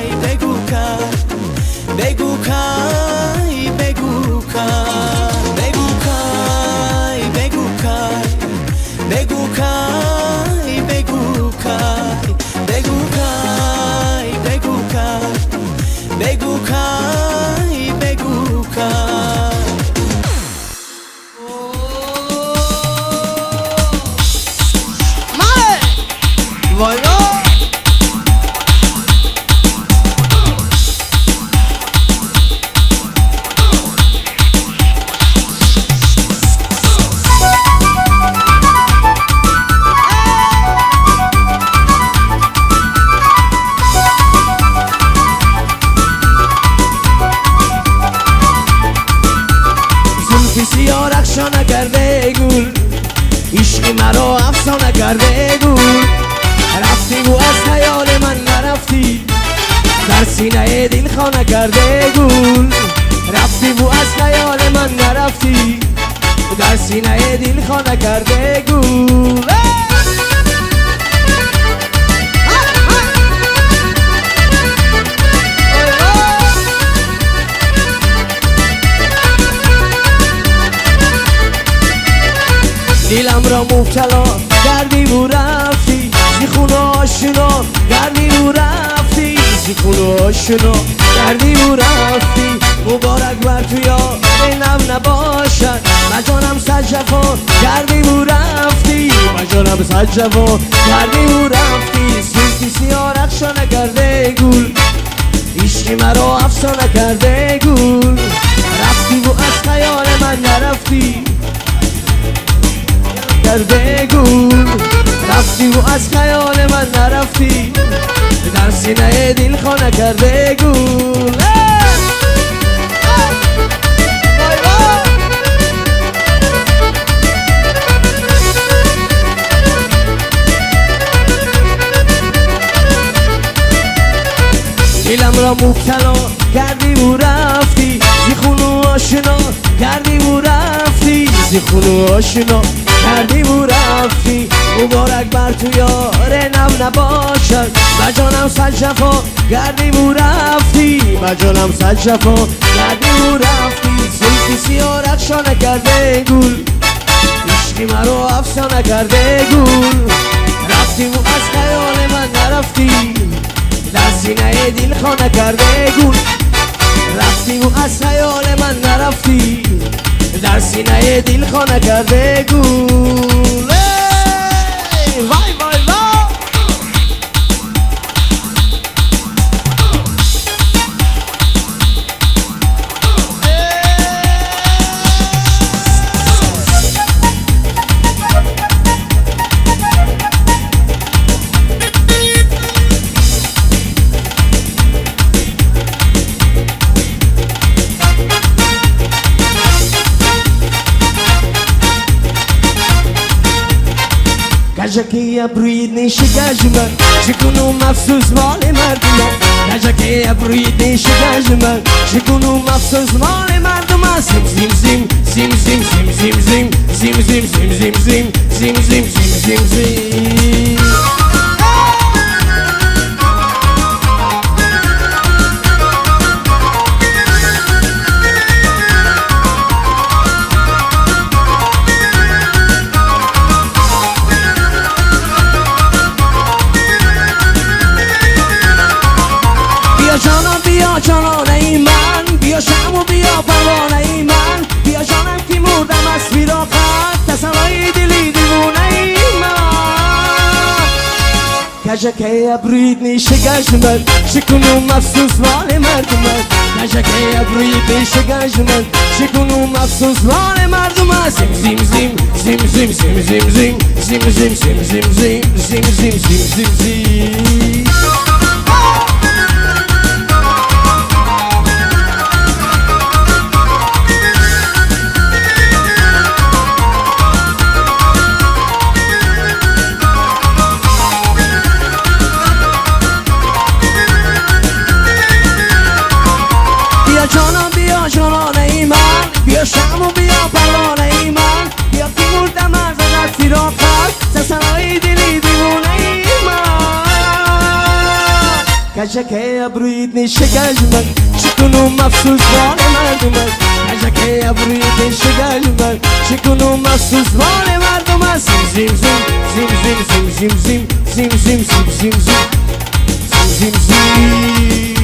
бегӯ кай, бегӯ кай, бегӯ кай, бегӯ кай, бегӯ кай, бегӯ кай, бегӯ кай, бегӯ кай, бегӯ кай. Ишқи маро афсона карде гул, рафтиву аз хаёли ман нарафтӣ, дар синаи дил хона карде гул. Рафтиву аз хаёли ман нарафтӣ, дар синаи дил хона карде гул. Диламро мубтало кардиву рафтӣ, зи хуну ошно кардиву рафтӣ, зи хуну ошно кардиву рафтӣ. Муборак бар ту ёри нав набошад, ба ҷонам сад ҷафо кардиву рафтӣ, ба ҷонам сад ҷафо кардиву рафтӣ. Зулфи сиёҳ рақшона карде гул, ишқи маро афсона карде гул. Рафтиву аз хаёли ман нарафтӣ, карде гул. Рафтиву аз хаёли ман нарафтӣ, дар синаи дил хона карде гул. Диламро мубтало кардиву рафтӣ, зи хуну ошно кардиву рафтӣ, зи хуну ошно кардиву рафтӣ. Муборак бар ту ёри нав набошад, ба ҷонам сад ҷафо кардиву рафтӣ, ба ҷонам сад ҷафо кардиву рафтӣ. Зулфи сиёҳ рақшона карде гул, ишқи маро афсона карде гул. Рафтиву аз хаёли ман нарафтӣ, дар синаи дил хона карде гул. Рафтиву аз хаёли ман нарафтӣ, дар синаи дил хона карде гул. Вай вай вай. کجکی ابروی نیشگاژ من چکنم افسوس مال مردم کجکی ابروی نیشگاژ من چکنم افسوس مال مردم سیم سیم سیم سیم سیم سیم سیم سیم سیم سیم سیم سیم سیم سیم سیم سیم سیم. جانم بیا جانانه ای من بیا شم و بیا پروانه ای من بیا جانم که مردم از فراقت تسلای دلی دیوانه ای من کجکه ابرویت نیشگاژ من چکنم افسوس مال مردم کجکه ابرویت نیشگاژ من چکنم افسوس مال مردم سیم سیم سیم سیم سیم سیم سیم سیم سیم سیم سیم سیم سیم سیم سیم سیم سیم سیم. جانم بیا جانانه ای من بیا شم و بیا پروانه ای من بیا که مردم از فراقت تسلای دلی دیوانه ای من کجکه ابرویت نیشگاژ من چکنم افسوس مال مردم کجکه ابرویت نیشگاژ من چکنم افسوس مال مردم سیم سیم سیم سیم سیم سیم سیم سیم سیم سیم سیم سیم سیم.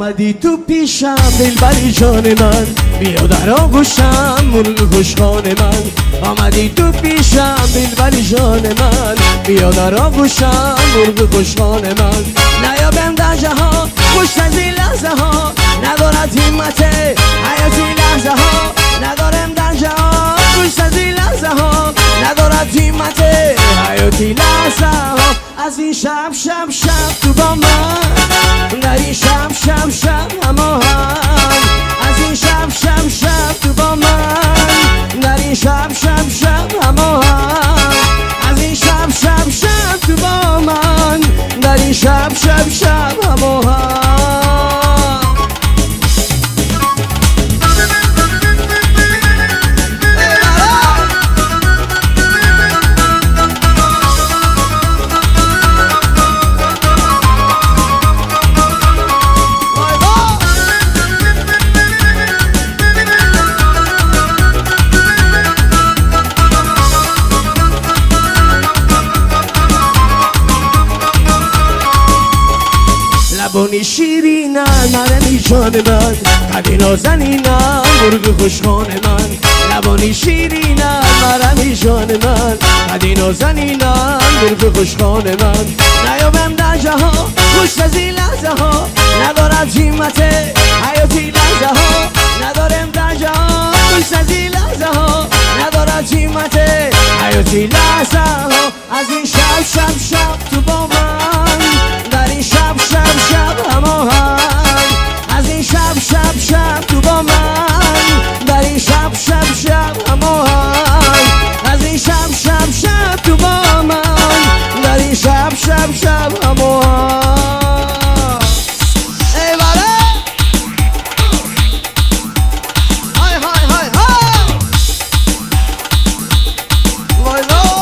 آمدی تو پیشم دلبری جان من بیا در آغوشم مرغ خوشخوان من آمدی تو پیشم دلبری جان من بیا در آغوشم مرغ خوشخوان من نیابم در جهان خوش از این لحظه ها ندارد همت حیات این لحظه ها ندارم در جهان خوش از این لحظه ها ندارد همت حیات این لحظه ها از این شب شب شب تو با من در این شب شب شب هماهنگ از این شب شب شب تو با من در این شب شب شب هماهنگ از این شب شب شب تو با من در این شب شب شب هماهنگ. لبانی شیرینم مرمی جان من قدی نازنینم مرغ خوشخوان من لبانی شیرینم مرمی جان من قدی نازنینم مرغ خوشخوان من نیابم در جهان خوش از این لحظه ها ندارد همت حیاتی لحظه ها ندارم در جهان خوش از این لحظه ها ندارد همت حیاتی لحظه ها از این شب شب شب تو با من در این شب شب شب هماهنگ از این شب شب شب تو با من در این شب شب شب هماهنگ از این شب شب شب تو با من در این شب شب شب هماهنگ. ای بله های های های های وای وای.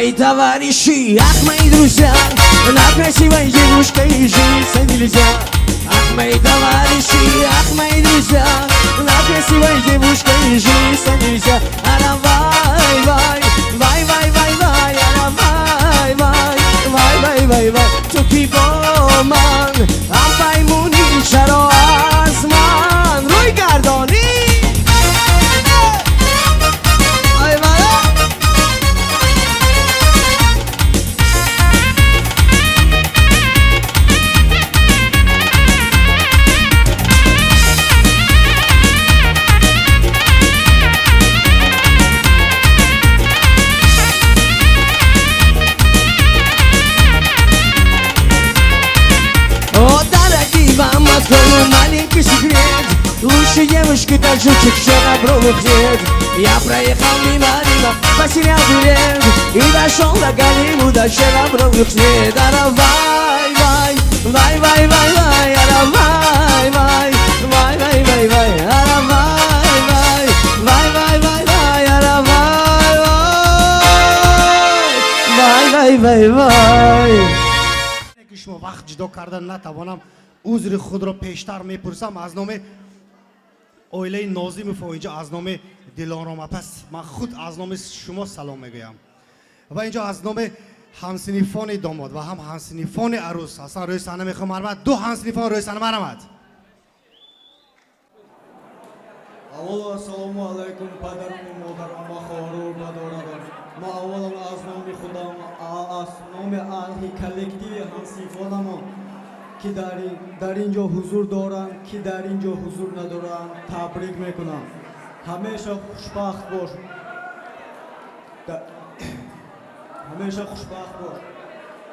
Мои товарищи, ах, мои друзья, на красивой девушкой жениться нельзя. Ах, мои товарищи, ах, мои друзья, на красивой девушкой жениться нельзя. Ара вай, вай, вай, вай, вай, вай, ара вай, вай, вай, вай, вай, вай. Ту ки бо ман ҳампаймонӣ, чаро аз ман рӯй гардонӣ? Ай вай. Вам открою маленький секрет. Лучше девушки таджичек чернобровых нет. Я проехал мимо Рима, потерял билет и дошел до Голливуда, чернобровых нет. Ара вай, вай, вай, вай, вай, вай, ара вай, вай, вай, вай, вай, вай, ара вай, вай, вай, вай, вай, вай, ара вай, вай, вай, вай, вай. Шумо вақт ҷудо кардан натавонам, узри худро пештар мепурсам аз номи оилаи Нозимов ва инҷо аз номи Дилором апас ман худ аз номи шумо салом мегӯям ва инҷо аз номи ҳамсинифони домод ва ҳам ҳамсинифони арӯс ҳасан рӯи саҳна мехоҳам марҳамат, ду ҳамсинифон рӯи саҳна марҳамат. Аввало ассалому алайкум падарон модарон ва хоҳару бародарон. Мо аввалан аз номи худам, аз номи аҳли коллективи ҳамсинфонамон ки дар ин ҷо ҳузур доранд, ки дар ин ҷо ҳузур надоранд, табрик мекунам. Ҳамеша хушбахт бош. Ҳамеша хушбахт бош.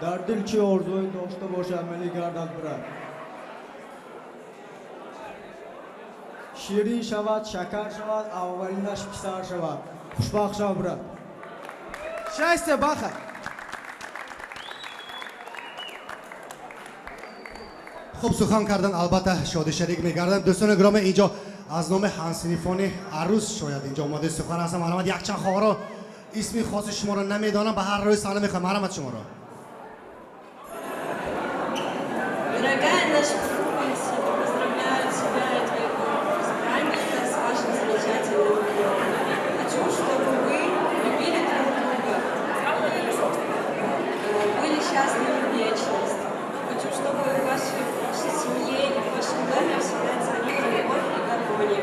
Дар дил чӣ орзуе дошта бошӣ, амалӣ гардад, брат. Ширин шавад, шакар шавад, аввалинаш писар шавад. Хушбахт шав, брат. Счастья, Баха! Хуб сухан кардан, албатта шоди шарик мегардам. Дӯстони гиромӣ, инҷо аз номи ҳамсинифони арӯс шояд инҷо омодаи сухан ҳастам. Марҳамат, якчанд хоҳаро исми хоси шуморо намедонам, ба ҳар рӯи саҳна мехоҳам. Марҳамат шуморо. Дорогая наша супруга, поздравляю тебя и твоего избранника с вашим замечательным днем. Хочу, чтобы вы любили друг друга, были счастливы в вечность. Хочу, чтобы в вашей семье и в вашем доме всегда царила любовь и гармония.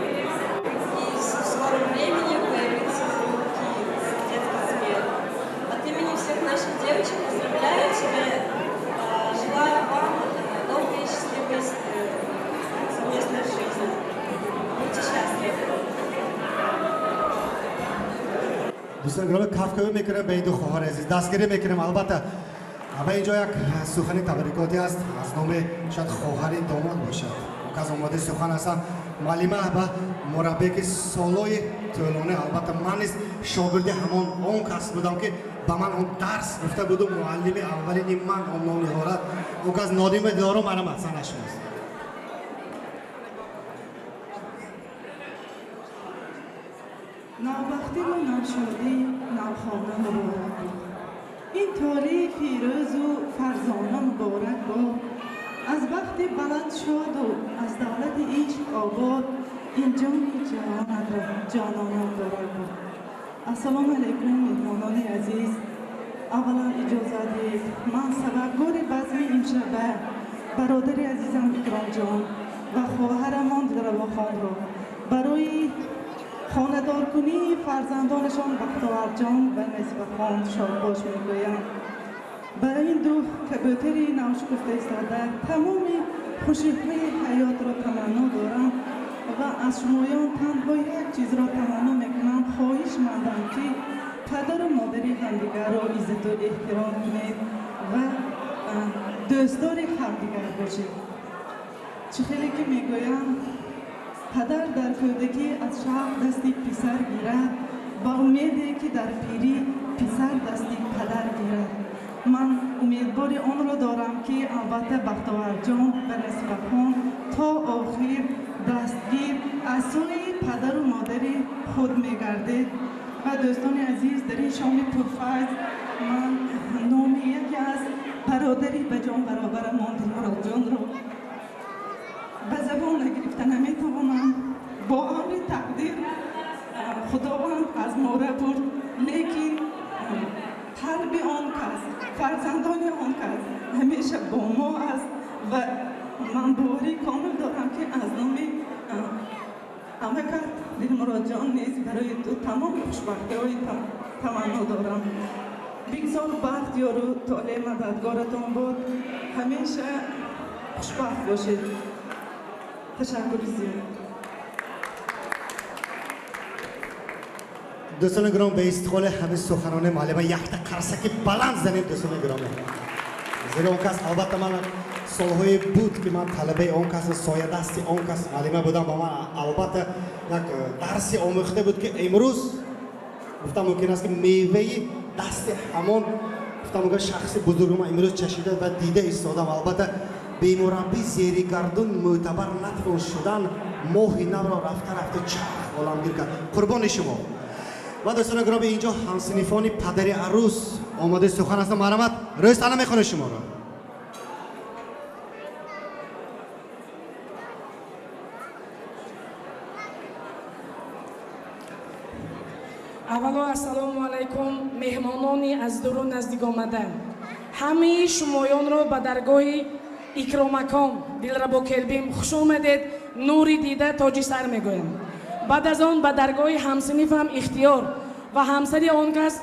И в скором времени появится звуки детский смех. От имени всех наших девочек поздравляю тебя, желаю вам долгой и счастливой совместной жизни. Будьте счастливы. Дӯстони гиромӣ, кафкӯбӣ мекунем ба ин ду хоҳари азиз, дастгирӣ мекунем албатта. Ва инҷо як сухани табрикотӣ аст аз номи шояд хоҳари домод бошад. Он кас омодаи сухан ҳастанд. Муаллима ва мураббие ки солҳои тӯлонӣ, албатта ман низ шогирди ҳамон он кас будам ки ба ман он дарс гуфта буду, муаллими аввалини ман он ном ниҳорад. Он кас Нодима Дилором, марҳамат, саҳна шумост. Навбахтиву навшодӣ, навхона муборак бод. Ин толии фирӯзу фарзона муборак бод. Аз бахти баланд шоду аз давлати ишқ обод, ин ҷони ҷавонатро ҷонона муборак бод. Ассалому алайкум, меҳмонони азиз. Аввалан иҷоза диҳед, ман сабабгори базми имшаба бародари азизам Икромҷон ва хоҳарамон Дилравохонро барои хонадоркунии фарзандонашон Бахтоварҷон ва Насибахон шодбош мегӯям. Барои ин ду кабӯтари навшукуфта истода тамоми хушиҳои ҳаётро таманно дорам ва аз шумоён танҳо як чизро таманно мекунам. Хоҳишмандам, ки падару модари ҳамдигарро иззату эҳтиром кунед ва дӯстдори ҳамдигар бошед. Чӣ хеле ки мегӯянд, падар дар кӯдакӣ аз шавқ дасти писар гирад, ба умеде ки дар пирӣ писар дасти падар гирад. Ман умедбори онро дорам, ки албатта Бахтоварҷон ва Насибахон то охир дастгир аз сӯи падару модари худ мегардед. Ва дӯстони азиз, дар ин шоми пурфайз ман номи яке аз бародари ба ҷон баробарамон Дилмуродҷонро ба забон нагирифта наметавонам. Бо амри тақдир Худованд аз мо бурд, лекин қалби он кас, фарзандони он кас ҳамеша бо мо аст ва ман боварии комил дорам, ки аз номи амакат Дилмуродҷон низ барои ту тамоми хушбахтиҳои таманно дорам. Бигзор бахт ёру толеъ мададгоратон бод, ҳамеша хушбахт бошед. Ташаккури зиёд. Дӯстони гиромӣ, ба истиқболи ҳамин суханони муаллима якта қарсаки баланд занем, дӯстони гиромӣ. Зеро он кас, албатта, ман солҳое буд, ки ман талабаи он кас, соядасти он кас муаллима будам, ба ман албатта як дарси омӯхта буд, ки имрӯз гуфтам мумкин аст, ки меваи дасти ҳамон, гуфтам мумкин, шахси бузурги ман имрӯз чашида ва дида истодам. Албатта, бемураббӣ зери гардун мӯътабар натвон шудан, моҳи навро рафта рафта чарх оламгир кард. Қурбони шумо. Ва дӯстони гиромӣ, инҷо ҳамсинифони падари арӯс омодаи сухан ҳастанд. Марҳамат, рӯи саҳна мехонед шуморо. Аввало, ассалому алайкум, меҳмонони аз дуру наздик омада. Ҳамаи шумоёнро ба даргоҳи Икромакон дилрабо келбим хуш омадед, нури дида, тоҷи сар мегӯям. Баъд аз он ба даргоҳи ҳамсинифам Ихтиёр ва ҳамсари он кас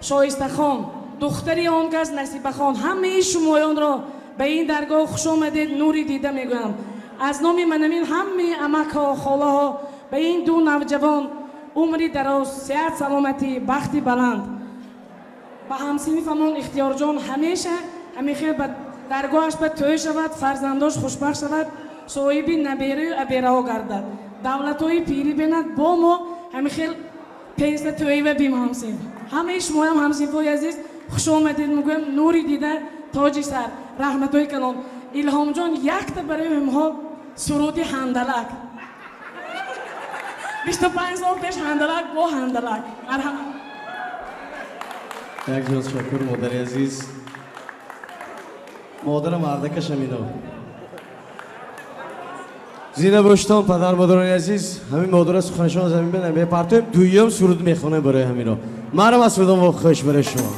Шоистахон, духтари он кас Насибахон, ҳамаи шумоёнро ба ин даргоҳ хуш омадед, нури дида мегӯям. Аз номи манамин ҳамаи амакҳо, холаҳо ба ин ду навҷавон умри дароз, сеҳат, саломатӣ, бахти баланд. Ба ҳамсинифамон Ихтиёрҷон ҳамеша ҳамин хел ба даргоҳаш ба тӯй шавад, фарзандош хушбахт шавад, соҳиби набераю абераҳо гардад, давлатҳои пирӣ бинад, бо мо ҳамин хел пенса тӯива бим. Ҳамсинф, ҳамаи шумоям, ҳамсинфҳои азиз, хуш омадед мегӯям, нури дида, тоҷи сар, раҳматҳои калон. Илҳомҷон, якта барои ҳамҳо суруди ҳандалак, 25 сол пеш ҳандалак бо ҳандалак. Марҳамат. Як ҷон ташаккур, модари азиз. Модарам мардакаш ҳамино. Зинда боштон, падар модарони азиз. Ҳамин модара суханашон замин бинам мепартоем, дуюм суруд мехонем барои ҳамино. Марам аз сурудон хуш барои шумо.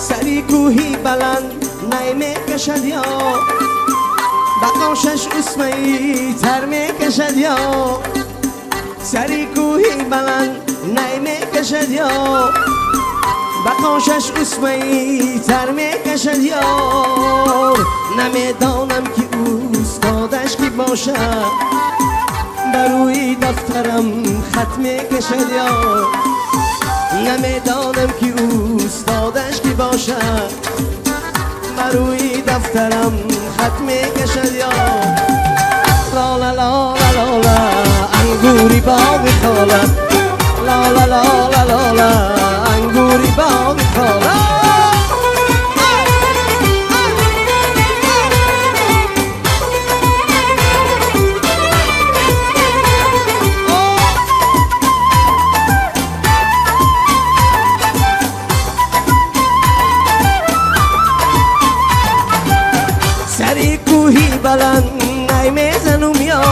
Сари кӯҳи баланд най мекашад ё ба қошаш усмаи тар мекашад ё, сари кӯҳи баланд най мекашад ё ба қошаш усмаи тар мекашад ёр. Намедонам, ки устодаш ки бошад, ба рӯи дафтарам хат мекашад ёр. Намедонам, ки устодаш ки бошад, ба рӯи дафтарам хат мекашад ёр. Лола, лола, лола, ангури боғи хола, лола, лола, лола, ангури боғи хола. Сари кӯҳи баланд най мезанум ё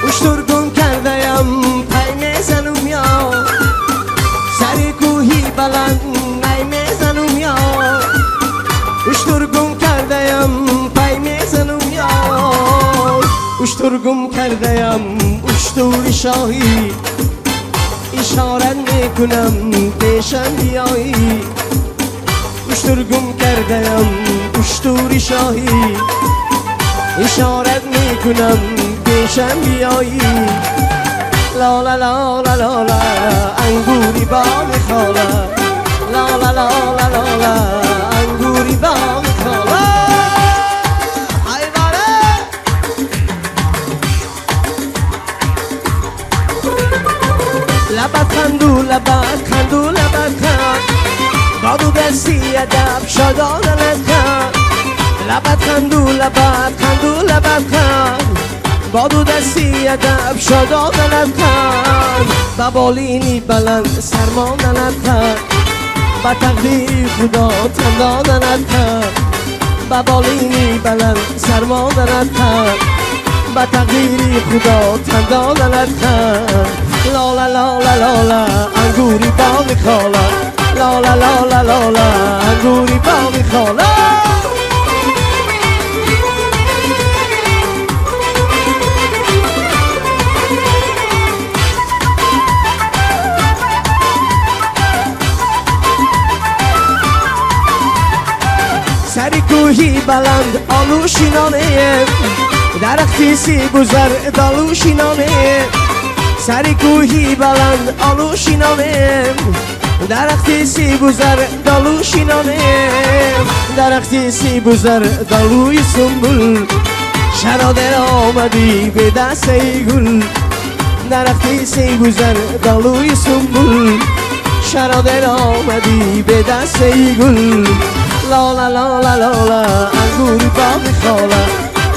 уштур гум кардаям, пай мезанум ё, сари кӯҳи баланд най мезанум ё уштур гум кардаям, пай мезанум ё, уштур гум кардаям, уштури шоҳӣ, ишорат мекунам, пешам биёӣ. Уштур гум кардаям, уштури шоҳӣ, ишорат мекунам, пешам биёӣ. Лола, лола, лола, ангури боғи хола, лола, лола, лола, ангури боғи хола. Ай бора, лабат ханду, лабат ханду, лабат ханд, бо ду дасти адаб шодона лабханд. Лабат ханду, лабат ханду, лабат ханд, با دو دستی ادب شادانت خند، با بالینی بلند سرمانت خند، با تقدیر خدا تن دادنت خند، با بالینی بلند سرمانت خند، با تقدیر خدا تن دادنت خند. لالا لالا لالا انگوری باغ خاله، لالا لالا لالا انگوری باغ خاله. سری کوهی بلند آلوشینانه، درختی سیب و زردآلوشینانه، سری کوهی بلند آلوشینانه، درختی سیب و زردآلوشینانه، درختی سیب و زردآلوی سنبل، چرا در آمدی به دست گل، درختی سیب و زردآلوی سنبل، چرا در آمدی به دست گل. لالا لالا لالا انگوری باغ خاله،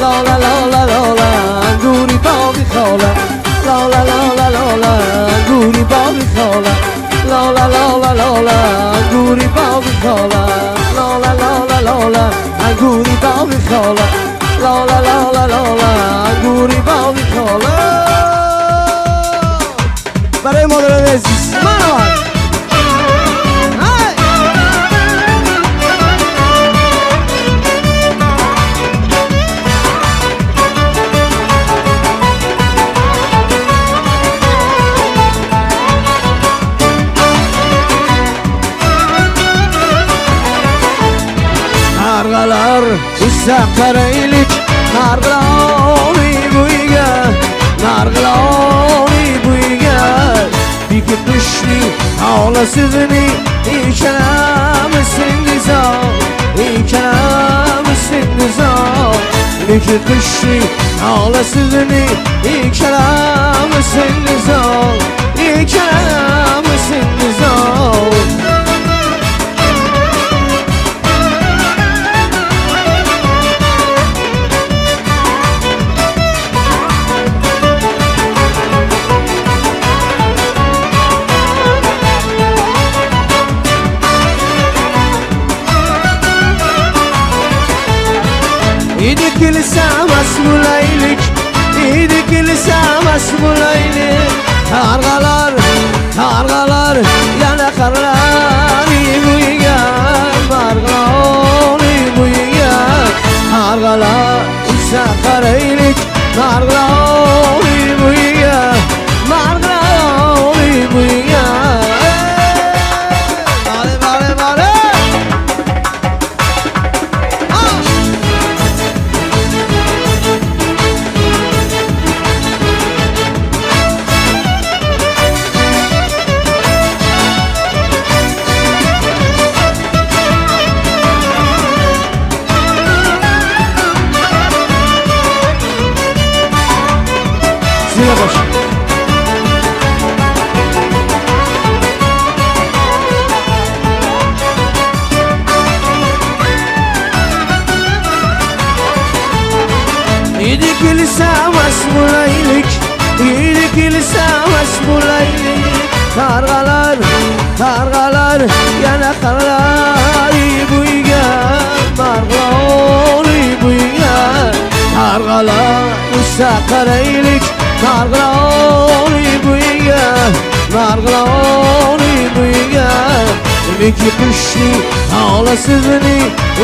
لالا لالا لالا انگوری باغ خاله، لالا لالا لالا انگوری باغ خاله، لالا لالا لالا انگوری باغ خاله، لالا لالا لالا انگوری باغ خاله، لالا لالا لالا انگوری باغ خاله. برای مادران عزیز من Qarg'alar usta qaraylik, Marg'iloni bo'yiga, Marg'iloni bo'yiga, Beki qushning olasizini ikkalamiz sindizor, ikkalamiz sindizor, Beki qushning olasizini ikkalamiz sindizor, ikkalamiz sindizor. İdi kilsam asmulaylik, idi kilsam asmulaylik, qarg'alar, qarg'alar, yana qarlar bo'yiga, Marg'iloni bo'yiga, qarg'alar uchsa qaraylik, Marg'iloni bo'yiga, Marg'iloni bo'yiga. Vale, vale, vale. İdi kilsam asmulaylik, idi kilsam asmulaylik, qarg'alar, qarg'alar, yana qarg'alar bo'yiga, Marg'iloni bo'yiga, qarg'alar uchsa qaraylik, Marg'iloni bo'yiga, Marg'iloni bo'yiga, Beki qushning olasizini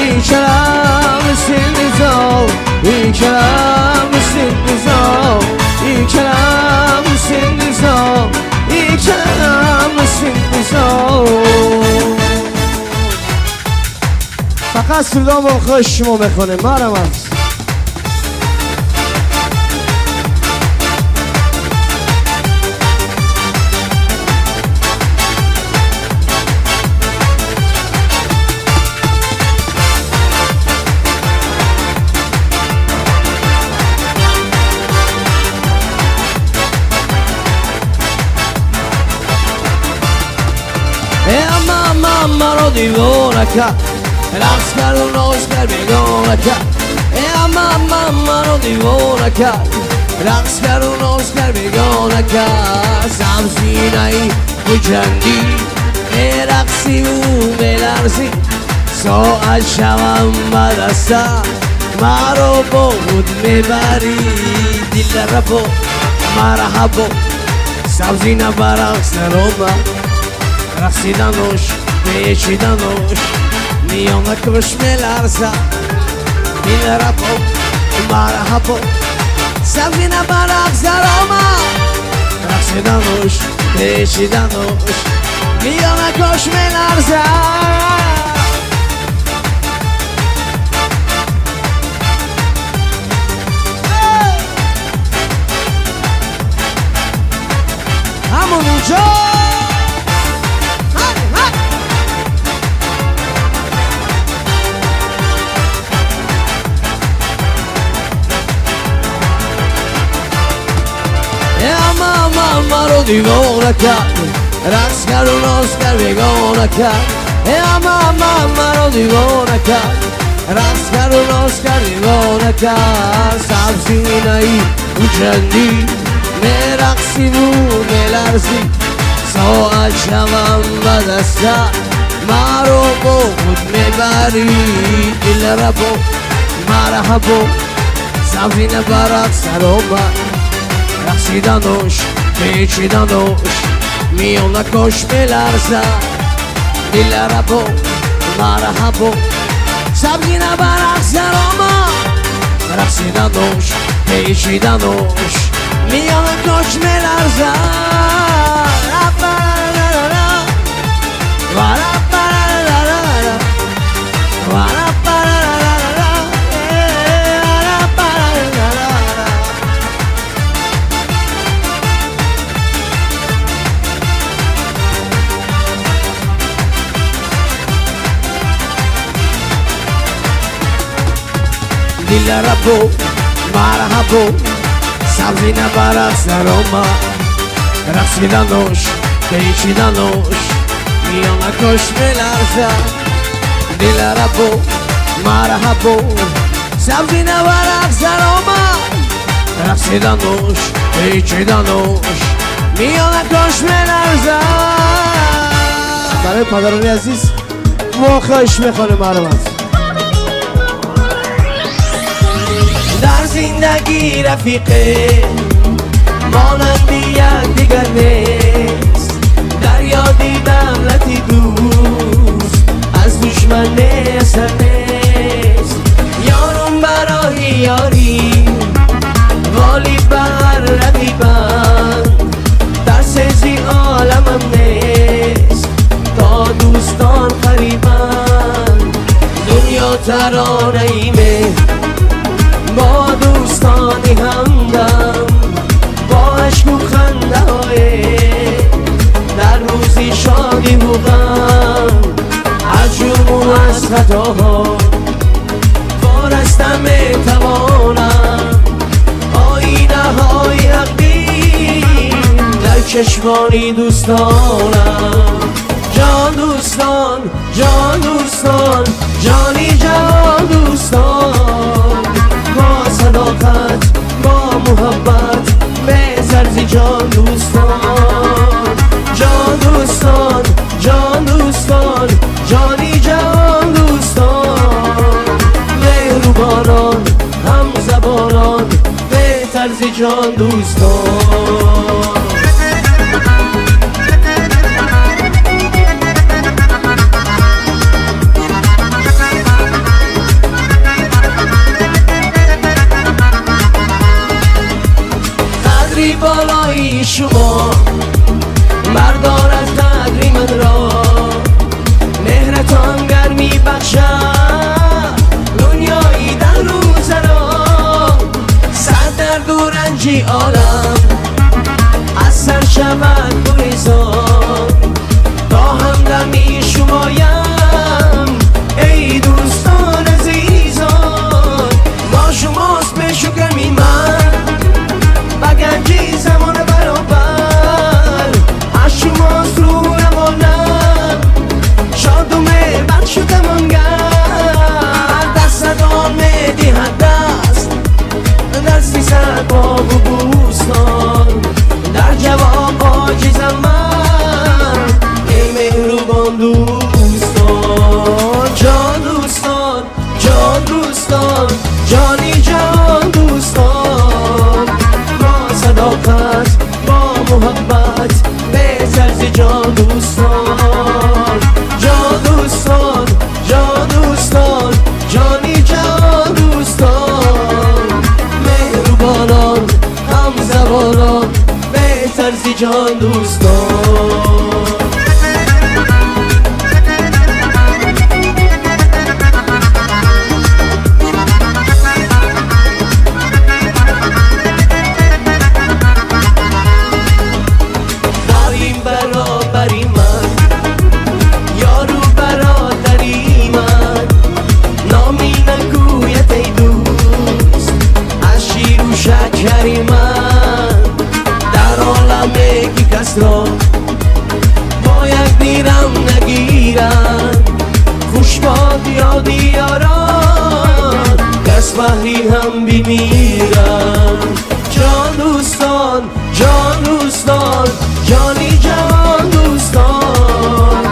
ikkalamiz sindizor, ikkalamiz sindizor, ikkalamiz sindizor, ikkalamiz sindizor. فقط سودان با خواهش شما بخونه مرم است. مرا دیوانه کرد، رقص کرد و ناز کرد بیگانه کرد، ای اما مرا دیوانه کرد، رقص کرد و ناز کرد بیگانه کرد سبزینه خوجندی میرقصی و میلرزی ساعت شوم به دستت مرا با خود میبری دلربا مرحبا سبزینه برقص درآمد رقصیدنش پیچیدنش میانه کش میلرزد دلربا مرحبا سبزینه برقص درآمد رقصیدنش پیچیدنش میانه کش میلرزد. همون اونجا اما ما رو دیوانه کرد رقص کرد و ناز کرد بیگانه کرد اما ما رو دیوانه کرد رقص کرد و ناز کرد دیوانه کرد سبزینه خوجندی میرقصی و میلرزی ساعت شوم به دستت مرا با خود میبری دلربا مرحبا سبزینه برقص درآمد رقصیدنش پیچیدنش میانه کش میلرزد دلربا مرحبا سبزینه برقص درآمد رقصیدنش پیچیدنش میانه کش میلرزد. دلربا مرحبا سبزینه برقص درآمد رقصیدنش پیچیدنش میانه کش میلرزد دلربا مرحبا سبزینه برقص درآمد رقصیدنش پیچیدنش میانه کش میلرزد. برای پدران عزیز ما خواهش میخوانیم مرحبا. در زندگی رفیقه مانند یک دیگر نیست در یادی دولتی دوست از دشمن اثر نیست یارم برای یاری والی بر رقیبم ترس زی عالمم نیست تا دوستان قریبم دنیا ترانه ایمه با دوستانی همدم با عشق و خنده های در روزی شادی و غم از جرم و از خطاها وارستم میتوانم آینه های حقی در چشمانی دوستانم جان دوستان جان دوستان جانی جان دوستان با صداقت با محبت به زرزی جان دوستان جان دوستان جان دوستان جانی جان دوستان مهربانان هم زبانان به طرز جان دوستان. قدری بالایی شما بردارد قدری من را مهرتان گرمی بخشد دنیایی در روز را صد درد و رنجی عالم از سر شود گریزان تا همدمی شمایم ای دوستان عزیزان با شماست پیش و کمی من با گنجی زمان برابر از شماست رو روانم شاد و مهربان شدم آنگر دست آن میدهد دست در 300 باغ و جواب عاجزم من ای مهربان دوستان جان دوستان جان دوستان جانی جان دوستان با صداقت با محبت به طرز جان دوستان جان دوستان جان دوستان جانی جان دوستان مهربانان همزبانان به طرز جان دوستان. با یک دیرم نگیرن خوش باد یاد یاران کس بهری هم بمیرن جان دوستان جان دوستان جانی جان دوستان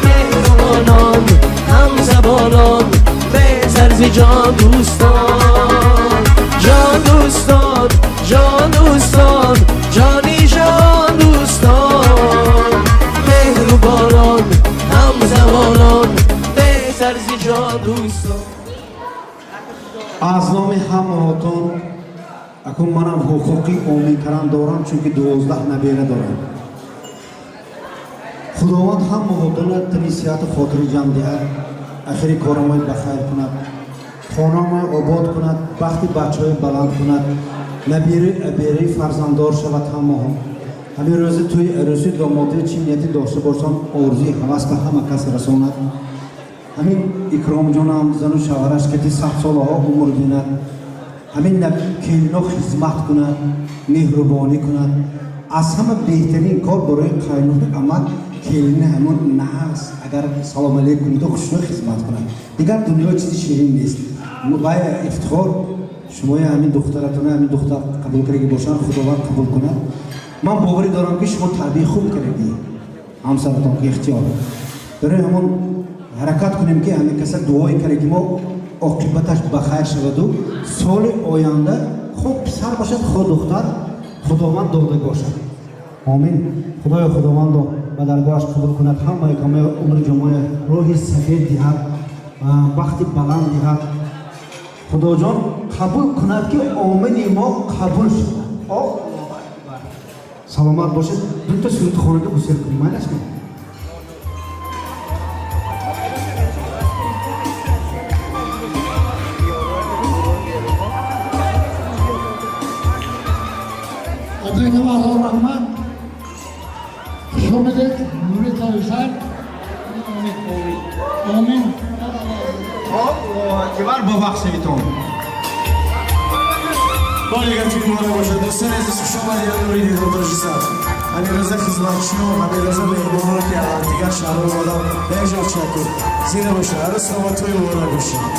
مهربانان هم زبانان به طرز جان دوستان جان دوستان جان دوستان جانی جان دوستان مهربانان همزبانان به طرز جان دوستان. Аз номи ҳамаотон акун манам ҳуқуқи омин кардан дорам, чунки 12 набера дорам. Худованд ҳамаотонро тани сиҳату хотири ҷамъ диҳад, ахири корамои ба хайр кунад, хонамои обод кунад, бахти бачаҳои баланд кунад, набери абери фарзанддор шавад ҳамаҳо. Ҳамин рӯзи тӯи арӯсӣ домодӣ чӣ нияте дошта бошанд, орзуи ҳавас ба ҳама кас расонад. Ҳамин Икромҷонам зану шавҳараш кати 100 солаҳо умр бинад, ҳамин келино хизмат кунад, меҳрубонӣ кунад. Аз ҳама беҳтарин кор барои қайнони амак келини ҳамон нағз агар салом алейкум куниду хушрӯ хизмат кунад. Дигар дунё чизи ширин нест. Вай ифтихор шумои ҳамин духтаратона ҳамин духтар қабул кардаги бошанд, Худованд қабул кунад. Ман боварӣ дорам ки шумо тарбияи хуб кардагӣ ҳамсаратон ки ихтиёр. Барои ҳамон ҳаракат кунем ки ҳамин каса дуое кардаги мо оқибаташ ба хайр шаваду соли оянда хуб писар бошад, хуб духтар Худованд дода бошад. Омин. Худоё Худовандо ба даргоҳаш қабул кунад, ҳамаи камои умри ҷомои роҳи сафед диҳад, бахти баланд диҳад. Худоҷон қабул кунад ки омини мо қабул шавад. Саломат бошед. Дута суруд хонада гусел кунем, майлаш ме? Азизам раҳмат. Хуш омадед, нури тависар. Омин. Аллоҳу акбар, бубахшедтон. Бори дигар тӯи муборак бошад. Дӯстони азиз, хуш омадед нури дидор тоҷикистон. Ҳамин хизматчиён, ҳамин меҳмонон ки аз дигар шаҳрҳо омаданд, ба як ҷо ташаккур. Зинда бошед. Арӯс домод тӯи муборак бошад.